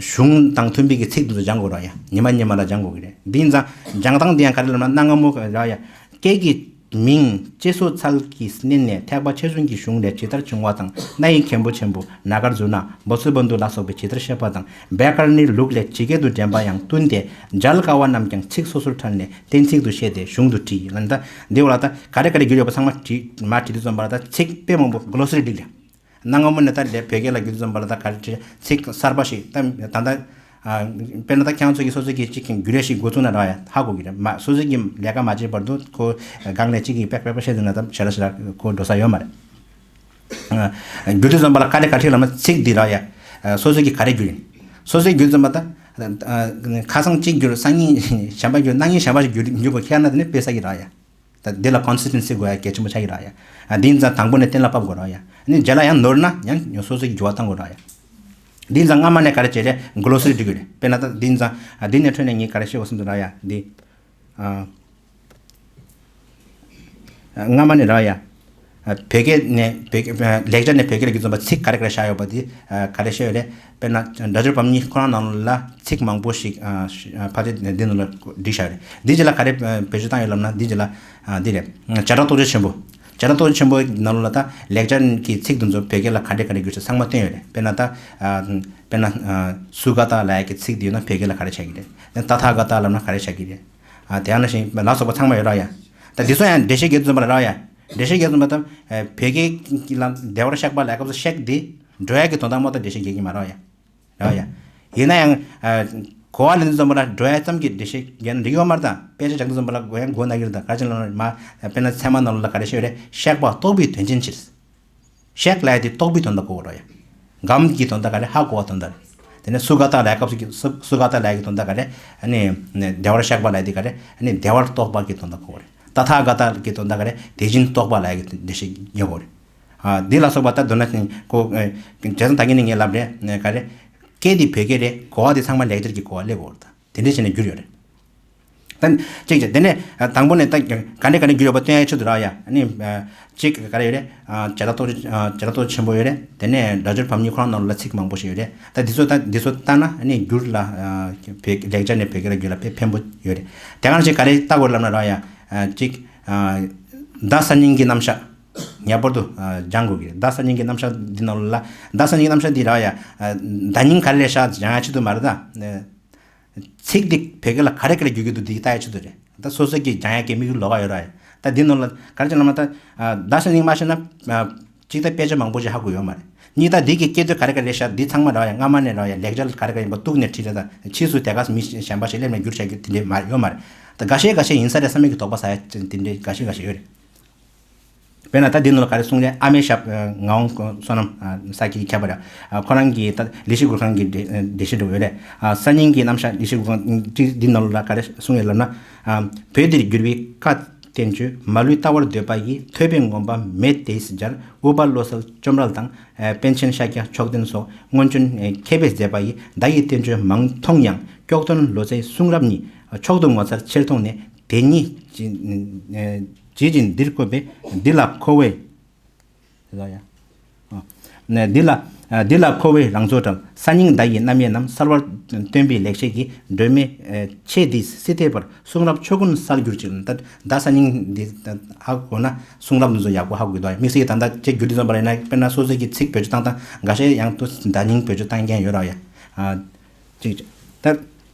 གཞུང་དང་མཐུན་པའི་གི་ཚིག་འདི་ཚོ་སྦྱང་དགོས་ར་ཡ། ཉི་མ་ཉི་མ་ལ་སྦྱང་དགོས་ཀྱི་རེད། འདི་ཡིན་ཙང་སྦྱང་སྟངས་འདི་ཡང་ག་རེ་ལབ་ན་གནའ་སྔ་མོ་ར་ཡ་སྐད་ཀྱི་ མིང་ཅེ་སོ་ཚལ་གྱིས་བསྣན་ནས་ཐེག་པ་ཆེ་ཆུང་གི་གཞུང་ལས་ཇི་ལྟར་འབྱུང་བ་དང་། སྣ་ཡི་མཁན་པོ་ཆེན་པོ་ན་གར་ཛུ་ན་བོ་སུ་བོ་འདུ་ལ་སོགས་པས་ཇི་ལྟར་བཤད་པ་དང་། བེ་ཀར་ནིའི་ལུགས་ལས་ཇི་སྐད་དུ་འདྲེན་པ་ཡང་བསྟུན་ཏེ། མཇལ་དཀའ་བ་རྣམས་ཀྱང་ཚིག་སོ་སོར་ཕྲལ་ནས་གཏན་ཚིགས་སུ་བཤད་དེ་གཞུང་དུ་བྲིས། ལ་ད་འདི་འོག་ལ་ད་ག་རེ་ག་རེ་བརྒྱུད་ཡོད་པ་ཚང་མ་བྲིས་མ་བྲིས་དུས་ཙམ་པ་ལ་ད་ཚིག་དཔེ་མང་པོ་གློ་སི་རི་བསྒྲིགས་ལ། གནའ་སྔ་མོ་ནས་ད་ལས་བོད་སྐད་ལ་བསྒྱུར་དུས་ཙམ་པ་ལ་ད་ག་རེ་བྲིས་ཚིག་གསར་པ་ཞིག་ད་ད་ལྟ་ཨ། དཔེར་ན་ད་ཁྱེད་རང་ཚོ་གིས་སོ་སོ་གིས་གཅིག་གི་རྒྱུ་ལས་ཤིག་འགོ་བཙུགས་ན་རག་ཡ་ཧ་གོ་གི་རེད། མ་སོ་སོ་གིས་ལས་ཀ་མ་བྱས་བར་དུ་ཁོ་སྒང་ནས་གཅིག་གིས་པེག་པེག་པེག་བཤད་འདུག་ན་ད་ཞེ་དྲག་ཞེ་དྲག་ཁོ་འགྲོ་ས་ཡོད་མ་རེད། ཨ། བསྒྱུར་དུས་ཙམ་པ་ལ་ག་རེ་ག་ཁྲིད་ལབ་ན་ཚིག་འདི་རག་ཡ། ཨ། སོ་སོ་གིས་ག་རེ་བསྒྱུར་ཡིན། སོ་སོས་བསྒྱུར་ཙམ་པ་ད། ཨ། ཁ་སང་གཅིག་བསྒྱུར་སང་ཉིན་གཞན་པ་བསྒྱུར་གནངས་ཉིན་གཞན་པ་ཞིག་བསྒྱུར་བསྒྱུར་དགོས་ཁེལ་ན་དེ་ནི་དཔེ་ས་གི་རག་ཡ། ད་འདི་ལ་ཀོན་སི་སི་ཊེན་སི་དགོས་ཡ་གལ་ཆེན་པོ་ཆགས་ཀྱི་རག་ཡ། ཨ། འདི་ཡིན་ཙང་དང་པོ་ནས་གཏན་ལ་ཕབ་དགོས་རག་ཡ། ཨ་ནི་རྗེས་ལ་ཡང་ནོར་ན་ཡང་སོ་སོ་གིས་འགྱུར་བ་གཏང་དགོས་རག་ཡ། འདི་ཡིན་ཙང་སྔ་མ་ནས་ག་རེ་བྱས་རེད། གློ་སི་རི་འབྲི་དགོས་རེད། དཔེར་ན་ད་འདི་ཡིན་ཙང་ཨ་འདི་ནས་འཕྲོས་ནས་ངས་ག་རེ་བཤད་དགོས་བསམ་དུ་རག་ཡ་འདི། ཨ། སྔ་མ་ནས་རག་ཡ། ཨ། བོད་སྐད་ནས་བོད་སྐད་ལེགས་སྦྱར་ནས་བོད་སྐད་ལ་བསྒྱུར་ཙམ་པ་ཚིག་ག་རེ་ག་རེ་བཞག་ཡོད་པ་འདི་ཨ་ག་རེ་བཤད་ཡོད་རེད། དཔེར་ན་སྒྲ་སྦྱོར་བམ་གཉིས་ཁོ་རང་ནང་ལ་ཚིག་མང་པོ་ཞིག་ཨ་ཕ་དེ་འདི་ནང་ལ་བསྒྲིགས་བཞག་རེད། འདི་རྗེས་ལ་ག་རེ་བེད་སྤྱོད་བཏང་ཡོད་ལབ་ན་འདི་རྗེས་ལ་ཨ་འདི་རེད། བྱ་སྒྲ་རྟོག་བཅས་ཆེན་པོ། བྱ་སྒྲ་རྟོག་བཅས་ཆེན་པོའི་ནང་ལ་ད་ལེགས་སྦྱར་གྱི་ཚིག་འདི་ཚོ་བོད་སྐད་ལ་ག་འདྲས་ག་འདྲས་བསྒྱུར་ས་ཚང་མ་བསྟན་ཡོད་རེད། དཔེར་ན་ད་ཨ་དཔེར་ན་ཨ་སུ་ག་ཏ་ལབ་ཡ་གི་ཚིག་འདི་ཡོད་ན་བོད་སྐད་ལ་ག་རེ་ཆགས་ཀྱི་རེད། ད་ཐ་ག་ཏ་ལབ་ན་ག་རེ་ཆགས་ཀྱི་རེད། ཨ་དེ་ཡང་ན་བཞིན་ལ་སོགས་པ་ཚང་མ་ཡོད་ར་ཡ། ད་འདི་ཚོ་ཡང་འགྲེལ་བཤད་རྒྱག་དུས་ཙམ་པ་ལ་ར་ཡ། འགྲེལ་བཤད་རྒྱག་དུས་ཙམ་པ་ད་བོད་སྐད་ཀྱི་ལ་བདེ་བར་གཤེགས་པ་ལབ་སྐབས་སུ་གཤེགས་འདི་འགྲོ་ཡ་གི་དོན་དག་མ་གཏོགས་འགྲེལ་བཤད་རྒྱག་གི་མ་ར་ཡ། ར་ཡ། ཡིན་ན་ཡང་ཨ་གོ་བ་ལེན་དུས་ཙམ་པ་ལ་འགྲོ་ཡ་ཙམ་གྱི་འགྲེལ་བཤད་རྒྱག་ན་འགྲིག་ཡོད་མ་རེད། ད་དཔེ་ཆ་སྦྱང་དུས་ཙམ་པ་ལ་གོ་ཡ་མགོ་ན་གི་རེད། ད་ག་རེ་བྱས་ལབ་ན་མ་དཔེར་ན་ཚད་མ་ནང་ལ་ག་རེ་བཤད་ཡོད་རེད། གཤེགས་པ་རྟོགས་པའི་དོན་ཅན་ཕྱིར། གཤེགས་ལབ་ཡ་དེ་རྟོགས་པའི་དོན་དག་གོ་བ་རེད། སྒོམ་གྱི་དོན་དག་ག་རེ་ཧ་གོ་བ་དོན་དག་རེད། དེ་ནས་སུ་ག་ཏ་ལབ་སྐབས་སུ་སུ་སུ་ག་ཏ་ལབ་ཡ་གི་དོན་དག་ག་རེ། ཨ་ནི་བདེ་བར་གཤེགས་པ་ལབ་ཡ་དེ་ག་རེ། ཨ་ནི་བདེ་བར་རྟོགས་པ་གི་དོན་དག་གོ་བ་རེད། ཏ་ཐཱ་ག་ཏ་གི་དོན་དག་ག་རེ། དེ་བཞིན་རྟོགས་པ་ལབ་ཡ་གི་འགྲེལ་བཤད་རྒྱག་གོ་རེད། ཨ་འདི་ལ་སོགས་པ་ད་མདོར་ན་ཀོ་བྱས་ཙང་ད་གིན་ནས་ངས་ལབ་རེད། ག་རེ། སྐད་འདི་བོད་སྐད་རེད། གོ་བ་འདི་ཚང་མ་ལེགས་སྦྱར་གྱི་གོ་བ་སླེབས་ཡོད་རེད། ད་དེ་འདྲས་བྱས་ནས་བསྒྱུར་ཡོད་རེད། ད་གཅིག་བྱས་དེ་ནས་དང་པོ་ནས་ད་ག་འདྲས་ག་འདྲས་བསྒྱུར་ཡོད་པ་སྟོན་ཡ་ཆེད་དུ་རག་ཡ། ཨ་ནི་གཅིག་ག་རེ་ཡོད་རེད། བྱ་སྒྲ་རྟོག་བྱ་སྒྲ་རྟོག་ཆེན་པོ་ཡོད་རེད། དེ་ནས་སྒྲ་སྦྱོར་བམ་གཉིས་ཁོ་རང་ནང་ལ་ཚིག་མང་པོ་ཞིག་ཡོད་རེད། ད་འདི་ཚོ་ད་འདི་ཚོ་ལྟ་ན་ཨ་ནི་བསྒྱུར་ལ་བོད་ལེགས་སྦྱར་ནས་བོད་སྐད་ལ་བསྒྱུར་ལ་དཔེ་ཕན་པོ་ཡོད་རེད། དེ་ག་ནང་བཞིན་ག་རེ་ལྟ་དགོས་ལབ་ན་རག་ཡ། གཅིག་བརྡ་གསར་རྙིང་གི་རྣམ་གཞག་ངེས་པར་དུ་ཨ་སྦྱང་དགོས་ཀྱི་རེད། བརྡ་གསར་རྙིང་གི་རྣམ་གཞག་འདི་ནང་ལ་བརྡ་གསར་རྙིང་གི་རྣམ་གཞག་འདི་རག་ཡ། ཨ་བརྡ་རྙིང་ག་རེ་རེད་ཤག་སྦྱང་ཡ་ཆེད་དུ་མ་རེད་ད། ཚིག་འདི་བོད་སྐད་ལ་ག་རེ་ག་རེ་བསྒྱུར་གྱི་འདུག་འདི་ལྟ་ཡ་ཆེད་དུ་རེད། ད་སོ་སོ་གིས་སྦྱང་ཡ་གི་དམིགས་ཡུལ་ལོགས་ཀ་ཡོད་རེད། ད་འདི་ནང་ལ་ག་རེ་བྱས་ན་མ་ད་ཨ་བརྡ་གསར་རྙིང་མ་ཤེས་ན་ཨ་གཅིག་ད་དཔེ་ཆ་མང་པོ་ཞིག་ཧ་གོ་ཡོད་མ་རེད། གཉིས་ད་འདི་གི་སྐད་དོད་ག་རེ་ག་རེ་རེད་ཤག་འདི་ཚང་མ་རག་ཡ་སྔ་མ་ནས་རག་ཡ་ལེགས་སྦྱར་ག་རེ་ག་རེ་ཡིན་པ་གཏུགས་ནས་བྲིས་རེད། ད་ཕྱིས་སུ་དེ་ག་མི་གཞན་པ་ཞིག་སླེབས་ནས་བསྒྱུར་བྱ་རྒྱུ་དེ་འདྲས་མ་ཡོད་མ་རེད། ད་འགའ་ཤས་འགའ་ཤས་ཡིན་ས་རེད་བསམ་མེད་ཀྱི་དོགས་པ་ཟ་ཡ་དེ་འདྲས་འགའ་ཤས་འགའ་ཤས་ཡོད་རེད། དཔེར་ན་ད་འདི་ནང་ལ་ག་རེ་གསུངས་རེད། ཨ་མའི་ཞབས། ངག་དབང་བསོད་ནམས་ས་དགེ་ཁྱད་པར། ཁོ་རང་གིས་ད་ལི་ཤི་གུར་ཁང་གི་འགྲེལ་བཤད་འགྲོ་ཡོད་རེད། གསར་རྙིང་གི་རྣམ་གཞག་ལི་ཤི་གུར་ཁང་འདི་ནང་ལ་ག་རེ་གསུངས་ཡོད་ལབ་ན། བོད་འདིར་བསྒྱུར་བའི་བཀའ་བསྟན་བཅོས་མ་ལུས་ལྟ་བར་འདོད་པ་ཡིས། ཐོས་པའི་ངོམས་པ་མེད་དེས་སྦྱར། ཨུཏྤལ་བློ་གསལ་ལྕོགས་འགྲེལ་དང་། པཎ་ཆེན་ཤཱཀྱ་མཆོག་ལྡན་སོགས། སྔོན་བྱོན་མཁས་པས་མཛད་པ་ཡི། བརྡ་ཡི་བསྟན་བཅོས་མང་མཐོང་ཡང་། ཀྱོག་ཐོན་ལོ་ཙཱའི་གསུང་རབ་ཉིད། མཆོག་ཏུ་ངོ་མཚར་ཆེར་མཐོང་ནས། དེ་ཉིད་ཇི་བཞིན་འདིར་བཀོད་པས། འདི་ལ་མཁོ་བའི། དེ་ལ་ཡང་། ཨ། ནས་འདི་ལ། ཨ། འདི་ལ་མཁོ་བའི་རང་བཟོ་བྲལ། གསར་རྙིང་བརྡ་ཡི་རྣམ་དབྱེ་རྣམས། གསལ་བར་སྟོན་པའི་ལེགས་བཤད་ཀྱི། སྒྲོན་མེ་ཆེ་འདིས་སྲིད་མཐའི་བར། གསུང་རབ་ཕྱོགས་ཀུན་གསལ་གྱུར་ཅིག་ད་བརྡ་གསར་རྙིང་འདི་ཧ་གོ་ན་གསུང་རབ་འདི་ཚོ་ཡག་པོ་ཧ་གོ་གི་འདུག་དམིགས་བསལ་གྱི་ད་ལྟ་ཅིག་བསྒྱུར་དུས་ཙམ་པ་ལ་ཡིན་ན་དཔེར་ན་སོ་སོ་གི་ཚིག་བེད་སྤྱོད་བཏང་སྟངས་འགའ་ཤས་ཡང་དུ་བརྡ་རྙིང་བེད་སྤྱོད་བཏང་མཁན་ཡོད་ར་ཡ། ཨ། ཅིག་ད།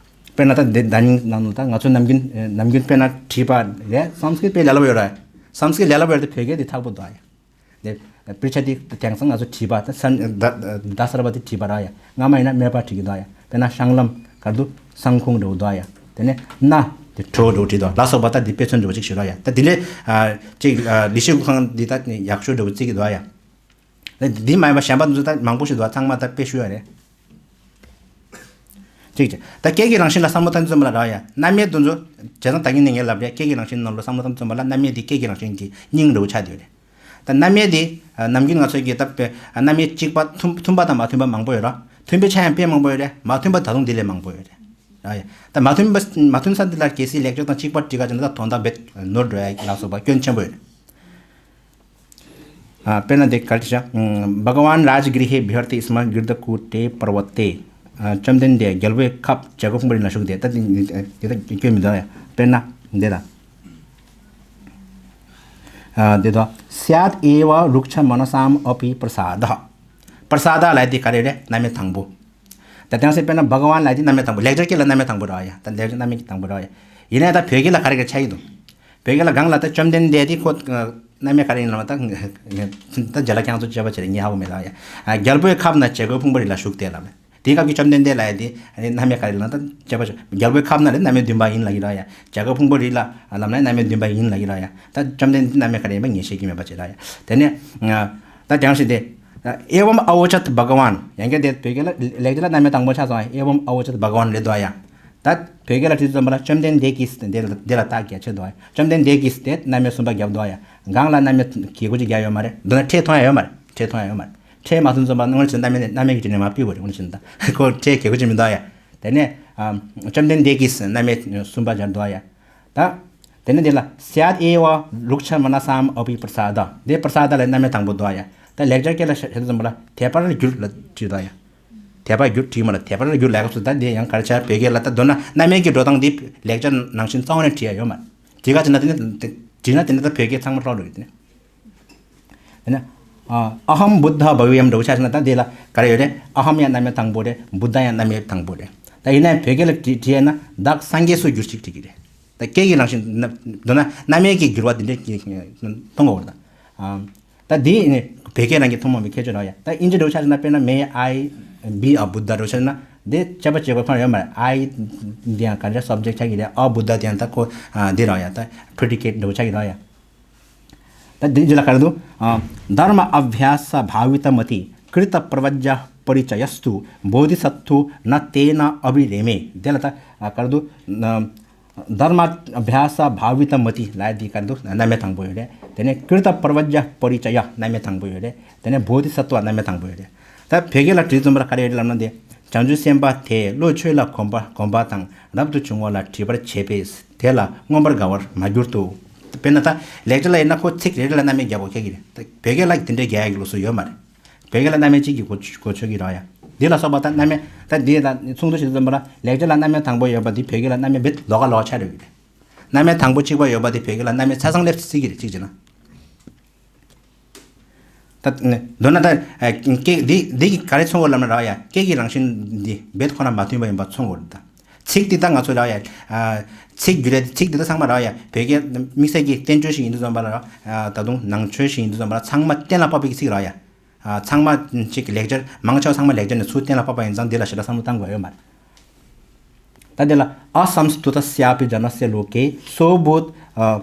དཔེར་ན་ད་འདི་བརྡ་རྙིང་ནང་ལ་ད་ང་ཚོ་ནམ་རྒྱུན་ནམ་རྒྱུན་དཔེར་ན་བྲིས་པ་རེད། སཾ་སྐྲྀཏ་དཔེ་ལས་སླ་པོ་ཡོད་ར། སཾ་སྐྲྀཏ་ལས་སླ་པོ་ཡོད་དེ་བོད་སྐད་དེ་ཐག་པོ་འདུག་ཨ་ཡ། དེ་པྲི་ཆ་དེ་དེང་སང་ང་ཚོ་བྲིས་པ་ད་ས་ད་ད་གསར་པ་དེ་བྲིས་པ་ར་ཡ། སྔ་མ་ཡིན་ན་སྨད་པ་བྲིས་ཀྱི་འདུག་ཨ་ཡ། དཔེར་ན་ཤང་ལམ་གར་དུ་སང་ཁུང་འགྲོ་འདུག་ཨ་ཡ། དེ་ནས་ན་དེ་གྲོ་འགྲོ་བྲིས་འདུག་ལ་སོགས་པ་ད་དེ་དཔེ་མཚོན་འགྲོ་ཅིག་ཞུ་ར་ཡ། ད་དེ་ལས་ཅིག་ལི་ཤི་གུར་ཁང་འདི་ད་ཡག་ཤོས་འགྲོ་བརྩི་གི་འདུག་ཨ་ཡ། ད་འདི་མ་ཡིན་པ་གཞན་པ་འདི་ཚོ་ད་མང་པོ་ཞིག་འདུག་ཨ། ཚང་མ་ད་དཔེ་ཞུ་ཡ་རེད། གཅིག་བྱས། ད་སྐད་ཀྱི་རང་བཞིན་ལ་བསམ་བློ་བཏང་དུས་ཙམ་པ་ལ་རག་ཡ། རྣམ་དབྱེ་འདི་ཚོ། བྱས་ཙང་ད་གིན་ནས་ངས་ལབ་རེད། སྐད་ཀྱི་རང་བཞིན་ནང་ལ་བསམ་བློ་བཏང་དུས་ཙམ་པ་ལ་རྣམ་དབྱེ་འདི་སྐད་ཀྱི་རང་བཞིན་གྱི་སྙིང་འདྲ་བོ་ཆགས་བསྡད་ཡོད་རེད། ད་རྣམ་དབྱེ་འདི། ནམ་རྒྱུན་ང་ཚོས་ཀྱི་ད་དཔེ། རྣམ་དབྱེ་གཅིག་པ་མཐུན་མཐུན་པ་དང་མ་མཐུན་པ་མང་པོ་ཡོད་ར། མཐུན་པའི་ཆ་ཡང་དཔེ་མང་པོ་ཡོད་རེད། མ་མཐུན་པ་ད་དུང་འདི་ལས་མང་པོ་ཡོད་རེད། ར་ཡ། ད་མ་མཐུན་པ་མ་མཐུན་ས་འདི་ལ་གལ་སྲིད་ལེགས་སྦྱར་དང་གཅིག་པ་བྲིས་ཀ་བྱས་ན་ད་དོན་དག་རྦད་ནོར་འགྲོ་ཡ་ལ་སོགས་པ་སྐྱོན་ཆེན་པོ་ཡོད་རེད། ཨ། དཔེར་ན་འདི་ག་རེ་བྱ། བྷ་ག་ཝཱན་རཱཇ་གྲི་ཧེ་བི་ཧར་ཏི་སྨ་གིར་དྷ་ཀུ་ཊེ་པར་བ་ཏེ། བཅོམ་ལྡན་འདས་རྒྱལ་པོའི་ཁབ་བྱ་རྒོད་ཕུང་པོའི་རི་ན་བཞུགས་ཏེ། ད་འདི་འདི་ད་སྐྱོན་མི་འདུག་ཡ། དཔེར་ན་འདི་ལ། ཨ་འདི་དོ། སྱད་ཨེ་བ་རུཀྵ་མ་ན་སམ་ཨ་པི་པྲ་སཱ་དཱ། པྲ་སཱ་དཱ་ལབ་དེ་ག་རེ་རེད། རྣམ་དབྱེ་དང་པོ། ད་དེང་སང་དཔེར་ན་བྷ་ག་ཝཱན་ལབ་དེ་རྣམ་དབྱེ་དང་པོ། ལེགས་སྦྱར་སྐད་ལ་རྣམ་དབྱེ་དང་པོ་རེད་ཡ། ད་ལེགས་སྦྱར་རྣམ་དབྱེ་གི་དང་པོ་རེད་ཡ། ཡིན་ནའི་ད་བོད་སྐད་ལ་ག་རེ་ག་ཆགས་ཀྱི་འདུག་བོད་སྐད་ལ་སྒང་ལ་ད་བཅོམ་ལྡན་འདས་དེ་ཁོ་རྣམ་དབྱེ་ག་རེ་ཡིན་ལབ་ན། ད་ད་རྗེས་ལ་ཁྱེད་ཚོ་དཔྱད་པ་བྱེད་རེད། ངས་ཧ་གོ་མེད་ལ་ཡ། རྒྱལ་པོའི་ཁབ་ན་བྱ་རྒོད་ཕུང་པོའི་རི་ལ་བཞུགས་ཏེ་ལབ་ནས། དེའི་སྐབས་ཀྱི་བཅོམ་ལྡན་འདས་ལབ་ཡ་དེ་རྣམ་དབྱེ་ག་རེ་ལབ་ན། ད་དཔྱད་པ་བྱེད། རྒྱལ་པོའི་ཁབ་ན་ལ་རྣམ་དབྱེ་བདུན་པ་ཡིན་ལབ་ཀྱི་རེད་ཡ། བྱ་རྒོད་ཕུང་པོའི་རི་ལ་ལབ་ན་རྣམ་དབྱེ་བདུན་པ་ཡིན་ལབ་ཀྱི་རེད་ཡ། ད་བཅོམ་ལྡན་འདས་རྣམ་དབྱེ་ག་རེ་ཡིན་པ་ངས་ཤེས་ཀྱི་མེད་པ་བྱེད་ལ་ཡ། དེ་ནས་ད་དེང་སང་དེ། ཨེ་ཝམ་ཨ་ཝ་ཅཏ་བྷ་ག་ཝཱན། ཡང་བསྐྱར་དེ་བོད་སྐད་ལ་ལེགས་སྦྱར་ལ་རྣམ་དབྱེ་དང་པོ་ཆགས་སོང་། ཨེ་ཝམ་ཨ་ཝ་ཅཏ་བྷ་ག་ཝཱན་རེད་འདུག་ཡ། ད་བོད་སྐད་ལ་བྲིས་ཙམ་པ་ལ་བཅོམ་ལྡན་འདས་ཀྱིས་དེ་ལ་དེ་ལ་རྟགས་གལ་ཆེ་འདུག་ཡ། བཅོམ་ལྡན་འདས་ཀྱིས་དེ་རྣམ་དབྱེ་གསུམ་པ་བརྒྱབ་འདུག་ཡ། སྒང་ལ་རྣམ་དབྱེ་གི་གུ་ཅིག་རྒྱག་ཡོད་མ་རེད། མདོར་ན་ཕྲད་མཐོང་ཡ་ཡོད་མ་རེད། ཕྲད་མཐོང་ཡ་ཡོད་མ་རེད། ཕྲད་མ་མཐོང་ཙམ་པ་ལ་དངོས་གནས་རྣམ་དབྱེ་གི་དྲི་ནས་མ་ཕུད་དགོས་རེད། དངོས་གནས་ད་ཁོ་ཕྲད་གི་གུ་ཅིག་མི་འདུག་ཡ། དེ་ནས་ཨ་བཅོམ་ལྡན་འདས་ཀྱིས་རྣམ་དབྱེ་གསུམ་པ་སྦྱར་འདུག་ཡ། ད། དེ་ནས་འདི་ལ་སྱད་ཨེ་བ་རུཀྵ་མ་ན་སམ་ཨ་པི་པྲ་སཱ་དཱ། འདི་པྲ་སཱ་དཱ་ལ་རྣམ་དབྱེ་དང་པོ་འདུག་ཡ། ད་ལེགས་སྦྱར་སྐད་ལ་བཤད་དུས་ཙམ་པ་ལ་དད་པར་གྱུར་ལ་བྲིས་འདུག་ཡ། དད་པར་གྱུར་བྲིས་མ་ལ་དད་པར་གྱུར་ལབ་སྐབས་སུ། ད་འདི་ཡང་ག་རེ་བྱ། བོད་སྐད་ལ་ད་མདོར་ན་རྣམ་དབྱེ་གི་འགྲོ་སྟངས་འདི་ལེགས་སྦྱར་ནང་བཞིན་རྩ་བ་ནས་བྲིས་ཡ་ཡོད་མ་རེད། བྲིས་ག་བྱས་ན་དེ་ནི་བྲིས་ན་དེ་ནི་ད་བོད་སྐད་ཚང་མ་ལྷོག་འགྲོ་གི་དེ་ནི། དེ་ནས་ཨ་ཨ་ཧམ་བུདྡྷ་བྷ་བི་ཡམ་འདྲ་བོ་ཆགས་སོང་ན། ད་འདི་ལ་ག་རེ་ཡོད་རེད། ཨ་ཧམ་ཡང་རྣམ་དབྱེ་དང་པོ་རེད། བུདྡྷ་ཡང་རྣམ་དབྱེ་དང་པོ་རེད། ད་ཡིན་ནའི་བོད་སྐད་ལ་བྲིས་བྲིས་ཡ་ན་བདག་སངས་རྒྱས་སུ་གྱུར་ཅིག་བྲིས་ཀྱི་རེད། ད་སྐད་ཀྱི་རང་བཞིན་ན་མདོར་ན་རྣམ་དབྱེ་གི་འགྱུར་བ་དེ་འདྲ་མཐོང་གི་ཡོད་རེད། ད་ཨ་ད་འདི་ནི་བོད་སྐད་རང་གི་ཐུན་མོང་བའི་ཁྱད་ཆོས་རང་ཡ། ད་ཨིན་ཇི་འདྲ་བོ་ཆགས་སོང་ན། དཔེར་ན་May I be a Buddha འདྲ་བོ་ཆགས་སོང་ན། འདི་དཔྱད་པ་བྱེད་དགོས་ཁོ་ན་ཡོད་མ་རེད། I འདི་ཡང་ག་རེ་subject ཆགས་ཀྱི་རེད། a Buddha འདི་ཡང་ད་ཁོ་ཨ་འདི་རང་ཡ། ད་predicate འདྲ་བོ་ཆགས་ཀྱི་རང་ཡ། ད་འདི་འདི་ལ་ག་རེ་འདུག་ཨ། དྷརྨ་ཨབྷྱཱ་སཱ་བྷཱ་བི་ཏ་མ་ཏི། ཀྲི་ཏ་པྲ་བྱ་པ་རི་ཙ་ཡ་སྟུ། བོ་དྷི་སཏྭ་ན་ཏེ་ན་ཨ་བྷི་རེ་མེ། དེ་ལ་ད་ཨ་ག་རེ་འདུག་ཨ། དྷརྨ་ཨབྷྱཱ་སཱ་བྷཱ་བི་ཏ་མ་ཏི་ལབ་ཡ་དེ་ག་རེ་འདུག་རྣམ་དབྱེ་དང་པོ་ཡོད་རེད། དེ་ནས་ཀྲི་ཏ་པྲ་བྱ་པ་རི་ཙ་ཡ་རྣམ་དབྱེ་དང་པོ་ཡོད་རེད། དེ་ནས་བོ་དྷི་སཏྭ་རྣམ་དབྱེ་དང་པོ་ཡོད་རེད། ད་བོད་སྐད་ལ་བྲིས་ཙམ་པ་ལ་ག་རེ་ཡོད་རེད་ལབ་ན། དེ་བྱང་ཆུབ་སེམས་དཔའ་དེས་བློ་ཆོས་ལ་གོམས་པ་གོམས་པ་དང་རབ་ཏུ་བྱུང་བ་ལ་དྲི་བར་བྱེད་པས། དེ་ལ་མངོན་པར་དགའ་བར་མ་གྱུར་ཏོ། དཔེར་ན་ད་ལེགས་སྦྱར་ལ་ཡིན་ན་ཁོ་ཚིག་རེ་རེ་ལ་རྣམ་དབྱེ་བརྒྱབ་པ་ཁྱེད་ཀྱི་རེད། ད་བོད་སྐད་ལ་དེ་འདྲའི་རྒྱག་ཡ་གི་ལུགས་སྲོལ་ཡོད་མ་རེད། བོད་སྐད་ལ་རྣམ་དབྱེ་གཅིག་གི་གོ་གོ་ཆོད་ཀྱི་རེད་ཡ། འདི་ལ་སོགས་པ་ད་རྣམ་དབྱེ་ད་འདི་ལ་མཚུངས་བསྡུར་བྱེད་དུས་ཙམ་པ་ལ་ལེགས་སྦྱར་ལ་རྣམ་དབྱེ་དང་པོ་ཡོད་པ་འདི་བོད་སྐད་ལ་རྣམ་དབྱེ་རྦད་ལོགས་ཀ་ལོགས་ཆགས་འགྲོ་གི་རེད། རྣམ་དབྱེ་དང་པོ་གཅིག་པ་ཡོད་པ་འདི་བོད་སྐད་ལ་རྣམ་དབྱེ་ཆ་ཚང་སླེབས་སྲིད་ཀྱི་རེད། གཅིག་བྱས་ན། ད་མདོར་ན་ད་ཨ་སྐད་འདི་འདི་གི་ག་རེ་མཚོན་དགོས་ལབ་ན་ར་ཡ། སྐད་ཀྱི་རང་བཞིན་འདི་རྦད་ཁོ་ན་མ་མཐུན་པ་ཡིན་པ་མཚོན་དགོས་རེད་ད། ཚིག་འདི་ད་ང་ཚོ་ར་ཡ། ཨ་ཚིག་སྒྱུར་ཡ་ཚིག་འདི་ད་ཚང་མ་ར་ཡ། བོད་སྐད་དམིགས་བསལ་གྱི་བསྟན་བཅོས་ཤིག་ཡིན་དུས་ཙམ་པ་ལ་ར། ཨ་ད་དུང་ནང་ཆོས་ཤིག་ཡིན་དུས་ཙམ་པ་ལ་ཚང་མ་གཏན་ལ་ཕབ་པའི་ཚིག་ར་ཡ། ཨ་ཚང་མ་གཅིག་གི་ལེགས་སྦྱར་མང་ཆེ་བ་ཚང་མ་ལེགས་སྦྱར་ནས་ཚུར་གཏན་ལ་ཕབ་པ་ཡིན་ཙང་འདི་ལ་ཞེ་དྲག་བསམ་བློ་བཏང་དགོས་ཡོད་མ་རེད། ད་དེ་ལ་ཨ་སཾ་སྟུ་ཏ་སྱ་པི་ཛ་ན་སྱ་ལོ་ཀེ་སོ་བོ་ཨ་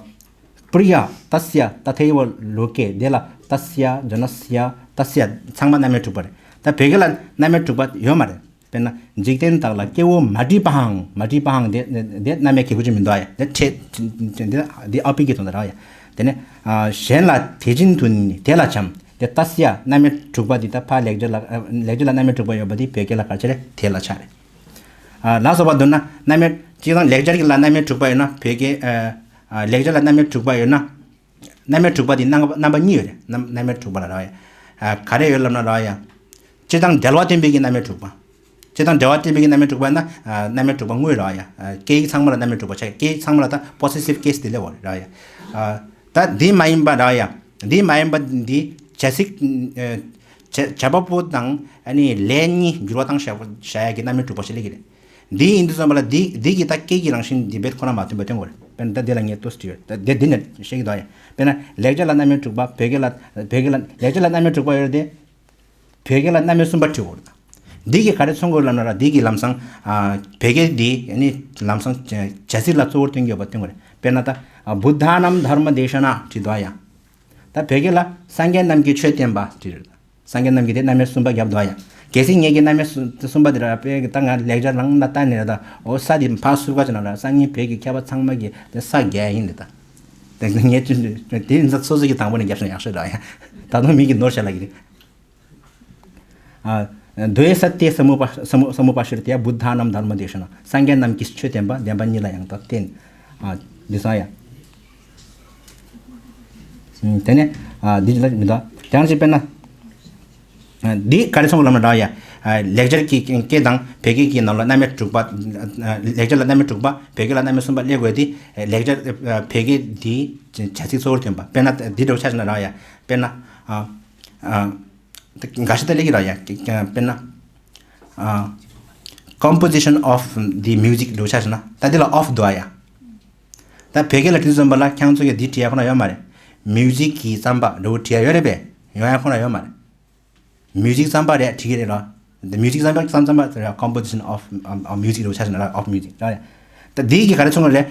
པྲི་ཡ་ཏ་སྱ་ཏ་ཐེ་ཝ་ལོ་ཀེ། དེ་ལ་ཏ་སྱ་ཛ་ན་སྱ་ཏ་སྱ་ཚང་མ་རྣམ་དབྱེ་དྲུག་པ་རེད། ད་བོད་སྐད་ལ་རྣམ་དབྱེ་དྲུག་པ་ཡོད་མ་རེད། དཔེར་ན་འཇིག་རྟེན་དག་ལ་སྐྱེ་བོ་མ་བྲིས་པའང་། མ་བྲིས་པའང་དེ་དེ་རྣམ་དབྱེ་གི་གུ་ཅིག་མི་འདུག་ཨ་ཡ། དེ་ཕྲད་དེ་དེ་ཨ་པི་ཀའི་དོན་དུ་རེད་ཨ་ཡ། དེ་ནས་ཨ་གཞན་ལ་དེ་བཞིན་དུ་ནི་དེ་ལ་འཆམ། དེ་ཏ་སྱ་རྣམ་དབྱེ་དྲུག་པ་འདི་ད་ཕར་ལེགས་སྦྱར་ལ་ཨ་ལེགས་སྦྱར་ལ་རྣམ་དབྱེ་དྲུག་པ་ཡོད་པ་འདི་བོད་སྐད་ལ་ག་རེ་ཆགས་རེད། དེ་ལ་ཆགས་རེད། ཨ་ལ་སོགས་པ་མདོར་ན་རྣམ་དབྱེ་སྤྱིར་བཏང་ལེགས་སྦྱར་གྱི་ལ་རྣམ་དབྱེ་དྲུག་པ་ཡོད་ན། བོད་སྐད་ཨ་ཨ་ལེགས་སྦྱར་ལ་རྣམ་དབྱེ་དྲུག་པ་ཡོད་ན། རྣམ་དབྱེ་དྲུག་པ་དེ་རྣམ་རྣམ་པ་གཉིས་ཡོད་རེད། རྣམ་རྣམ་དབྱེ་དྲུག་པ་ལ་ར་ཡ། ཨ་ག་རེ་ཡོད་ལབ་ན་ར་ཡ། སྤྱིར་བཏང་འབྲེལ་བ་བསྟན་པའི་གི་རྣམ་དབྱེ་དྲུག་པ། སྤྱིར་བཏང་འབྲེལ་བ་བསྟན་པའི་གི་རྣམ་དབྱེ་དྲུག་པ་ན་ཨ་རྣམ་དབྱེ་དྲུག་པ་དངོས་ར་ཡ། ཨ་སྐད་ཡིག་ཚང་མ་ལ་རྣམ་དབྱེ་དྲུག་པ་ཆགས། སྐད་ཡིག་ཚང་མ་ལ་ད་possessive case དེ་སླེབས་པ་རེད་ར་ཡ། ཨ་ད་འདི་མ་ཡིན་པ་ར་ཡ། འདི་མ་ཡིན་པ་འདི་བྱ་ཚིག་ཨ་བྱ་བྱ་བ་པོ་དང་ཨ་ནི་ལས་གཉིས་འགྱུར་བ་བཏང་བཞག་བཞག་ཡ་གི་རྣམ་དབྱེ་དྲུག་པ་ཞིག་སླེབས་ཀྱི་རེད། འདི་ཡིན་དུས་ཙམ་པ་ལ་འདི་འདི་གི་ད་སྐད་ཀྱི་རང་བཞིན་འདི་རྦད་ཁོ་ན་མ་མཐུན་པ་སྟོན་དགོས་རེད། དཔེར་ན་ད་འདི་ལ་ངས་ཏོག་ཙམ་བྲིས་ཡོད། ད་འདི་འདི་ནས་བཤད་ཀྱི་འདུག་ཡ། དཔེར་ན་ལེགས་སྦྱར་ལ་རྣམ་དབྱེ་དྲུག་པ། བོད་སྐད་ལ་བོད་སྐད་ལ་ལེགས་སྦྱར་ལ་རྣམ་དབྱེ་དྲུག་པ་ཡོད་རེད་དེ། བོད་སྐད་ལ་རྣམ་དབྱེ་གསུམ་པ་བྲིས་ཡོད་རེད། འདི་གི་ག་རེ་མཚོན་དགོས་ལབ་ན་ར། འདི་གི་ལམ་སང་ཨ་བོད་སྐད་འདི་ཨ་ནི་ལམ་སང་བྱ་བྱ་ཚིག་ལ་གཙོ་བོར་སྟོན་གྱི་ཡོད་པ་སྟོན་དགོས་རེད། དཔེར་ན་ད་ཨ་བུདྡྷཱ་ནཱམ་དྷརྨ་དེ་ཤ་ན་བྲིས་འདུག་ཡ། ད་བོད་སྐད་ལ་སངས་རྒྱས་རྣམས་ཀྱིས་ཆོས་བསྟན་པ་བྲིས་རེད། སངས་རྒྱས་རྣམས་ཀྱིས་དེ་རྣམ་དབྱེ་གསུམ་པ་བརྒྱབ་འདུག་ཡ། གལ་སྲིད་ངེད་ཀྱི་རྣམ་དབྱེ་གསུམ་གསུམ་པ་དེ་ར་དཔེ་ད་ང་ལེགས་སྦྱར་ལང་ན་ལྟ་ནས་ར། ད་འོ་ས་དེ་ཕར་ཟུར་ཁ་ཅིག་ན་ར། སང་ཉིན་བོད་ཀྱི་མཁས་པ་ཚང་མ་གིས་དེ་ས་རྒྱས་ཡིན་རེད་ད། དེ་ངས་ཅི་དེ་འཛའ་སོ་སོ་གི་དང་པོ་ནས་རྒྱབ་སོང་ཡག་ཤོས་ར་ཡ། ད་དུང་མི་གི་ནོར་བཤད་ལ་གི་རེད། ཨ་དྷཱུ་ཡེ་སཏྭ་སྨུ་པ་སྨུ་སྨུ་པ་ཤྲུ་ཏི་ཡ་བུདྡྷཱ་ནཱམ་དྷརྨ་དེ་ཤ་ན། སངས་རྒྱས་རྣམས་ཀྱིས་ཆོས་བསྟན་པ། བདེན་པ་གཉིས་ལ་ཡང་དག་བརྟེན། ཨ་འདི་སོང་ཡ། ཨ་དེ་ནས་ཨ་འདི་ལ་མི་འདུག་དེ་ཡང་ཅིག་དཔེར་ན། ཨ་འདི་ག་རེ་མཚོན་དགོས་ལབ་ན་ར་ཡ། ལེགས་སྦྱར་གྱི་སྐད་དང་བོད་སྐད་ཀྱི་ནང་ལ་རྣམ་དབྱེ་དྲུག་པ། ལེགས་སྦྱར་ལ་རྣམ་དབྱེ་དྲུག་པ། བོད་སྐད་ལ་རྣམ་དབྱེ་གསུམ་པ་སླེབས་དགོས་ཏེ། ལེགས་སྦྱར་བོད་སྐད་འདིའི་བྱ་ཚིག་གཙོ་བོར་ཐོན་པ། དཔེར་ན་འདི་འདྲ་བོ་ཆ་བཞག་ན་རག་ཡ། དཔེར་ན། འགའ་ཤས་ད་སླེབས་ཀྱི་རག་ཡ། དཔེར་ན། composition of the music འདྲ་བོ་ཆ་བཞག་ན་ད་འདི་ལ་of འདུག་ཨ་ཡ། ད་བོད་སྐད་ལ་དེ་ཙམ་པ་ལ་ཁྱེད་ཚོ་གིས་འདི་བྲིས་ཡ་ཁོ་ན་ཡོད་མ་རེད། མིའུ་ཟིག་གི་རྩམ་པ་འདྲ་བོ་བྲིས་ཡ་ཡོད་རེད་པས། ཡོང་ཡ་ཁོ་ན་ཡོད་མ་རེད། མིའུ་ཟིག་རྩམ་པ་རེད་བྲིས་ཀྱི་རེད་ལ། The music རྩམ་པ་རྩམ་རྩམ་པ་རེད། Composition of um, of music འདྲ་བོ་ཆ་བཞག་ན་of music རེད། ད་འདི་གི་ག་རེ་མཚོན་གྱི་རེད།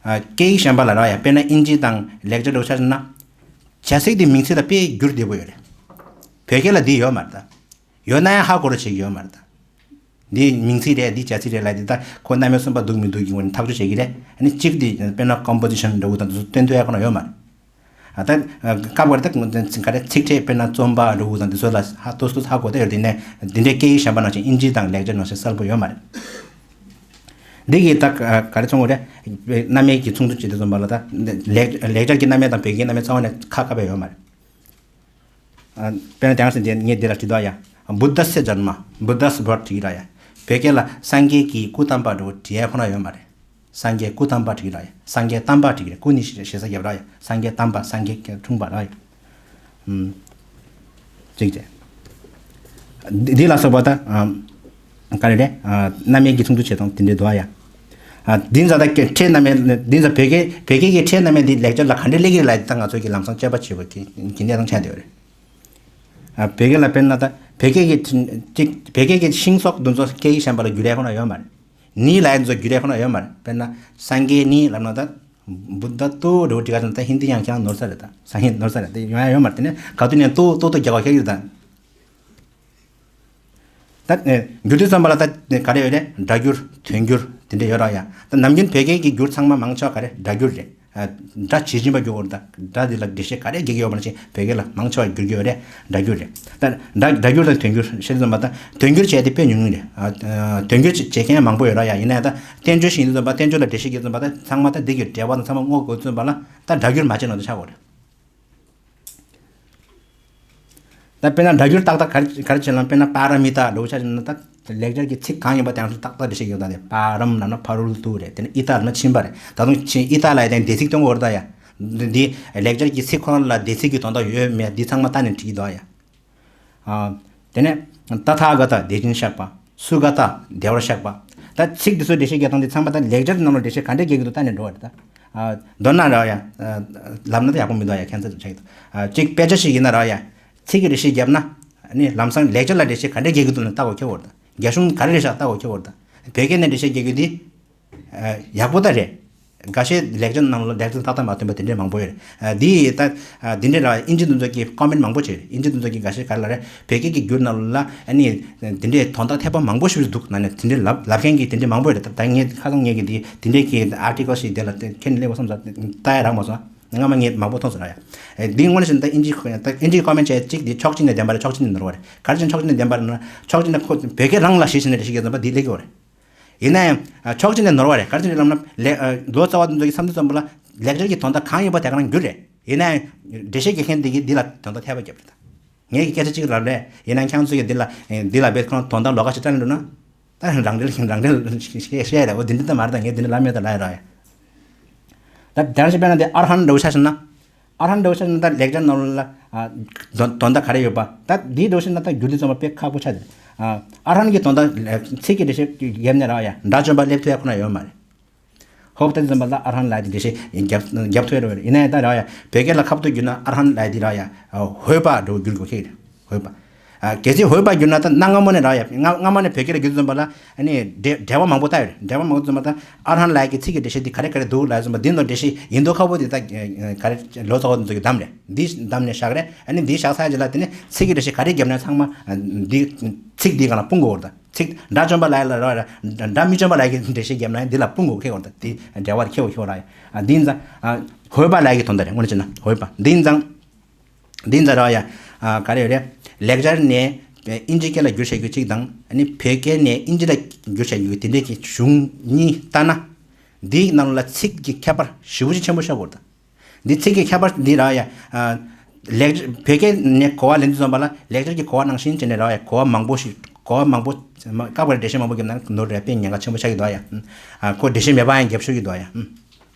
སྐད་ཡིག་གཞན་པ་ལ་རེད་ཡ། དཔེར་ན་དབྱིན་ཇི་དང་ལེགས་སྦྱར་འདྲ་བོ་ཆ་བཞག་ན། བྱ་ཚིག་དེ་མིང་ཚིག་ལ་དཔེ་བསྒྱུར་བདེ་པོ་ཡོད་རེད། བོད་སྐད་ལ་འདི་ཡོད་མ་རེད་ད། ཡོད་ན་ཡང་ཧ་གོ་རོགས་བྱེད་ཀྱི་ཡོད་མ་རེད་ད། འདི་མིང་ཚིག་རེད། འདི་བྱ་ཚིག་རེད་ལབ་དེ་ད་ཁོ་རྣམ་དབྱེ་གསུམ་པ་འདུག་མི་འདུག་གི་ངོས་ནས་ཐག་གཅོད་བྱེད་ཀྱི་རེད། ཨ་ནི་གཅིག་འདི་དཔེར་ན་composition འདྲ་བོ་དང་དེ་ཚོ་སྟོན་ཐུབ་ཡ་ཁོ་ན་ཡོད་མ་རེད། ཨ་ད་སྐབས་འགར་ད་ག་རེ་ཚིག་ཕྲད་དཔེར་ན་རྩོམ་པ་འདྲ་བོ་དང་དེ་ཚོ་ལ་ཧ་ཏོག་ཏོག་ཧ་གོ་བསྡད་ཡོད་རེད། དེ་ནས་འདི་འདྲའི་སྐད་ཡིག་གཞན་པ་ནང་བཞིན་དབྱིན་ཇི་དང་ལེགས་སྦྱར་ནང་བཞིན་གསལ་པོ་ཡོད་མ་རེད། འདི་གི་ད་ག་རེ་མཚོན་གྱི་རེད། རྣམ་དབྱེ་གི་མཚུངས་བསྡུར་བྱེད་དུས་ཙམ་པ་ལ་ད་ལེགས་ལེགས་སྦྱར་གྱི་རྣམ་དབྱེ་དང་བོད་སྐད་རྣམ་དབྱེ་རྩ་བ་ནས་ཁ་ཁ་བས་ཡོད་མ་རེད། ཨ། དཔེར་ན་དེང་སང་དེ་ངས་འདི་ལ་བྲིས་འདུག་ཡ། Buddhassa janma, Buddha's birth བྲིས་ར་ཡ། བོད་སྐད་ལ་སངས་རྒྱས་ཀྱི་སྐུ་བལྟམས་པ་འདྲ་བོ་བྲིས་ཡ་ཁོ་ན་ཡོད་མ་རེད། སངས་རྒྱས་སྐུ་བལྟམས་པ་བྲིས་ར་ཡ། སངས་རྒྱས་བལྟམས་པ་བྲིས་རེད། སྐུ་ནི་ཞེ་ས་རྒྱབ་ར་ཡ། སངས་རྒྱས་བལྟམས་པ། སངས་རྒྱས་འཁྲུངས་པ་ར་ཡ། ཨུམ། གཅིག་བྱས། འདི་འདི་ལ་སོགས་པ་ད། ཨམ། ག་རེ་རེད། ཨ། རྣམ་དབྱེ་གི་མཚུངས་བསྡུར་བྱེད་སྟངས་དེ་འདྲའི་འདུག་ཡ། ཨ། འདི་ཚོ་ད་ཕྲད་རྣམ་དབྱེ་འདི་ཚོ་བོད་སྐད་བོད་སྐད་ཀྱི་ཕྲད་རྣམ་དབྱེ་འདི་ལེགས་སྦྱར་ལ་ག་འདྲ་སླེབས་ཀྱི་རེད་ལབ་ད་ང་ཚོ་གི་ལམ་སང་དཔྱད་པ་བྱེད་དགོས་ཀྱི་གནས་སྟངས་ཆགས་བསྡད་ཡོད་རེད། ཨ། བོད་སྐད་ལ་དཔེར་ན་ད་བོད་སྐད་ཀྱི་ཅིག་བོད་སྐད་ཀྱི་ཤིང་སོགས་འདི་ཚོ་སྐད་ཡིག་གཞན་པ་ལ་བསྒྱུར་ཡ་ཁོ་ན་ཡོད་མ་རེད། ནི་ལབ་ཡ་འདི་ཚོ་བསྒྱུར་ཡ་ཁོ་ན་ཡོད་མ་རེད། དཔེར་ན་སངས་རྒྱས་ནི་ལབ་ན་ད་བུདྡྷ་ཏོ་འདྲ་བོ་འབྲི་ག་ཙམ་ད་ཧིན་དི་ཡང་ཁྱེད་རང་ནོར་ས་རེད། ད་སངས་རྒྱས་ནོར་ས་རེད། དེ་ཡོང་ཡ་ཡོད་མ་རེད། དེ་ནས་ག་དུས་ནས་ཏོ་ཏོ་ཏོ་རྒྱག་པ་ཁྱེད་ཀྱི་ད། ད་ཨེ། འགྱུར་དུས་ཙམ་པ་ལ་ད་ག་རེ་ཡོད་རེད། སྒྲ་སྒྱུར། དོན་སྒྱུར་དེ་འདྲ་ཡོད་ར་ཡ། ད་ནམ་རྒྱུན་བོད་སྐད་ཀྱི་སྒྱུར་ཚང་མ་མང་ཆེ་བ་ག་རེ་སྒྲ་སྒྱུར་རེད། ཨ། སྒྲ་ཇི་བཞིན་པ་སྒྱུར་དགོས་རེད། ད་སྒྲ་འདི་ལ་འགྲེལ་བཤད་ག་རེ་རྒྱག་གི་ཡོད་པ་ནང་བཞིན་བོད་སྐད་ལ་མང་ཆེ་བ་སྒྱུར་གྱི་ཡོད་རེད། སྒྲ་སྒྱུར་རེད། ད་སྒྲ་སྒྲ་སྒྱུར་དང་དོན་སྒྱུར་བཤད་དུས་ཙམ་པ་ད་དོན་སྒྱུར་བྱས་ཏེ་དཔེ་ཉུང་ཉུང་རེད། ཨ། དོན་སྒྱུར་བྱེད་མཁན་མང་པོ་ཡོད་ར་ཡ། ཡིན་ན་ཡང་ད་བསྟན་བཅོས་ཤིག་ཡིན་དུས་ཙམ་པ་བསྟན་བཅོས་ལ་འགྲེལ་བཤད་རྒྱག་དུས་ཙམ་པ་ད་ཚང་མ་ད་འདི་གི་འགྲེལ་པ་དང་ཚང་མ་བསྔོག་དགོས་དུས་ཙམ་པ་ལ་ད་སྒྲ་སྒྱུར་མ་བྱས་ན་འདི་ཆགས་དགོས་རེད། ད་དཔེར་ན་སྒྲ་སྒྱུར་ཏག་ཏག་ག་རེ་ག་རེ་བྱེད་ལབ་ན། དཔེར་ན་པཱ་ར་མི་ཏཱ་འདྲ་བོ་ཆ་བཞག་ན་ད་ལེགས་སྦྱར་གྱི་ཚིག་གང་ཡིན་པ་དེ་ཚོ་ཏག་ཏག་འགྲེལ་བཤད་རྒྱག་ད་དེ། པཱ་རམ་ལབ་ན་ཕ་རོལ་ཏུ་རེད། དེ་ནས་ཨི་ཏཱ་ལབ་ན་ཕྱིན་པ་རེད། ད་དུང་ཕྱིན་ཨི་ཏཱ་ལབ་ཡ་དེ་འདས་ཚིག་སྟོན་གྱི་ཡོད་རེད་ད་ཡ། འདི་ལེགས་སྦྱར་གྱི་ཚིག་ཁོ་ན་ལ་འདས་ཚིག་གི་དོན་དག་ཡོད་མེད་འདི་ཚང་མ་ལྟ་ནས་བྲིས་ཀྱི་འདུག་ཡ། ཨ། དེ་ནས་ཏ་ཐཱ་ག་ཏ་བདེ་ཆེན་བཤགས་པ། སུ་ག་ཏ་བདེ་བར་བཤགས་པ། ད་ཚིག་འདི་ཚོ་འགྲེལ་བཤད་རྒྱག་སྟངས་འདི་ཚང་མ་ད་ལེགས་སྦྱར་ནང་ལ་འགྲེལ་བཤད་ག་འདྲས་རྒྱག་གི་འདུག་ལྟ་ནས་འགྲོ་བ་རེད་ད། ཨ། མདོར་ན་ར་ཡ། ཨ། ལབ་ན་ད་ཡག་པོ་མི་འདུག་ཡ། ཁྱད་མཚར་དུ་ཆགས་ཀྱི་འདུག། ཨ། གཅིག་དཔེ་ཆ་ཞིག་ཡིན་ན་ར་ཡ། ཚིག་གི་འགྲེལ་བཤད་བརྒྱབ་ན། ནི་ལམ་སང་ལེགས་སྦྱར་ལ་འགྲེལ་བཤད་ག་འདྲས་རྒྱག་གི་འདུག་ལ་ལྟ་དགོས་ཁྱད་པར་འདུག། རྒྱ་གཞུང་ག་རེ་རེད་ཤག་ལྟ་དགོས་ཁྱད་པར་འདུག། བོད་སྐད་ནས་འགྲེལ་བཤད་རྒྱག་རྒྱུ་འདི། ཨ། ཡག་པོ་ད་རེད། འགའ་ཤས་ལེགས་སྦྱར་ནང་ལ་ལེགས་སྦྱར་ཏག་ཏག་མ་ཐོན་པ་དེ་འདྲས་མང་པོ་ཡོད་རེད། ཨ། འདི་ད། ཨ། འདི་འདྲས་ལ་དབྱིན་ཇི་འདི་ཚོ་གིས་ཀོ་མེན་མང་པོ་བྱས་རེད། དབྱིན་ཇི་འདི་ཚོ་གིས་འགའ་ཤས་ག་རེ་ལབ་རེད། བོད་སྐད་ཀྱི་བསྒྱུར་ནང་ལ་ཨ་ནི་འདི་འདྲས་དོན་དག་ཐེབས་པ་མང་པོ་ཞིག་འདུག་ན་ནས་དེ་འདྲས་ལབ་ལབ་མཁན་གྱི་དེ་འདྲས་མང་པོ་ཡོད་རེད། ད་ད་ངས་ཁ་སང་ངས་ཀྱི་དེ་དེ་འདྲས་ཀྱི་ཨར་ཊི་ཀལ་ཞིག་དེ་ལ་ཁྱེར་ནས་སླེབས་པ་བསམ་ས་ལྟ་ཡ་རག་མ་སོང་། སྔ་མ་ངས་མང་པོ་མཐོང་སོང་ར་ཡ། ཨེ། འདི་དངོས་གནས་བྱས་ན་ད་དབྱིན་ཇི་ད་དབྱིན་ཇིའི་ཀོ་མེན་བྱས་གཅིག་འདི་ཕྱོགས་གཅིག་ནས་བདེན་པ་རེད། ཕྱོགས་གཅིག་ནས་ནོར་བ་རེད། ག་རེ་བྱས་ན་ཕྱོགས་གཅིག་ནས་བདེན་པ་རེད་ན། ཕྱོགས་གཅིག་ནས་ཁོ་བོད་སྐད་རང་ལ་གཞི་བྱས་ནས་འགྲེལ་བཤད་རྒྱག་ཙམ་པ་འདི་སླེབས་ཀྱི་ཡོད་རེད། ཡིན་ན་ཡང་། ཨ། ཕྱོགས་གཅིག་ནས་ནོར་བ་རེད། ག་རེ་བྱས་ནས་ལབ་ན་ལེགས། ཨ། ལོ་ཙཱ་བ་དེ་ཚོ་གིས་བསམ་དུས་ཙམ་པ་ལ་ལེགས་སྦྱར་གྱི་དོན་དག་གང་ཡིན་པ་དེ་ག་རང་འགྱུར་རེད། ཡིན་ན་ཡང་། འགྲེལ་བཤད་རྒྱག་མཁན་འདི་གིས་འདི་ལ་དོན་དག་ཐེབས་པ་བརྒྱབ་རེད་ད། ངས་ཀྱི་སྐད་ཆ་གཅིག་ལབ་རེད། ཡིན་ན་ཁྱེད་ཚོ་གིས་འདི་ལ། ཨེ། འདི་ལ་བས་ཁོ་རང་དོན་དག་ལོགས་ཀ་ཞིག་བཀྲལ་འགྲོ་ན། ད་རང་འགྲེལ་རང་འགྲེལ་བཤད་རེད། འོ་འདི་འདྲ་ད་མ་རེད། ད་ངས་འདི་འདྲ་ལབ་མེད་ད་ལབ་ཡ་ར་ཡ། ད་དེ་རང་ཞིག་དཔེར་ན་དེ་ཨར་ཧན་འདྲ་བོ་ཆ་བཞག་ན། ཨར་ཧན་འདྲ་བོ་ཆ་བཞག་ན་ད་ལེགས་སྦྱར་ནང་ལ། ཨ། དོན་དོན་དག་ག་རེ་ཡོད་པ། ད་འདིའི་འདྲ་བོ་ཆ་བཞག་ན་ད་བསྒྱུར་དུས་ཙམ་པ་དཔེ་ཁག་པོ་ཆགས་རེད། ཨ། ཨར་ཧན་གྱི་དོན་དག་ཚིག་གི་འགྲེལ་བཤད་བརྒྱབ་ནས་རག་ཡ། དགྲ་བཅོམ་པ་སླེབས་ཐུབ་ཡ་ཁོ་ན་ཡོད་མ་རེད། ཧོབ་ད་དེ་ཙམ་པ་ལ་ཨར་ཧན་ལབ་དེ་འགྲེལ་བཤད་རྒྱབ་རྒྱབ་ཐུབ་ཡ་རེད། ཡིན་ན་ཡང་ད་རག་ཡ། བོད་སྐད་ལ་ཁ་ཐུག་བསྒྱུར་ན་ཨར་ཧན་ལབ་དེ་རག་ཡ། ཨ། འོད་པ་འདྲ་བོ་བསྒྱུར་དགོས་ཁེལ་རེད། འོད་པ། ཨ། གལ་སྲིད་འོད་པ་བསྒྱུར་ན་ད་གནའ་སྔ་མོ་ནས་རག་ཡ། སྔ་སྔ་མོ་ནས་བོད་སྐད་ལ་བསྒྱུར་དུས་ཙམ་པ་ལ་ཨ་ནི་འགྲེལ་འགྲེལ་པ་མང་པོ་བཏགས་ཡོད་རེད། འགྲེལ་པ་མང་པོ་དུས་ཙམ་པ་ད་ཨར་ཧན་ལབ་ཀྱི་ཚིག་གི་འགྲེལ་བཤད་འདི་ག་རེ་ག་རེ་འདུག་ལབ་ཙམ་པ་འདི་ནང་འགྲེལ་བཤད་ཡིན་མདོག་ཁ་པོ་འདི་ད་ག་རེ་ལོ་ཙཱ་བ་འདི་ཚོ་གིས་བདམས་རེད། འདི་བདམས་ནས་བཞག་རེད། ཨ་ནི་འདི་བཞག་ཚར་རྗེས་ལ་དེ་ནས་ཚིག་གི་འགྲེལ་བཤད་ག་རེ་བརྒྱབ་ན་ཚང་མ་འདི་ཚིག་འདི་སྒང་ལ་སྤུངས་དགོས་རེད། ད་ཚིག་དགྲ་བཅོམ་པ་ལབ་ཡ་ལ་རག་ཡ། དགྲ་མི་བཅོམ་པ་ལབ་ཀྱི་འགྲེལ་བཤད་བརྒྱབ་ན་འདི་ལ་སྤུངས་དགོས་ཁེལ་བ་རེད། ད་འདི་འགྲེལ་པ་ཁེལ་བ་ཁེལ་བ་རག་ཡ། ཨ། འདི་ཡིན་ཙང་། ཨ། འོད་པ་ལབ་ཀྱི་དོན་དག་རེད། དངོས་གནས་བྱས་ན་འོད་པ་འདི་ཡིན་ཙང་། འདི་ཡིན་ཙང་རག་ཡ། ཨ། ག་རེ་ཡོད་རེད། ལེགས་སྦྱར་ནས་དབྱིན་ཇི་སྐད་ལ་བསྒྱུར་བྱ་རྒྱུ་གཅིག་དང་། ཨ་ནི་བོད་སྐད་ནས་དབྱིན་ཇི་ལ་བསྒྱུར་བྱ་རྒྱུ་དེ་འདྲས་ཀྱི་གཞུང་གཉིས་ལྟ་ན། འདིའི་ནང་ལ་ཚིག་གི་ཁྱད་པར་ཞེ་པོ་ཅིག་ཆེན་པོ་ཤོར་གྱི་ཡོད་རེད། འདི་ཚིག་གི་ཁྱད་པར་འདི་རག་ཡ། ཨ། ལེགས་བོད་སྐད་ནས་གོ་བ་ལེན་དུས་ཙམ་པ་ལ་ལེགས་སྦྱར་གྱི་གོ་བ་ནང་བཞིན་བྱས་ནས་ར་བ་ཡ་གོ་བ་མང་པོ་ཞིག་གོ་བ་མང་པོ་སྐབས་འགར་འགྲེལ་བཤད་མང་པོ་བརྒྱབ་ན་ནོར་རེད་དཔེ་ཉེན་ཁ་ཆེན་པོ་ཆགས་ཀྱི་འདུག་ཡ། ཨ་ཁོ་འགྲེལ་བཤད་མེད་པ་ཡང་རྒྱབ་ཤོར་གྱི་འདུག་ཡ།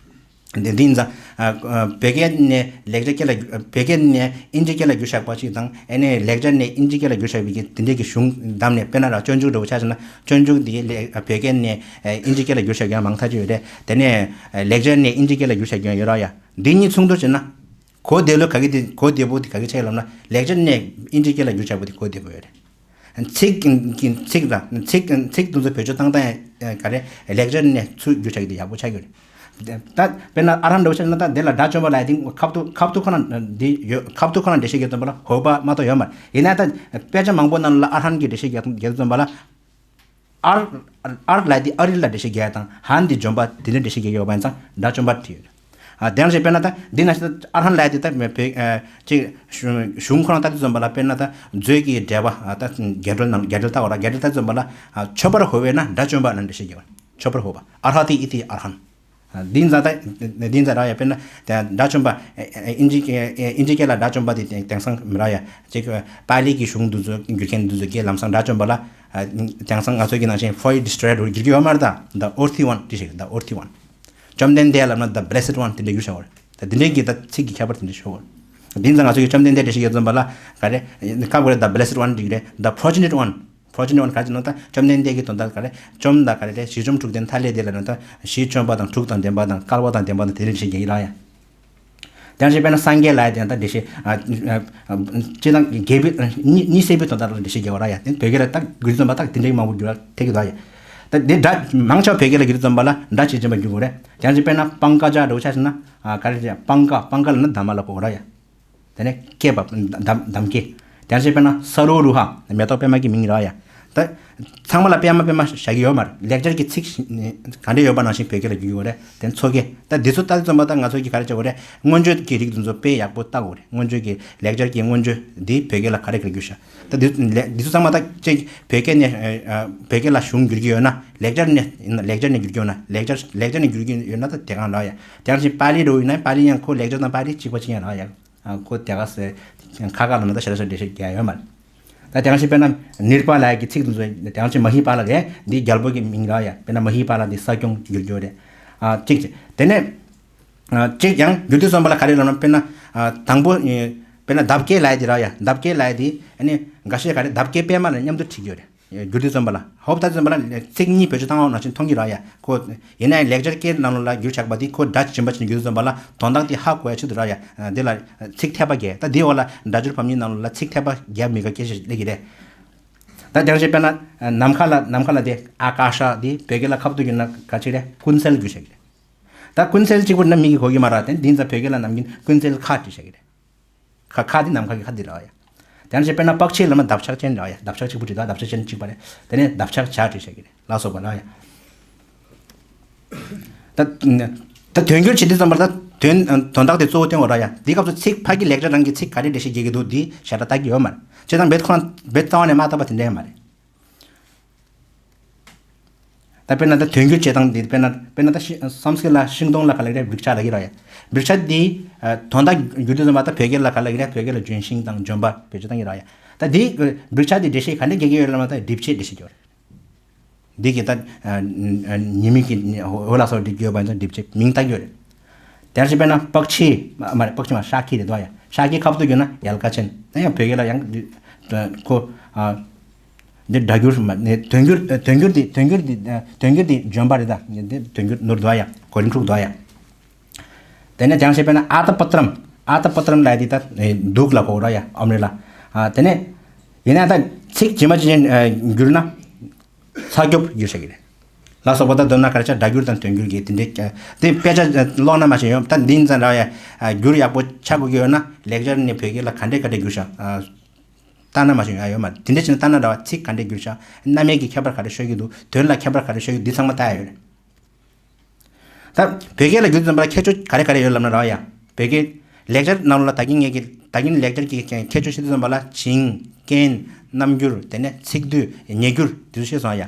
འདི་འདི་ཡིན་ཙང་། ཨ་ཨ་བོད་སྐད་ནས་ལེགས་སྦྱར་སྐད་ལ་བོད་སྐད་ནས་ཨིན་ཇི་སྐད་ལ་བསྒྱུར་བཞག་པ་ཅིག་དང་ཨ་ནི་ལེགས་སྦྱར་ནས་ཨིན་ཇི་སྐད་ལ་བསྒྱུར་བཞག་པའི་གི་དེ་འདྲའི་གི་གཞུང་བདམས་ནས་དཔེར་ན་ར་སྤྱོད་འཇུག་འདྲ་བོ་ཆ་བཞག་ན་སྤྱོད་འཇུག་འདི་ལེགས་བོད་སྐད་ནས་ཨིན་ཇི་སྐད་ལ་བསྒྱུར་བཞག་ཡོད་མང་ཐག་ཆོད་ཡོད་རེད། དེ་ནས་ལེགས་སྦྱར་ནས་ཨིན་ཇི་སྐད་ལ་བསྒྱུར་བཞག་ཡོད་ར་ཡ། འདི་གཉིས་མཚུངས་བསྡུར་བྱས་ན། གོ་བདེ་ལོས་ག་གི་དེ་གོ་བདེ་པོ་དེ་ག་གི་ཆགས་ལབ་ན་ལེགས་སྦྱར་ནས་ཨིན་ཇི་སྐད་ལ་བསྒྱུར་བཞག་པ་དེ་གོ་བདེ་པོ་ཡོད་རེད། ཚིག་ཚིག་ལ་ཚིག་ཚིག་དེ་ཚོ་བེད་སྤྱོད་བཏང་སྟངས་ག་རེ་ལེགས་སྦྱར་ནས་ཚུར་བསྒྱུར་བྱ་གི་དེ་ཡག་པོ་ཆགས་ཀྱི་རེད། ད་དཔེར་ན་ཨ་ར་ཧན་འདྲ་བོ་བཤད་ན་ད་དེ་ལ་སྒྲ་བཅོམ་པ་ལབ་ཡ་དེ་ཁ་ཐུག་ཁ་ཐུག་ཁོ་ན་འདི་ཡོད་ཁ་ཐུག་ཁོ་ན་འགྲེལ་བཤད་རྒྱག་དུས་ཙམ་པ་ལ་ཧོ་པ་མ་གཏོགས་ཡོད་མ་རེད། ཡིན་ན་ད་དཔེ་ཆ་མང་པོ་ནང་ལ་ཨ་ར་ཧན་གྱི་འགྲེལ་བཤད་རྒྱག་རྒྱག་དུས་ཙམ་པ་ལ་ཨར་ཨར་ལབ་ཡ་དེ་ཨ་རི་ལ་འགྲེལ་བཤད་རྒྱག་ཡ་དང་ཧན་དེ་འཇོམས་པ་དེ་འདྲ་འགྲེལ་བཤད་རྒྱག་ཡོད་པ་ཡིན་ཙང་སྒྲ་བཅོམ་པ་བྲིས་ཡོད། ཨ་དེ་ཡང་ཞིག་དཔེར་ན་ད་འདི་ན་ཞིག་ཨར་ཧན་ལབ་ཡ་དེ་ད་མེ་བེ་ཨ་ཅིག་གཞུང་གཞུང་ཁོ་རང་ལྟ་དུས་ཙམ་པ་ལ་དཔེར་ན་ད་མཛོད་ཀྱི་འགྲེལ་པ་ཨ་ད་རྒྱ་འགྲེལ་ནང་རྒྱ་འགྲེལ་ལྟ་བ་ར་རྒྱ་འགྲེལ་ལྟ་དུས་ཙམ་པ་ལ་ཨ་མཆོད་པར་ཧོ་བས་ན་སྒྲ་བཅོམ་པ་ན་འགྲེལ་བཤད་རྒྱག་པ་མཆོད་པར་ཧོ་བ་ཨར་ཧ་ཏི་ཨི་ཏི་ཨར་ཧན། འདི་ཡིན་ཙང་ད་འདི་ཡིན་ཙང་ར་ཡ་དཔེར་ན་དེ་སྒྲ་བཅོམ་པ་ཨིན་ཇི་ཨིན་ཇི་སྐད་ལ་སྒྲ་བཅོམ་པ་དེ་དེང་སང་མི་ར་ཡ་ཅིག་པཱ་ལི་གི་གཞུང་འདི་ཚོ་བསྒྱུར་མཁན་འདི་ཚོ་སྐད་ལམ་སང་སྒྲ་བཅོམ་པ་ལ་དེང་སང་ང་ཚོ་གི་ནང་བཞིན་for destroyed བསྒྱུར་གྱི་ཡོད་མ་རེད། ད་the earthy one དེ་ཞིག the earthy one བཅོམ་ལྡན་འདས་ལབ་ན་the blessed one དེ་འདྲ་བསྒྱུར་བྱ་བ་རེད། ད་དེ་འདྲའི་གི་ད་ཚིག་གི་ཁྱད་པར་དེ་འདྲ་ཤོར་བ་རེད། དེ་ཡིན་ཙང་ང་ཚོ་གི་བཅོམ་ལྡན་འདས་འགྲེལ་བཤད་རྒྱག་ཙམ་པ་ལ་ག་རེ་ཁ་བོ་རེ་the blessed one འགྲིག་རེད། the fortunate one fortunate one ག་རེ་ཟེར་ན་ད་བཅོམ་ལྡན་འདས་ཀྱི་དོན་དག་ག་རེ་བཅོམ་དང་ག་རེ་རེད་བཞི་བཅོམ་དྲུག་ལྡན་མཐའ་ཀླས་དེ་ལ་ནི་ད་བཞི་བཅོམ་པ་དང་དྲུག་དང་ལྡན་པ་དང་བསྐལ་པ་དང་ལྡན་པ་དང་དེ་རིགས་ཞིག་ཡིན་ར་ཡ། དེ་ཡང་ཞིག་དཔེར་ན་སངས་རྒྱས་ལ་ཡ་དེ་ཡང་ད་འགྲེལ་བཤད་ཨ་ཨ་སྤྱི་དང་རྒྱས་པའི་གཉིས་གཉིས་སེལ་བའི་དོན་དག་ལ་འགྲེལ་བཤད་རྒྱག་པ་ར་ཡ། དེ་བོད་སྐད་ལ་ད་བསྒྱུར་ཙམ་པ་ད་དེ་འདྲའི་མང་པོ་བསྒྱུར་ཐེག་གི་ད་ཡ། ད་དེ་སྒྲ་མང་ཆེ་བ་བོད་སྐད་ལ་བསྒྱུར་ཙམ་པ་ལ་སྒྲ་ཇི་བཞིན་པ་འགྱུར་དགོས་རེད། དེ་ཡང་ཞིག་དཔེར་ན་པང་ཀ་ཇ་འདྲ་བོ་ཆ་བཞག་ན་ཨ་ག་རེ་ཟེར་པང་ཀ་པང་ཀ་ལབ་ན་འདབ་མ་ལ་གོ་ར་ཡ། དེ་ནས་སྐྱེས་པ་འདམ་འདམ་སྐྱེས། དེ་ཡང་ཞིག་དཔེར་ན་ས་རུ་རུ་ཧ་མེ་ཏོག་པད་མ་གི་མིང་རེད་ཡ། ད་ཚང་མ་ལ་པད་མ་པད་མ་བཞག་གི་ཡོད་མ་རེད། ལེགས་སྦྱར་གྱི་ཚིག་ག་འདྲ་ཡོད་པ་ནང་བཞིན་བོད་སྐད་ལ་བསྒྱུར་གྱི་ཡོད་རེད། དེ་ནས་མཚོ་སྐྱེས། ད་འདི་ཚོ་ལྟ་དུས་ཙམ་པ་ད་ང་ཚོ་གི་ག་རེ་བྱེད་དགོས་རེད། མངོན་བརྗོད་ཀྱི་རིགས་འདི་ཚོ་དཔེ་ཡག་པོ་ལྟ་དགོས་རེད། མངོན་བརྗོད་ཀྱི་ལེགས་སྦྱར་གྱི་མངོན་བརྗོད་འདི་བོད་སྐད་ལ་ག་རེ་ག་རེ་བསྒྱུར་ཤག་ད་འདི་ལེགས་འདི་ཚོ་ཚང་མ་ད་ཅིག་བོད་སྐད་ནས་ཨ་བོད་སྐད་ལ་གཞུང་བསྒྱུར་གྱི་ཡོད་ན་ལེགས་སྦྱར་ནས་ཡིན་ན་ལེགས་སྦྱར་ནས་བསྒྱུར་གྱི་ཡོད་ན་ལེགས་སྦྱར་ལེགས་སྦྱར་ནས་བསྒྱུར་གྱི་ཡོད་ན་ད་དེ་གང་ལ་ཡ། དེ་ཡང་ཞིག་པཱ་ལི་འདྲ་བོ་ཡིན་ན་པཱ་ལི་ཡང་ཁོ་ལེགས་སྦྱར་དང་པཱ་ལི་གཅིག་པ་གཅིག་རྐྱང་རེད་ཡ། ཨ་ཁོ་དེ་ག་ཟེར་ཁ་ཁ་ལ་ན་ད་ཞེ་དྲག་ཞེ་དྲག་འགྲེལ་བཤད་རྒྱག་ཡོད་མ་རེད། ད་དེ་ཡང་ཞིག་དཔེར་ན་ནིར་པཱ་ལ་ཡ་གི་ཚིག་དེ་ཚོ་དེ་ཡང་ཞིག་མ་ཧི་པཱ་ལ་རེད། འདི་རྒྱལ་པོ་གི་མིང་རེད་ཡ། དཔེར་ན་མ་ཧི་པཱ་ལ་འདི་ས་སྐྱོང་བསྒྱུར་རྒྱུ་རེད། ཨ་གཅིག་བྱས། དེ་ནས་ཨ་གཅིག་ཡང་བསྒྱུར་དུས་ཙམ་པ་ལ་ག་རེ་ལབ་ན་དཔེར་ན་ཨ་དང་པོ་ཨེ་དཔེར་ན་འདབ་སྐྱེས་ལབ་ཡ་དེ་རེད་ཡ། འདབ་སྐྱེས་ལབ་ཡ་དེ་ཨ་ནི་འགའ་ཤས་ག་རེ་འདབ་སྐྱེས་པད་མ་ལ་མཉམ་དུ་བྲིས་རྒྱུ་རེད། བསྒྱུར་དུས་ཙམ་པ་ལ་ཧོབ་ད་ཙམ་པ་ལ་ཚིག་གཉིས་བེད་སྤྱོད་བཏང་བ་ནང་བཞིན་མཐོང་གི་རེད་ཡ། ཁོ་ཡིན་ནའི་ལེགས་སྦྱར་སྐད་ནང་ལོགས་ལ་བསྒྱུར་ཆགས་པ་དེ་ཁོ་སྒྲ་ཇི་བཞིན་པ་ཅིག་བསྒྱུར་དུས་ཙམ་པ་ལ་དོན་དག་དེ་ཧ་གོ་ཡ་ཆེད་དུ་རེད་ཡ། འདི་ལ་ཚིག་འཐད་པ་བརྒྱབ། ད་དེའི་འོག་ལ་སྒྲ་སྦྱོར་བམ་གཉིས་ནང་ལོགས་ལ་ཚིག་འཐད་པ་བརྒྱབ་མེད་ག་སྐད་ཆ་ཞིག་སླེབས་ཀྱི་རེད། ད་དེ་རང་བཞིན་དཔེར་ན་ནམ་མཁའ་ལ་ནམ་མཁའ་ལ་དེ་ཨ་ཀ་ཤ་དེ་བོད་སྐད་ལ་ཁ་ཐུག་བསྒྱུར་ན་ག་ཅིག་རེད། ཀུན་གསལ་བསྒྱུར་ཆགས་ཀྱི་རེད། ད་ཀུན་གསལ་གཅིག་པུ་ན་མིག་གིས་གོ་གི་མ་རེད། དེ་འདི་ཙམ་བོད་སྐད་ལ་ནམ་རྒྱུན་ཀུན་གསལ་ཁ་བྲིས་བཞག་གི་རེད། ཁ་ཁ་འདི་ནམ་མཁའ་གི་ཁ་འདི་རེད་ཡ། དེ་ནང་བཞིན་དཔེར་ན་པགས་ཆེན་ལབ་ན་འདབ་ཆགས་ཅན་རེད་ཡ། འདབ་ཆགས་གཅིག་པུ་བྲིས་ད་འདབ་ཆགས་ཅན་གཅིག་པ་རེད། དེ་ནས་འདབ་ཆགས་བྱ་བྲིས་བཞག་གི་རེད་ལ་སོགས་པ་རེད་ཡ། ད་ད་དོན་སྒྱུར་བྱེད་དུས་ཙམ་པར་ད་དོན་དོན་དག་དེ་གཙོ་བོ་སྟོན་དགོས་རེད་ཡ། འདི་སྐབས་སུ་ཚིག་ཕ་གི་ལེགས་སྦྱར་རང་གི་ཚིག་ག་རེ་འགྲེལ་བཤད་རྒྱག་གི་འདུག་འདི་ཞེ་དྲག་ལྟ་གི་ཡོད་མ་རེད། བྱས་ཙང་རྦད་ཁོ་རང་རྦད་རྩ་བ་ནས་མ་བརྟགས་པ་དེ་འདྲ་ཡང་མ་རེད། ད་དཔེར་ན་ད་དོན་སྒྱུར་བྱེད་སྟངས་འདི་དཔེར་ན་དཔེར་ན་ད་ཤི་སཾ་སྐྲྀ་ཏ་ལ་ཤིང་སྡོང་ལ་ག་ལབ་རེད། བྲིག་ཤ་ལབ་ཀྱི་རེད་ཡ། བྲིག་ཤ་འདི་ཨ་དོན་དག་བསྒྱུར་དུས་ཙམ་པ་ད་བོད་སྐད་ལ་ག་ལབ་ཀྱི་རེད། བོད་སྐད་ལ་ལྗོན་ཤིང་དང་ལྗོན་པ་བེད་སྤྱོད་གཏང་གི་རེད་ཡ། ད་འདི་བྲིག་ཤ་འདི་འགྲེལ་བཤད་ག་འདྲ་རྒྱག་གི་ཡོད་ལབ་ན་ད་སྒྲིབ་བྱེད་འགྲེལ་བཤད་ཀྱི་ཡོད་རེད། འདི་གི་ད་ཨ་ཨ་ཉི་མ་གི་འོད་ལ་སོགས་སྒྲིབ་ཀྱི་ཡོད་པ་ཡིན་ཙང་སྒྲིབ་བྱེད་མིང་བཏགས་ཀྱི་ཡོད་རེད། དེ་ཡང་ཞིག་དཔེར་ན་པགས་ཆེན་མ་མ་རེད། པགས་ཆེན་མ་ཤ་ཁི་རེད་དོ་ཡ། ཤ་ཁི་ཁ་བཏུ་བསྒྱུར་ན་ཡལ་ག་ཅན། ད་ཡང་བོད་སྐད་ལ་ཡང་འདི་ཁོ་ཨ་འདི་སྒྲ་སྒྱུར་མ་ནི་དོན་སྒྱུར་དོན་སྒྱུར་འདི་དོན་སྒྱུར་འདི་དོན་སྒྱུར་འདི་ལྗོན་པ་རེད། ད་འདི་དོན་སྒྱུར་ནོར་དོ་ཡ། གོ་རིམ་འཁྲུག་དོ་ཡ། དེ་ནས་དེ་ཡང་ཞིག་དཔེར་ན་ཨ་ཏ་པ་ཏྲམ། ཨ་ཏ་པ་ཏྲམ་ལབ་ཡ་འདི་ད་གདུགས་ལ་གོ་ར་ཡ། ཨམ་རི་ལ། ཨ་དེ་ནས་ཡིན་ན་ད་ཚིག་ཇི་མ་ཇི་བཞིན་བསྒྱུར་ན། ཚ་སྐྱོབ་བསྒྱུར་བྱ་གི་རེད། ལ་སོགས་པ་ད་མདོར་ན་ག་རེ་ཆ་སྒྲ་སྒྱུར་དང་དོན་སྒྱུར་གྱི་དེ་འདྲའི་དེ་དཔེ་ཆ་ཀློག་ན་མ་ཤེས་ཡོང་། ད་འདི་ཡིན་ཙང་ར་ཡ་སྒྱུར་ཡག་པོ་ཆགས་དགོས་ཀྱི་ཡོད་ན་ལེགས་སྦྱར་ནས་བོད་སྐད་ལ་ག་འདྲས་ག་འདྲས་བསྒྱུར་བྱ། ལྟ་ན་མ་ཤེས་ཡོང་ཡ་ཡོད་མ་རེད། དེ་འདྲས་བྱས་ན་ལྟ་ན་ར་བ་ཚིག་ག་འདྲས་བསྒྱུར་བྱ། རྣམ་དབྱེ་གི་ཁྱད་པར་ག་རེ་ཤོད་ཀྱི་འདུག་དོན་ལ་ཁྱད་པར་ག་རེ་ཤོད་ཀྱི་འདུག་འདི་ཚང་མ་ལྟ་ཡ་ཡོད་རེད། ད་བོད་སྐད་ལ་བསྒྱུར་དུས་ཙམ་པ་ལ་ཁྱད་ཆོས་ག་རེ་ག་རེ་ཡོད་ལབ་ན་ར་ཡ། བོད་སྐད་ལེགས་སྦྱར་ནང་ལ་ད་གིན་ངས་ཀྱི་ད་གིན་ལེགས་སྦྱར་གྱི་ཁྱད་ཆོས་བཤད་དུས་ཙམ་པ་ལ་བྱིངས། རྐྱེན། རྣམ་འགྱུར། དེ་ནས་ཚིག་སྡུད། ཉེ་སྒྱུར་དེ་ཚོ་བཤད་སོང་ཡ།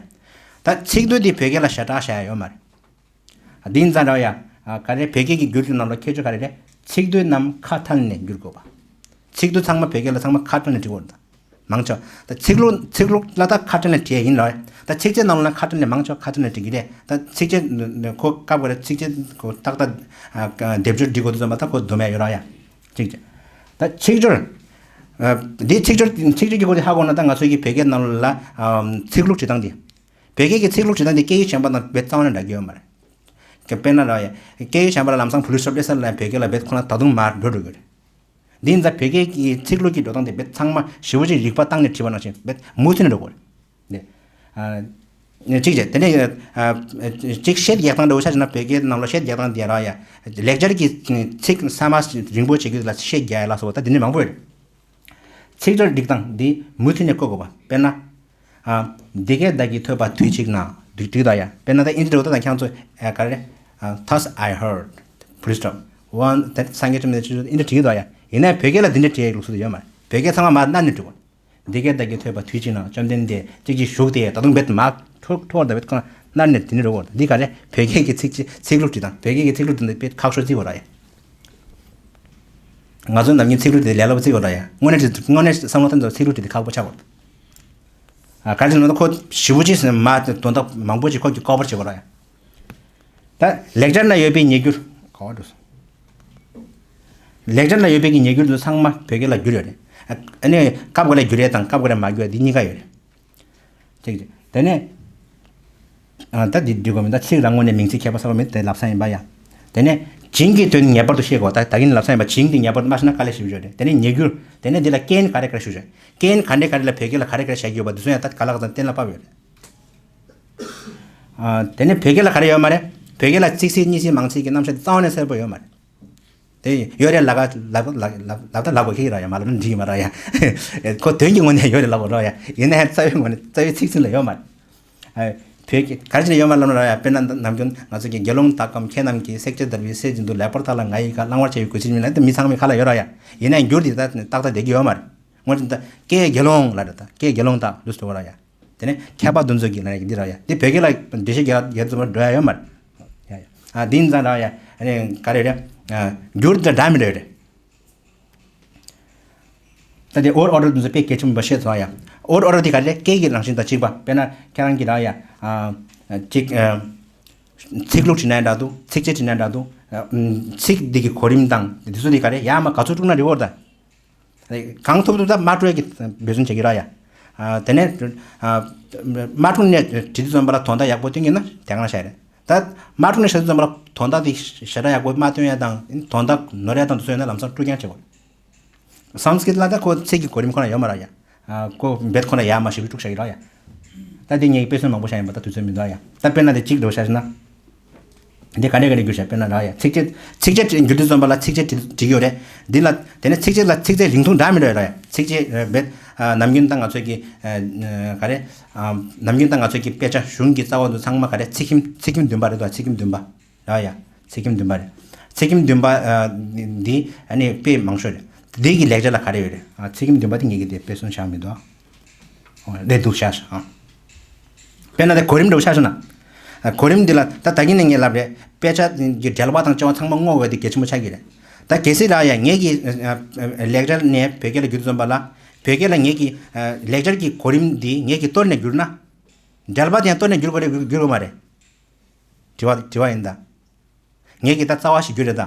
ད་ཚིག་སྡུད་དེ་བོད་སྐད་ལ་ཞེ་དྲག་བྱ་ཡ་ཡོད་མ་རེད། འདི་ཡིན་ཙང་ར་ཡ། ག་རེ་བོད་སྐད་ཀྱི་སྒྱུར་གྱི་ནང་ལ་ཁྱད་ཆོས་ག་རེ་རེད། ཚིག་སྡུད་རྣམས་ཁ་ཐལ་ནས་བསྒྱུར་དགོས་པ། ཚིག་དེ་ཚང་མ་བོད་སྐད་ལ་ཚང་མ་ཁ་བྲལ་ནས་འབྲི་དགོས་རེད་ད། མང་ཆེ་བ། ད་ཚིག་ལྷུག་ཚིག་ལྷུག་ལ་ད་ཁ་བྲལ་ནས་བྲིས་ཡིན་ལ། ད་ཚིགས་བཅད་ནང་ལ་ཁ་བྲལ་ནས་མང་ཆེ་བ་ཁ་བྲལ་ནས་བྲིས་ཀྱི་རེད། ད་ཚིགས་བཅད་ཁོ་སྐབས་འགའ་ཚིགས་བཅད་ཁོ་ཏག་ཏག་ཨ་སྡེབ་སྦྱོར་འབྲི་དགོས་དུས་ཙམ་པ་ད་ཁོ་སྡོམ་ཡ་ཡོད་ར་ཡ། ཚིགས་བཅད། ད་ཚིག་སྦྱོར། ཨ་འདི་ཚིག་སྦྱོར་ཚིག་སྦྱོར་གྱི་སྐོར་དེ་ཧ་གོ་ན་ད་ང་ཚོའི་གི་བོད་སྐད་ནང་ལ་ཨམ་ཚིག་ལྷུག་བྲིས་སྟངས་དེ། བོད་སྐད་ཀྱི་ཚིག་ལྷུག་བྲིས་སྟངས་དེ་སྐད་ཡིག་གཞན་པ་དང་རྦད་རྩ་བ་ནས་འདྲ་གི་ཡོད་མ་རེད། དཔེར་ན་ར་ཡ། སྐད་ཡིག་གཞན་པ་ལ་ལམ་སང་ཕུ་ལི་སི་ཊོབ་སླེབས་ས་ལ་བོད་སྐད་ལ་རྦད་ཁོ་ན་ད་དུང་མར་འགྲོ་འགྲོ་གི་རེད། འདི་ཡིན་ཙང་བོད་སྐད་ཀྱི་ཚིག་ལྷུག་གི་འགྲོ་སྟངས་དེ་རྦད་ཚང་མ་ཞེ་པོ་ཅིག་རིག་པ་བཏང་ནས་བྲིས་པ་ནང་བཞིན་རྦད་མུ་མཐུད་ནས་འགྲོ་དགོས་རེད། ནས། ཨ། གཅིག་བྱས་དེ་ནས་ཨ། གཅིག་ཤད་རྒྱག་སྟངས་འདྲ་བོ་ཆ་བཞག་ན་བོད་སྐད་ནང་ལ་ཤད་རྒྱག་སྟངས་དེ་ར་ཡ། ལེགས་སྦྱར་གྱི་ཚིག་ས་མ་རིང་པོ་བྱེད་རྒྱུ་ལ་ཤད་རྒྱག་ཡ་ལ་སོགས་པ་ད་དེ་འདྲ་མང་པོ་ཡོད་རེད། ཚིག་སྦྱོར་སྒྲིག་སྟངས་འདི་མུ་མཐུད་ནས་བཀོད་དགོས་པ། དཔེར་ན། ཨ། འདི་སྐད་བདག་གིས་ཐོས་པ་དུས་གཅིག་ན། འདི་འགྲིག་འདུག་ཡ། དཔེར་ན་ད་ཨིན་ཇི་འདྲ་བོ་ད་ད་ཁྱང་ཚོ་ཨ་ག་རེ། ཨ། Thus I heard། Full stop། One། ད་སངས་རྒྱས་བཅོམ་ལྡན་འདས་ཆོས་ཨིན་ཇི་འགྲིག་འདུག་ཡ། ཡིན་ནའི་བོད་སྐད་ལ་འདི་འདྲ་བྲིས་ཡ་ལུགས་སྲོལ་དེ་ཡོད་མ་རེད། བོད་སྐད་ཚང་མ་མར་མནན་ནས་འགྲིག་གོ། འདི་སྐད་བདག་གིས་ཐོས་པ་དུས་གཅིག་ན། བཅོམ་ལྡན་འདས་གཅིག་གཅིག་བཞུགས་ཏེ། ད་དུང་རྦད་མར་འཕྲོ་འཕྲོ་བར་ད་རྦད་ཁོ་ན་མནན་ནས་དེ་ནས་འགྲོ་གོ། འདི་ག་རེ། བོད་སྐད་ཀྱི་ཚིག་ཚིག་ཚིག་ལྷུག་བྲིས་སྟངས། བོད་སྐད་ཀྱི་ཚིག་ལྷུག་བྲིས་སྟངས་དེ་དཔེ་ཁག་ཤོས་བརྩི་དགོས་ར་ཡ། ང་ཚོ་ནམ་རྒྱུན་ཚིག་ལྷུག་དེ་ལས་སླ་པོ་བརྩི་དགོས་ར་ཡ། དངོས་གནས་དངོས་གནས་བསམ་བློ་བཏང་ཚེ་ཚིག་ལྷུག་དེ་ཁག་པོ་ཆགས་དགོས། ཨ། ག་རེ་ཟེར་ན་ཁོ་ཞེ་པོ་ཅིག་མར་དོན་དག་མང་པོ་ཅིག་ཁོ་གིས་ཀོ་བར་བྱེད་དགོས་ར་ཡ། ད་ལེགས་སྦྱར་ན་ཡོད་པའི་ཉེས་འགྱུར་ག་བ་འགྲོ་སོང་། ལེགས་སྦྱར་ན་ཡོད་པའི་གི་ཉེས་འགྱུར་དེ་ཚང་མ་བོད་སྐད་ལ་བསྒྱུར་ཡོད་རེད། ཨ་ནི་སྐབས་འགའ་ལ་བསྒྱུར་ཡས་དང་སྐབས་འགའ་ལ་མ་བསྒྱུར་ཡས་འདི་གཉིས་ཀ་ཡོད་རེད། ཅིག་ཅིག་དེ་ནས། ཨ། ད་འདི་འགྲིག་གོ་མིན། ད་ཚིག་རང་ངོས་ནས་མིང་ཚིག་ཁྱད་པར་ཚ་བ་མེད་དེ་ལབ་ས་ཡིན་པ་ཡ། དེ་ནས་བྱིངས་ཀྱི་དོན་ངེས་པར་དུ་ཤེས་དགོས། ད་ད་གིན་ལབ་ས་ཡིན་པ། བྱིངས་འདི་ངེས་པར་དུ་མ་ཤེས་ན་དཀའ་ལས་ཞེ་པོ་ཡོད་རེད། དེ་ནས་ཉེས་འགྱུར། དེ་ནས་འདི་ལ་རྐྱེན་ག་རེ་ག་རེ་ཞུ་ཆོག་རྐྱེན་ག་འདྲ་ག་རེ་ལ་བོད་སྐད་ལ་ག་རེ་ག་རེ་བཞག་གི་ཡོད་པ་འདི་ཚོ་ཡང་ད་ག་ལ་ག་ཚོད་གཏན་ལ་ཕབ་ཡོད་རེད། ཨ། དེ་ནས་བོད་སྐད་ལ་ག་རེ་ཡོད་མ་རེད། བོད་སྐད་ལ་གཅིག་ཚིག་གཉིས་ཚིག་མང་ཚིག་གི་རྣམ་གཞག་དེ་རྩ་བ་ནས་གསལ་པོ་ཡོད་མ་རེད། དེ་ཡོད་རེད་ལབ་ག་ལབ་ལབ་ལབ་ད་ལབ་དགོས་ཁེལ་ར་ཡ། མ་ལབ་ན་འགྲིག་གི་མ་ར་ཡ། ཁོ་དོན་གྱི་ངོས་ནས་ཡོད་རེད་ལབ་དགོས་ར་ཡ། ཡིན་ན་ཡང་རྩ་བའི་ངོས་ནས་རྩ་བའི་ཚིག་ཚིག་ལ་ཡོད་མ་རེད། ཨ། བོད་ཀྱི་ག་རེ་བྱས་ནས་ཡོད་མ་རེད་ལབ་ན་ར་ཡ། དཔེར་ན་ནམ་རྒྱུན་ང་ཚོ་གི་དགེ་སློང་དག་གམ་མཁས་རྣམས་ཀྱིས། བསྲེག་བཅད་བརྡར་བའི་གསེར་བཞིན་དུ། ལེགས་པར་བརྟགས་ལ་ང་ཡི་བཀའ། བླང་བར་བྱ་བའི་གུས་ཕྱིར་མིན་ལ། དེ་མི་ཚང་མའི་ཁ་ལ་ཡོད་ར་ཡ། ཡིན་ན་ཡང་འགྱུར་དེ་ད་ཏག་ཏག་བསྡད་ཀྱི་ཡོད་མ་རེད། སྔོན་ད་ཀྱེ་དགེ་སློང་ལབ་རེད། ད་ཀྱེ་དགེ་སློང་དག་ལུས་སུ་འོ་ར་ཡ། དེ་ནས་མཁས་པ་འདི་ཚོ་གིས་ལབ་ཡ་འདི་ར་ཡ། འདི་བོད་སྐད་ལ་འགྲེལ་བཤད་རྒྱག་རྒྱག་ཙམ་འགྲོ་ཡ་ཡོད་མ་རེད། ཡ་ཡ། ཨ། འདི་ཡིན་ཙང་ར་ཡ། ཨ་ནི་ག་རེ་རེད། ཨ། འགྱུར་དེ་འདྲ་མི་འདྲ་ཡོད་རེད། ད་དེ་ཨོར་ཨོར་ཌར་འདི་ཚོ་དཔེ་གལ་ཆེན་པོ་བཤད་ཚོ་ཡ། ཨོར་ཨོར་ཌར་དེ་ག་རེ་རེད། སྐད་ཀྱི་རང་བཞིན་དང་གཅིག་པ། དཔེར་ན་ཁྱེད་རང་གིས་ར་ཡ། ཨ། གཅིག་ཨ། ཚིག་ལྷུག་བྲིས་ན་འདྲ་འདུག་ཚིགས་བཅད་བྲིས་ན་འདྲ་འདུག་ཨ། ཚིག་འདི་གི་གོ་རིམ་དང་འདི་ཚོ་དེ་ག་རེ་ཡར་མར་ག་ཚོད་དཀྲུགས་ན་འགྲིག་གོ་རེད་ད། གང་ཐུབ་ཐུབ་ད་མ་དཀྲུག་ཡ་གི་འབད་བརྩོན་བྱེད་ཀྱི་ར་ཡ། ཨ། དེ་ནས། ཨ། མ་དཀྲུགས་ནས་བྲིས་དུས་ཙམ་པ་ལ་དོན་དག་ཡག་པོ་སྟོན་གྱི་ན་དེ་གང་ཤ་རེད། ད་མ་དཀྲུགས་ནས་བྲིས་དུས་ཙམ་པ་ལ་དོན་དག་དེ་ཞེ་དྲག་ཡག་པོ་མ་སྟོན་ཡ་དང་དོན་དག་ནོར་ཡ་དང་དེ་ཚོ་ཡོད་ན་ལམ་སང་དཀྲུག་རྐྱང་བྱེད་དགོས། སཾ་སྐྲྀ་ཏ་ལ་ད་ཁོ་ཚིག་གི་གོ་རིམ་ཁོ་ན་ཡོད་མ་ར་ཡ། ཨ། ཁོ་རྦད་ཁོ་ན་ཡར་མར་ཞེ་པོ་དཀྲུགས་བཞག་གི་ར་ཡ། ད་དེ་ངས་དཔེ་མཚོན་མང་པོ་བཞག་ཡིན་པ། ད་དུས་ཚོད་མི་འདུག་ཡ། ད་དཔེར་ན་དེ་གཅིག་འདྲ་བོ་བཞག་ན། འདི་ག་འདྲས་ག་འདྲས་འགྱུར་བཞག་དཔེར་ན་ར་ཡ། ཚིགས་བཅད། ཚིགས་བཅད་འགྱུར་དུས་ཙམ་པ་ལ་ཚིགས་བཅད་བྲིས་བྲིས་ཀྱི་ཡོད་རེད། འདི་ལ་དེ་ནས་ཚིགས་བཅད་ལ་ཚིགས་བཅད་རིང་ཐུང་འདྲ་མི་འདྲ་ཡོད་ར་ཡ། ཚིགས་བཅད་རྦད། ཨ། ནམ་རྒྱུན་ད་ང་ཚོས་ཀྱི། ཨ། ག་རེ། ཨ། ནམ་རྒྱུན་ད་ང་ཚོས་ཀྱི་དཔེ་ཆ་གཞུང་གི་རྩ་བ་དེ་ཚང་མ་ག་རེ། ཚིག་ཁྱིམ། ཚིག་ཁྱིམ་བདུན་པ་རེད་དོ། ཚིག་ཁྱིམ་བདུན་པ། ར་ཡ། ཚིག་ཁྱིམ་བདུན་པ་རེད། ཚིག་ཁྱིམ་བདུན་པ། ཨ། འདི་ཨ་ནི་དཔེ་མང་ཤོས་རེད། འདི་གི་ལེགས་སྦྱར་ལ་ག་རེ་ཡོད་རེད། ཨ། ཚིག་ཁྱིམ་བདུན་པ་དེ་ངེད་ཀྱིས་དེ་དཔེ་མཚོན་བཞག་མི་འདུག་ཨོ། ལས་འདུག་བཞག་ཨ། དཔེར་ན་དེ་གོ་རིམ་འདྲ་བོ་ཆ་བཞག་ན། ཨ། གོ་རིམ་འདི་ལ་ད་ད་གིན་ནས་ངས་ལབ་རེད། དཔེ་ཆ་གི་འགྲེལ་པ་དང་བཅས་པ་ཚང་མ་བསྔོག་དགོས་དེ་གལ་ཆེན་པོ་ཆགས་ཀྱི་རེད། ད་གལ་སྲིད་ར་ཡ་ངེད་ཀྱིས། ཨ། ཨ། ལེགས་སྦྱར་ནས་བོད་སྐད་ལ་བསྒྱུར་དུས་ཙམ་པ་ལ། བོད་སྐད་ལ་ངེད་ཀྱིས། ཨ། ལེགས་སྦྱར་གྱི་གོ་རིམ་འདི་ངེད་ཀྱིས་གཏོར་ནས་བསྒྱུར་ན། འགྲེལ་པ་དེ་ཡང་གཏོར་ནས་བསྒྱུར་དགོས་རེད། བསྒྱུར་དགོས་མ་རེད། དྲི་བ་དྲི་བ་ཡིན་ད། ངེད་ཀྱིས་ད་རྩ་བ་ཞིག་བསྒྱུར་རེད་ད།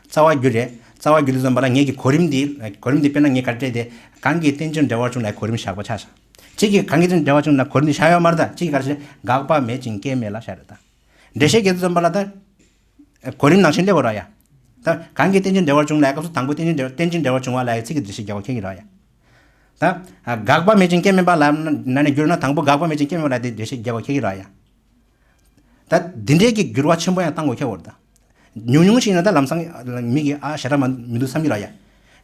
རྩ་བ་བསྒྱུར་རེད། རྩ་བ་བསྒྱུར་དུས་ཙམ་པ་ལ་ངེད་ཀྱི་གོ་རིམ་འདི། གོ་རིམ་འདི་དཔེར་ན་ངས་ག་རེ་སྤྲད་དེ། གང་གིས་རྟེན་ཅིང་འབྲེལ་བར་འབྱུང་ལ་གོ་རིམ་བཞག་པ་ཆགས་ཤག་གཅིག་གིས་གང་གིས་རྟེན་ཅིང་འབྲེལ་བར་འབྱུང་ལ་གོ་རིམ་འདི་བཞག་ཡོད་མ་རེད་ད། གཅིག་གིས་ག་རེ་བྱས། དགག་པ་མེད་ཅིང་སྐྱོན་མེད་ལ་བཞག་རེད་ད། འགྲེལ་བཤད་རྒྱག་དུས་ཙམ་པ་ལ་ད། གོ་རིམ་ནང་བཞིན་སླེབས་པ་རེད་ཡ། ད་གང་གིས་རྟེན་ཅིང་འབྲེལ་བར་འབྱུང་ལ་སྐབས་སུ་དང་པོ་རྟེན་ཅིང་འབྲེལ། རྟེན་ཅིང་འབྲེལ་བར་འབྱུང་བ་ལ་ཚིག་གི་འགྲེལ་བཤད་རྒྱག་པ་ཁྱེད་ཀྱིས་རེད་ཡ། ད། དགག་པ་མེད་ཅིང་སྐྱོན་མེད་པ་ལ་ནང་ནས་བསྒྱུར་ན་དང་པོ་དགག་པ་མེད་ཅིང་སྐྱོན་མེད་པ་ལ་དེ་འགྲེལ་བཤད་རྒྱག་པ་ཁྱེད་ཀྱིས་རེད་ཡ། ད་འདི་འདྲའི་གི་འགྱུར་བ་ཆེན་པོ་ཡང་བཏང་དགོས་ཁྱད་པར་ད། ཉུང་ཉུང་ཞིག་ཡིན་ན་ད་ལམ་སང་མི་གིས་ཨ་ཞེ་དྲག་མི་འདུག་བསམ་གྱི་ར་ཡ།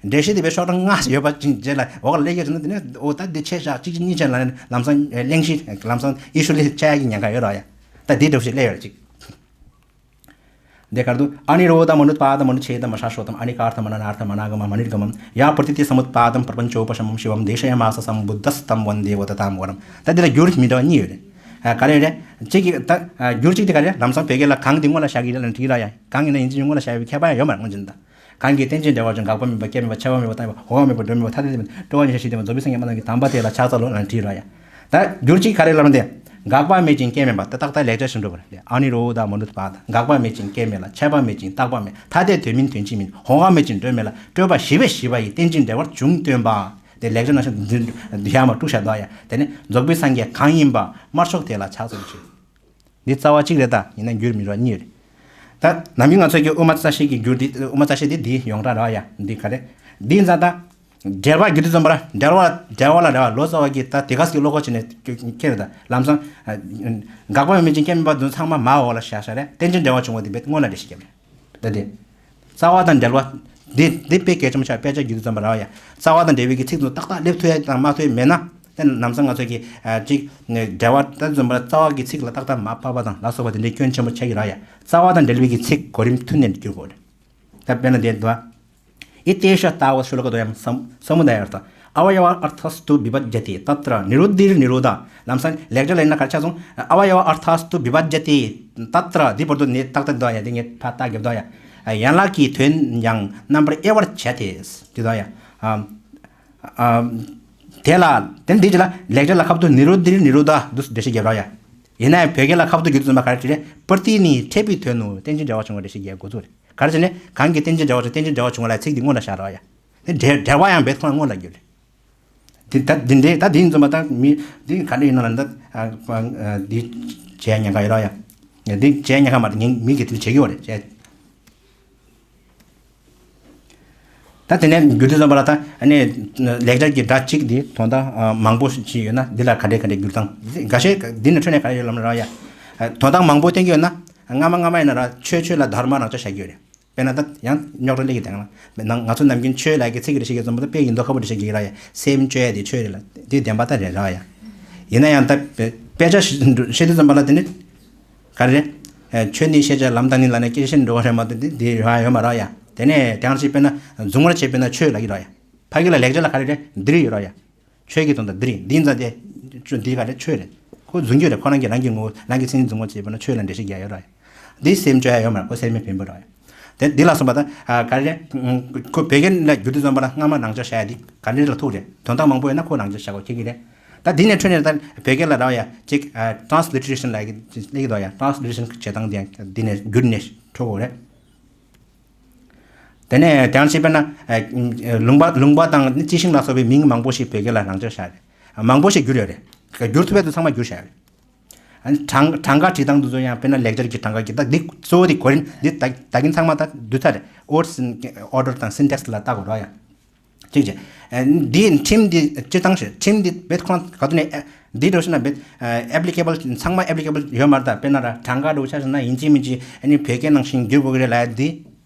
འགྲེལ་བཤད་དེ་བས་ཤོག་གྲངས་ལྔ་ཞིག་ཡོད་པ་ཅིག་རྗེས་ལ་འོག་ལ་སླེབས་ཡོད་ན་དེ་ནས་ཨོ་ད་འདི་ཆེ་ཤག་གཅིག་གཅིག་གཉིས་ཆེ་ལ་ལམ་སང་གླེང་གཞི་ལམ་སང་ཨི་ཤུ་ལས་ཆགས་ཡ་གི་ཉེན་ཁ་ཡོད་ར་ཡ། ད་འདི་འདྲ་བོ་ཞིག་སླེབས་ཡོད་ར་ཅིག། འདི་གར་དུ་ཨ་ནི་རོ་ད་མ་ནུད་པ་ད་མ་ནུ་ཆེ་ད་མ་ཤ་ཤོ་དམ་ཨ་ནི་ཀར་ཐ་མ་ན་ནར་ཐ་མ་ན་ག་མ་མ་ནིར་ག་མམ་ཡ་པྲ་ཏི་ཏི་སམ་བུད་པ་དམ་པྲ་པན་ཅོ་པ་ཤ་མམ་ཤི་བམ་དེ་ཤ་ཡ་མ་ས་སམ་བུད་དས་དམ་ཝ་རམ། ད་འདི་ལ་འགྱུར་མི་འདྲ་བ་གཉིས་ཡོད་རེད། ཨ་ག་རེ་རེད། གཅིག་གི་ད་ཨ་འགྱུར་གཅིག་དེ་ག་རེ་ལམ་སང་བོད་སྐད་ལ་གང་དེ་སྔོན་ལ་བཞག་གི་རེད་ལ་འགྲིག་ར་ཡ། གང་ཡིན་ན་ཡིན་གཅིག་སྔོན་ལ་བཞག་པའི་ཁྱད་པར་ཡང་ཡོད་མ་རེད་སྔོན་ཆད་ད། གང་གིས་རྟེན་ཅིང་འབྲེལ་བར་འབྱུང་། འགག་པ་མེད་པ། སྐྱེ་མེད་པ། ཆད་པ་མེད་པ། རྟག་པ་མེད་པ། སྒྲོ་མེད་པ། ཐ་དད་དེ་མེད། སྤྲོས་པ་ཉེར་ཞི་དེ་མེད། རྫོགས་པའི་སངས་རྒྱས་མ་ལྟ་བ་གི་དམ་པ་དེ་ལ་ཕྱག་འཚལ་ལོ་ལབ་བྲིས་ར་ཡ། ད་འགྱུར་གཅིག་ག་རེ་ལབ་ན་དེ། འགག་པ་མེད་ཅིང་སྐྱེ་མེད་པ། ད་ཏག་ཏག་ལེགས་སྦྱར་ཞིག་འགྲོ་བ་རེད། ཨ་ནི་རོ་ཨུ་ད་མ་ནུ་ཏ་པ། འགག་པ་མེད་ཅིང་སྐྱེ་མེད་ལ། ཆད་པ་མེད་ཅིང་རྟག་པ་མེད། ཐ་དད་དོན་མིན་དོན་གཅིག་མིན། འོང་བ་མེད་ཅིང་སྒྲོ་མེད་ལ། སྤྲོས་པ་ཞི་བས་ཞི་བ་ཡི། རྟེན་ཅིང་འབྲེལ་བར་འབྱུང་སྟོན་པ། དེ་ལེགས་སྦྱར་ནང་བཞིན་འདི་ཡར་མར་དཀྲུགས་བཞག་འདུག་ཡ། དེ་ནི་རྫོགས་པའི་སངས་རྒྱས་གང་ཡིན་པ། དམར་ཕྱོགས་དེ་ལ་ཕྱག་འཚལ་ཞུ། འདི་རྩ་བ་གཅིག་རེད། ད་ཡིན་ན་འགྱུར་མི་རོ་གཉིས་རེད། ད་ནམ་རྒྱུན་ང་ཚོས་ཀྱི་དབུ་མ་རྩ་ཤེ་གི་འགྱུར་འདི། དབུ་མ་རྩ་ཤེ་འདི་འདི་ཡོངས་གྲགས་རེད་ཡ། འདི་ག་རེ། འདི་ཡིན་ཙང་ད། འབྲེལ་བ་འགྱུར་དུས་ཙམ་པ་ལ། འབྲེལ་བ་འབྲེལ་བ་ལ་འབྲེལ་བ་ལོ་ཙཱ་བ་གིས་ད་དེ་ག་ཟེར་གྱི་བློ་ཁོག་བྱས་ནས་ཁྱེར་རེད། ད་ལམ་སང་། འགག་པ་མེད་ཅིང་སྐྱེ་མེད་པ་འདི་ཚང་མ་མ་འོག་ལ་བཞག་བཞག་རེད། རྟེན་ཅིང་འབྲེལ་བར་འབྱུང་བ་འདི་བེད་སྔོན་ལ་འགྲེལ་བཤད་བརྒྱབ་རེད། ད་དེ། རྩ་བ་དང་འབྲེལ་བ། འདི་འདི་དཔེ་གལ་ཆེན་པོ་ཆགས། དཔེ་ཆ་འགྱུར་དུས་ཙམ་པ་རེད་ཡ། རྩ་བ་དང་འབྲེལ་བའི་གི་ཚིག་ཚོ་ཏག་ཏག་སླེབས་ཐུབ་ཡ་དང་མ་ཐུབ་ཡ་མེད་ན། ད་ལམ་སང་ང་ཚོས་ཀྱི་ཨ་ཅིག་ནས་འབྲེལ་བ་ད་ཙམ་པ་རྩ་བ་གི་ཚིག་ལ་ཏག་ཏག་མ་ཕབ་པ་དང་ལ་སོགས་པ་དེ་འདྲའི་སྐྱོན་ཆེན་པོ་ཆགས་ཀྱི་རེད་ཡ། རྩ་བ་དང་འབྲེལ་བའི་གི་ཚིག་གོ་རིམ་མཐུན་ནས་བསྒྱུར་དགོས་རེད། ད་དཔེར་ན་དེ་འདུག་ཨ། इत्येष तावत् श्लोकद्वयं सम- समुदायार्थः। अवयवार्थस्तु विभज्यते तत्र निरुद्धिर्निरोधः। ལམ་སང་ལེགས་སྦྱར་ལ་ཡིན་ན་ག་རེ་ཆགས་སོང་། अवयवार्थस्तु विभज्यते तत्र། འདི་བར་དུ་ནི་ཏག་ཏག་འདུག་ཡ། འདི་ངས་ཕར་རྟགས་རྒྱབ་འདུག་ཡ། ཡན་ལག་གི་དོན་ཡང་རྣམ་པར་དབྱེ་བར་བྱ་སྟེ། འདི་འདུག་ཡ། ཨ། ཨ། དེ་ལ་དེ་འདི་ལ་ལེགས་སྦྱར་ལ་ཁ་ཐུག་ནི་རོ་དྷིར་ནི་རོ་དྷ་འདུག་འགྲེལ་བཤད་རྒྱབ་རོགས་ཡ། ཡིན་ན་ཡང་བོད་སྐད་ལ་ཁ་ཐུག་བསྒྱུར་དུས་ཙམ་པ་ག་རེ་བྲིས་རེད། པྲ་ཏི་ནི་འཕྲད་པའི་དོན་ནོ། རྟེན་ཅིང་འབྲེལ་བར་འབྱུང་བ་འགྲེལ་བཤད་རྒྱག་འགོ་ཚུགས་རེད། ག་རེ་བྱས་ནས་གང་གིས་རྟེན་ཅིང་འབྲེལ་བར་འབྱུང་། རྟེན་ཅིང་འབྲེལ་བར་འབྱུང་བ་ལ་ཚིག་འདི་སྔོན་ལ་བཞག་རོགས་ཡ། དེ་འབྲེལ་འབྲེལ་བ་ཡང་བེད་ཁོ་ན་སྔོན་ལ་བསྒྱུར་རེད། དེ་ད་འདི་འདྲའི་ད་འདི་ཡིན་ཙམ་པ་ད་མི་འདི་ག་འདྲ་ཡིན་ན་ལ་ད་ཨ་ཨ་འདི་བྱས་ཉེན་ཁ་ཡོད་རོགས་ཡ། འདི་བྱས་ཉེན་ཁ་མ་རེད། ངས་མི་གིས་དེ་བྱེད་ཀྱི་ཡོད་རེད་བྱས། ད་དེ་ནས་འགྱུར་དུས་ཙམ་པ་ལ་ད་ཨ་ནི་ལེགས་སྦྱར་གྱི་སྒྲ་གཅིག་འདི་དོན་དག་མང་པོ་ཞིག་ཡོད་ན་འདི་ལ་ག་འདྲས་ག་འདྲས་འགྱུར་སྟངས་འགའ་ཤས་འདི་ནས་འཕྲོས་ནས་ག་རེ་ཡོད་ལབ་ན་ར་ཡ། དོན་དག་མང་པོ་བསྟན་གྱི་ཡོད་ན་སྔ་མ་སྔ་མ་ཡིན་ན་ར་ཆོས་ཆོས་ལ་དྷརྨ་རང་ཆ་བཞག་གི་ཡོད་རེད། དཔེར་ན་ད་ཡང་རྙོག་དྲ་སླེབས་ཀྱི་དང་ལ་ང་ཚོ་ནམ་རྒྱུན་ཆོས་ལབ་ཀྱི་ཚིག་གི་རེ་ཞིག་གི་ཙམ་པ་ད་དཔེ་ཡིན་མདོག་ཁ་པོ་རེ་ཞིག་གི་ར་ཡ། སེམས་བཅོས་ཡ་དེ་ཆོས་རེད་ལ་དེ་བདེན་པ་ད་རེད་ར་ཡ། ཡིན་ན་ཡང་ད་དཔེ་ཆ་བཤད་དུས་ཙམ་པ་ལ་དེ་ནི། ག་རེ་རེད། ཆོས་ནི་ཤེས་བྱ་ལམ་དང་ནི་ལ་ནི་སྐྱེ་ཤེས་འགྲོ་བ་རེད་མ་གཏོགས་འདི་འདི་ཡོད་ཡོད་མ་རེད་ཡ། དེ་ནས་དེང་ཕྱིས་དཔེར་ན་རྫུན་མར་བྱས་དཔེར་ན་ཆོས་ལབ་ཀྱི་རེད་ཡ། ཕ་གི་ལ་ལེགས་སྦྱར་ལ་ག་རེ་རེད། འདིར་ཡོད་རེད་ཡ། ཆོས་ཀྱི་དོན་དག་འདིར་ཡིན་འདི་ཡིན་ཙང་དེ་ཆོས་འདི་ག་རེ་ཆོས་རེད། ཁོ་རྫུན་རྒྱུ་རེད། ཁོ་རང་གིས་རང་གི་ངོ་བོ་རང་གི་མཚན་ཉིད་རྫུན་མར་བྱས་དཔེར་ན་ཆོས་ལ་འགྲེལ་བཤད་རྒྱག་ཡོད་རེད་ཡ། འདི་སེམས་བཅོས་ཡ་ཡོད་མ་རེད། ཁོ་སེམས་མེད་བེམ་པོ་རེད་ཡ། དེ་འདི་ལ་སོགས་པ་ད་ག་རེ་རེད། ཁོ་བོད་སྐད་ལ་བསྒྱུར་དུས་ཙམ་པ་ལ་སྔ་མ་རང་འཇགས་བྱ་ཡ་འདི་ག་འདྲ་ལ་ཐུག་རེད། དོན་དག་མང་པོ་ཡོད་ན་ཁོ་རང་འཇགས་བྱ་དགོས་ཁེལ་གི་རེད། ད་འདི་ནས་འཕྲོས་ནས་ད་བོད་སྐད་ལ་ར་བ་ཡ་གཅིག་ཨ་transliteration་ལབ་ཀྱི་སླེབས་ཀྱི་འདུག་ཡ། transliteration་བྱེད་སྟངས་དེ་ཡང་འདི་ནས་བསྒྱུར་ནས་འཕྲོད་དགོས་རེད། དེ་ནས་དེ་ཡང་ཅིག་དཔེར་ན་ཨ་ལུང་པ་ལུང་པ་དང་རྩི་ཤིང་ལ་སོགས་པའི་མིང་མང་པོ་ཞིག་བོད་སྐད་ལ་རང་འཇགས་བྱ་རེད། མང་པོ་ཞིག་བསྒྱུར་ཡོད་རེད། བསྒྱུར་ཐུབ་པའི་དུ་ཚང་མ་བསྒྱུར་བྱ་རེད། ཨ་ནི་གྲངས་གྲངས་ཀ་བྲིས་སྟངས་དེ་ཚོ་ཡང་དཔེར་ན་ལེགས་སྦྱར་གྱི་གྲངས་ཀ་གི་ད་འདི་གཙོ་བོ་དེ་གོ་རིམ་འདི་ད་ད་གིན་ཚང་མ་ད་བསྡུས་ཚར་རེད། Order order་དང་syntax་ལ་ལྟ་དགོས་རོགས་ཡ། གཅིག་བྱས། ཨ་འདི་ཁྲིམས་འདི་སྤྱིར་བཏང་ཞིག་ཁྲིམས་འདི་བེད་ཁོང་ག་དུས་ནས་ཨ་འདི་འགྲོ་ཤི་ན་བེད་ཨ་applicable་ཚང་མ་applicable་ཡོད་མ་རེད། ད་དཔེར་ན་ར་གྲངས་ཀ་འགྲོ་ཆ་ཞིག་ན་ཡིན་གཅིག་མིན་གཅིག་ཨ་ནི་བོད་སྐད་ནང་བཞིན་བསྒྱུར་དགོས་ཀྱི་རེད་ལབ་ཡ་འདི་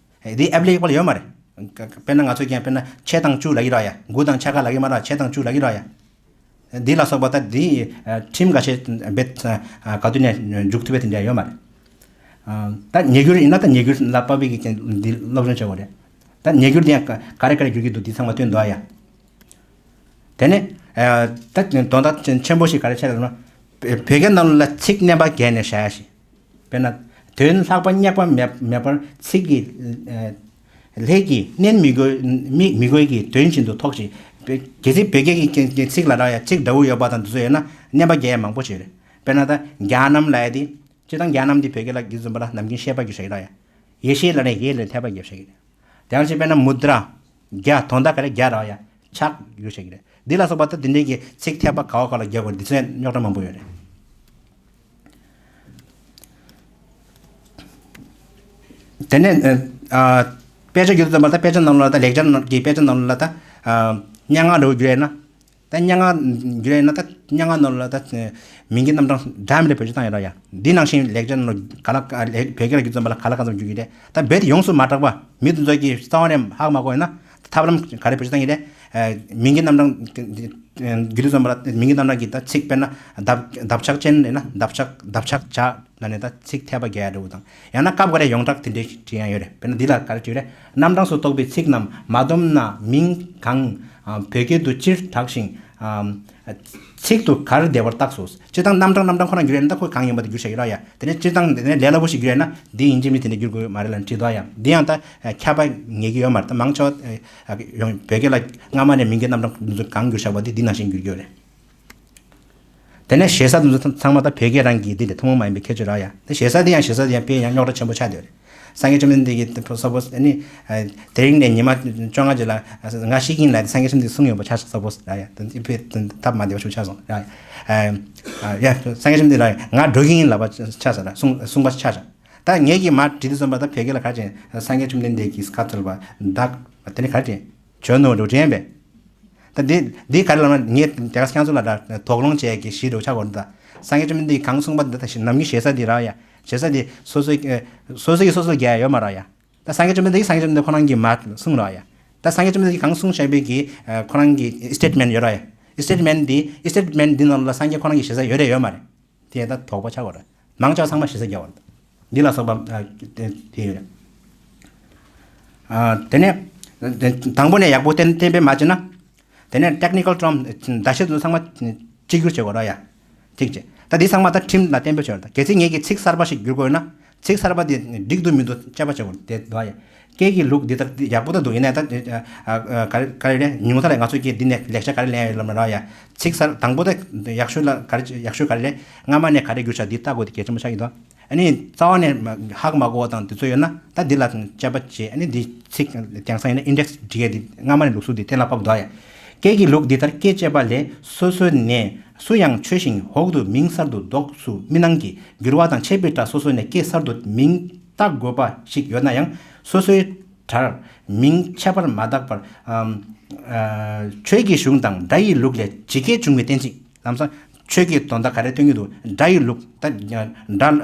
འདི་applicable་ཡོད་མ་རེད། དཔེར་ན་ང་ཚོ་ཀྱང་དཔེར་ན་ཕྱེད་དང་བཅུ་ལབ་ཀྱི་རེད་ཡ། དགུ་དང་ཕྱེད་ཀ་ལབ་ཀྱི་མ་རེད། ཕྱེད་དང་བཅུ་ལབ་ཀྱི་རེད་ཡ། འདི་ལ་སོགས་པ་ད་འདི་ཁྲིམས་འགའ་ཤས་འབད་ག་དུས་ནས་འཇུག་ཐུབ་པའི་དེ་འདྲ་ཡོད་མ་རེད། ད་ཉེ་སྒྱུར་ཡིན་ན་ད་ཉེ་སྒྱུར་ལ་དཔག་པའི་གི་འདི་སློབ་སྦྱོང་བྱེད་དགོས་རེད། ད་ཉེ་སྒྱུར་དེ་ཡང་ག་རེ་ག་རེ་བསྒྱུར་གྱི་འདུག་འདི་ཚང་མ་སྟོན་འདུག་ཨ་ཡ། དེ་ནས་ད་དོན་དག་ཆེན་པོ་ཞིག་ག་རེ་ཆགས་རེད་ཟེར་ན། བོད་སྐད་ནང་ལ་ཚིག་རྣམ་པ་བརྒྱད་ནས་བྱ་ཡ་ཞིག་དཔེར་ན། དོན་ལྷག་པ་སྙེག་པ་མེད་མེད་པར་ཚིག་གི་ལྷད་ཀྱིས་མནན་མི་དགོས་མི་མི་དགོས་ཀྱི་དོན་བཞིན་དུ་ཐོགས་ཤིང་། གལ་སྲིད་བོད་སྐད་ཀྱི་ཚིག་ལ་རག་ཡ་ཚིག་འདྲ་བོ་ཡོད་པ་དང་དེ་ཚོ་ཡོད་ན་རྣམ་པ་བརྒྱད་ཡ་མང་པོ་ཞིག་རེད། དཔེར་ན་ད་གྱ་ནམ་ལབ་ཡ་དེ། སྤྱིར་བཏང་གྱ་ནམ་དེ་བོད་སྐད་ལ་བསྒྱུར་ཙམ་པ་ལ་ནམ་རྒྱུན་བཤད་པ་བསྒྱུར་བྱ་གི་རེད་ཡ། ཡེ་ཤེས་ལབ་ནས་ཡེ་ལ་ཐེབས་པ་བརྒྱབ་བྱ་གི་རེད། དེ་ཡང་ཅིག་དཔེར་ན་མུ་དྲ། རྒྱ་དོན་དག་ག་རེ་རྒྱ་རག་ཡ། ཕྱག་བསྒྱུར་བྱ་གི་རེད། འདི་ལ་སོགས་པ་ད་འདི་འདྲའི་གི་ཚིག་ཐེབས་པ་ག་བ་ག་ལ་རྒྱག་དགོས་འདི་ཚོའི་རྙོག་དྲ་མང་པོ་ཡོད་རེད། དེ་ནས་ཨ་དཔེ་ཆ་བསྒྱུར་དུས་ཙམ་པ་ད་དཔེ་ཆ་ནང་ལ་ད་ལེགས་སྦྱར་ནང་གི་དཔེ་ཆ་ནང་ལ་ད་ཨ་སྙན་ངག་འདྲ་བོ་བསྒྱུར་ཡ་ན། ད་སྙན་ངག་བསྒྱུར་ཡ་ན་ད་སྙན་ངག་ནང་ལ་ད་མིང་གི་རྣམ་གྲངས་འདྲ་མི་འདྲ་བེད་སྤྱོད་བཏང་ཡོད་ར་ཡ། འདི་ནང་བཞིན་ལེགས་སྦྱར་ནང་ལ་ག་ལ་བོད་སྐད་ལ་བསྒྱུར་ཙམ་པ་ལ་ག་ལ་གང་འཚམ་བསྒྱུར་གྱི་རེད། ད་རྦད་དེ་ཡོངས་སུ་མ་གྲགས་པ་མི་དེ་ཚོ་གི་རྩ་བ་ནས་ཧ་གོ་མ་གོ་ཡོད་ན་ཐབས་ལམ་ག་རེ་བེད་སྤྱོད་བཏང་གི་རེད། མིང་གི་རྣམ་གྲངས་བསྒྱུར་དུས་ཙམ་པ་ལ་མིང་གི་རྣམ་གྲངས་ཀྱི་ད་ཚིག་དཔེར་ན་འདབ་འདབ་ཆགས་ཅན་ཡིན་ན་འདབ་ཆགས་འདབ་ཆགས་བྱ། ལ་ནི་ད་ཚིག་ཐེབས་པ་རྒྱག་ཡ་འདྲ་བོ་དང་ཡང་ན་སྐབས་འགའ་རེ་ཡོངས་གྲགས་དེ་འདྲའི་བྲིས་ཡང་ཡོད་རེད། དཔེར་ན་འདི་ལ་ག་རེ་བྲིས་རེད། རྣམ་གྲངས་སུ་གཏོགས་པའི་ཚིག་རྣམས་མ་བསྡོམས་ན་མིང་གང་། ཨ། བོད་སྐད་དུ་སྤྱིར་གྲགས་ཤིང་ ཨམ། ཚིག་ཏུ་ག་རེ་བདེ་བར་བཏགས་སོ། སྤྱིར་བཏང་རྣམ་གྲངས་རྣམ་གྲངས་ཁོ་རང་བསྒྱུར་ཡ་ན་ད་ཁོས་གང་ཡིན་པ་དེ་བསྒྱུར་བཞག་ཡོད་ར་ཡ། དེ་ནས་སྤྱིར་བཏང་དེ་ནས་ལས་སླ་པོ་ཞིག་བསྒྱུར་ཡ་ན་འདི་ཡིན་གཅིག་མིན་དེ་འདྲ་བསྒྱུར་དགོས་ཡོད་མ་རེད་ལབ་བྲིས་འདུག་ཡ། འདི་ཡང་ད་ཁྱབ་པ་ངེས་ཀྱི་ཡོད་མ་རེད། ད་མང་ཆེ་བ་ཡོང་བོད་སྐད་ལ་སྔ་མ་ནས་མིང་གི་རྣམ་གྲངས་འདི་ཚོ་གང་བསྒྱུར་བཞག་པ་དེ་འདི་ནང་བཞིན་བསྒྱུར་གྱི་ཡོད་རེད། དེ་ནས་ཞེ་ས་འདི་ཚོ་ཚང་མ་ད་བོད་སྐད་རང་གི་འདི་དེ་ཐུན་མོང་མ་ཡིན་པའི་ཁྱད་ཆོས་ར་ཡ། དེ་ཞེ་ས་འདི་ཡང་ཞེ་ས་འདི་ཡང་དཔེ་ཡང་རྙོག་དྲ་ཆེན་པོ་ཆགས་བསྡད་ཡོད་རེད། སངས་རྒྱས་བཅོམ་ལྡན་འདས་ཀྱིས་སྤོ་སྤོ་ཨ་ནི། དེ་རིང་ནས་ཉི་མ་བཅོ་ལྔ་རྗེས་ལ་སངས་རྒྱས་བཅོམ་ལྡན་གསུངས་ཡོད་པ་ཆ་བཞག་སྤོ་ར་ཡ། དེ་དཔེ་ཐབས་མ་བདེ་བ་ཞིག་ཆགས་སོང་ར་ཡ། ཡ་སངས་རྒྱས་བཅོམ་ལྡན་འདས་ལ་ང་འགྲོ་གི་ཡིན་ལབ་པ་ཆགས་ས་ར་གསུངས་གསུངས་པ་ཆགས་བཞག་ད་ངེད་ཀྱིས་མར་བྲིས་དུས་ཙམ་པ་ད་བོད་སྐད་ལ་ག་རེ་བྱས། སངས་རྒྱས་བཅོམ་ལྡན་འདས་ཀྱིས་ཁ་ཐུར་པ་བདག་དེ་ནི་ག་རེ་བྱས། བྱོན་ནོ་འགྲོ་དྲན་པས། ད་འདི་འདི་ག་རེ་ལབ་ན་ངས་དེ་ག་ཁྱང་ཚུལ་ལ་ད་དོགས་སློང་བྱས་ཀྱི་གཞི་འགྲོ་ཆགས་གོ་ད། སངས་རྒྱས་བཅོམ་ལྡན་འདས་ཀྱིས་གང་གསུངས་པ་འདི་ད་ནམ་རྒྱུན་ཞེ་ས་འདི་ར་ཡ། ཞེ་ས་འདི་སོ་སོའི་སོ་སོ་གིས་སོ་སོ་རྒྱག་ཡ་ཡོད་མ་ར་ཡ། ད་སངས་རྒྱས་བཅོམ་ལྡན་འདས་ཀྱིས་སངས་རྒྱས་བཅོམ་ལྡན་འདས་ཁོ་རང་གིས་མ་གསུངས་ར་ཡ། ད་སངས་རྒྱས་བཅོམ་ལྡན་འདས་ཀྱིས་གང་གསུངས་བཞག་པའི་གི་ཁོ་རང་གི་སི་ཊེཊ་མེན་ཡོད་ར་ཡ། སི་ཊེཊ་མེན་འདི་སི་ཊེཊ་མེན་འདི་ནང་ལ་སངས་རྒྱས་ཁོ་རང་གི་ཞེ་ས་ཡོད་རེད་ཡོད་མ་རེད། དེ་ད་དོགས་པ་ཆགས་པ་རེད། མང་ཆེ་བ་ཚང་མ་ཞེ་ས་རྒྱག་པ་རེད། འདི་ལ་སོགས་པ་ཨ་དེ་དེ་ཡོད་རེད། ཨ་དེ་ནས་དང་པོ་ནས་ཡག་པོ་གཏན་གཏན་འབེབས་མ་བྱས་ན། དེ་ནས་ཊེག་ནི་ཀལ་ཊརམ་བརྡ་ཆད་དེ་ཚོ་ཚང་མ་གཅིག་གྱུར་བྱེད་དགོས་རེད་ཡ། གཅིག་བྱས། ད་འདི་ཚང་མ་ད་ཁྲིམས་ལ་གཏན་འབེབས་བྱས་ཡོད་རེད། ད་གལ་སྲིད་ངེད་ཀྱིས་ཚིག་གསར་པ་ཞིག་བསྒྱུར་དགོས་ཡོད་ན། ཚིག་གསར་པ་དེ་འགྲིག་འདུག་མི་འདུག་དཔྱད་པ་བྱེད་དགོས་དེ་འདུག་ཡ། སྐད་ཀྱི་ལུགས་འདི་ལྟར་ཡག་པོ་ད་འདུག་ཡིན་ནའི་ད་ཨ་ཨ་ག་རེ་ག་རེ་རེད། ཉུང་མཐའ་ལ་ང་ཚོས་ཀྱིས་འདི་ནས་ལེགས་ཆ་ག་རེ་ལེན་ཡ་ཡོད་ལབ་ན་ར་ཡ། ཚིག་གསར་དང་པོ་ད་ཡག་ཤོས་ལ་ག་རེ་ཡག་ཤོས་ག་རེ་རེད། སྔ་མ་ནས་ག་རེ་བསྒྱུར་བྱ་འདི་ལྟ་དགོས་དེ་གལ་ཆེན་པོ་ཆགས་ཀྱི་འདུག་ཨ་ནི་རྩ་བ་ནས་ཧ་གོ་མ་གོ་བ་དང་དེ་ཚོ་ཡོད་ན་ད་འདི་ལ་དཔྱད་པ་བྱེད། ཨ་ནི་འདི་ཚིག་དེང་སང་ཡིན་ན་ཨིན་ཌེག་སི་འབྲི་ཡ་འདི་སྔ་མ་ནས་ལུགས་སྲོལ་འདི་གཏན་ལ་ཕབ་འདུག་ཡ། སྐད་ཀྱི་ལུགས་འདི་ལྟར་སྐད་ཅེས་པ་ལས་སོ་སོ་ནས་སུ་ཡང་འཆོལ་ཞིང་འོག་ཏུ་མིང་གསར་དུ་འདོགས་སུ་མི་གནང་གི་འགྱུར་བ་དང་ཆད་པའི་སྒྲ་སོ་སོ་ནས་སྐད་གསར་དུ་མིང་བཏགས་དགོས་པ་ཞིག་ཡོད་ན་ཡང་སོ་སོའི་སྒྲར་མིང་ཁྱད་པར་མ་བཏགས་པར། ཨམ། ཨ། ཆོས་ཀྱི་གཞུང་དང་སྒྲ་ཡི་ལུགས་ལས་ཇི་སྐད་འབྱུང་བའི་གཏན་ཚིགས། ལམ་སང་ཆོས་ཀྱི་དོན་དག་ག་རེ་སྟོན་གྱི་འདུག་སྒྲ་ཡི་ལུགས་ད་སྒྲ་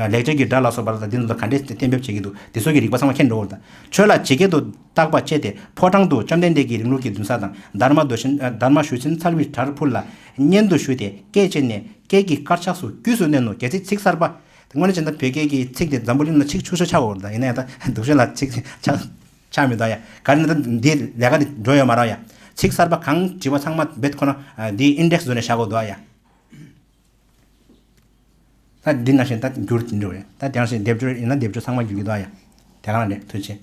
ཨ་ལེགས་སྦྱར་གྱི་སྒྲ་ལ་སོགས་པ་ལ་ད་འདི་ཚོ་ལ་ག་འདྲས་གཏན་འབེབས་བྱེད་ཀྱི་འདུག་དེ་ཚོ་གི་རིག་པ་ཚང་མ་མཁྱེན་འགྲོ་བར་ད། ཆོས་ལ་ཇི་སྐད་དུ་བཏགས་པ་བཅས་ཏེ་ཕོ་བྲང་དུ་བཅོམ་ལྡན་འདས་ཀྱི་རིང་ལུགས་ཀྱི་འདུན་ས་དང་དྷརྨ་རྡོ་ཤིན་དྷརྨ་ཞུ་ཆེན་ཚལ་བའི་བྲག་ཕུག་ལ་སྙན་དུ་ཞུས་ཏེ་སྐད་ཅེས་ནས་སྐད་ཀྱི་དཀར་ཆག་སུ་དཀྱུས་སུ་བསྣན་ནོ། གལ་སྲིད་ཚིག་གསར་པ། དངོས་གནས་བྱས་ན་བོད་སྐད་ཀྱི་ཚིག་དེ་འཛམ་བུ་གླིང་ལ་ཚིག་ཆུང་ཤོས་ཆགས་འོང་ད། ཡིན་ན་ཡང་ད་སྡུག་ཤོས་ལ་ཚིག་ཆགས་ཆགས་མི་འདུག་ཡ། ག་རེ་ན་ད་འདི་ལས་ཀ་འདི་འགྲོ་ཡོད་མ་རེད་ཡ། ཚིག་གསར་པ་གང་བྲིས་པ་ཚང་མ་རྦད་ཁོ་ན་འདི་ཨིན་ཌེག་སི་བཟོས་ནས་བཞག་དགོས་འདུག་ཡ། ད་འདི་ནང་བཞིན་ད་འགྱུར་འགྲོ་རེད། ད་དེ་ནང་བཞིན་སྡེབ་སྦྱོར་ཡིན་ན་སྡེབ་སྦྱོར་ཚང་མ་འགྱུར་གྱི་འདུག་ཡ། དེ་ག་ལ་འདྲེ་ཐུགས་རྗེ་ཆེ།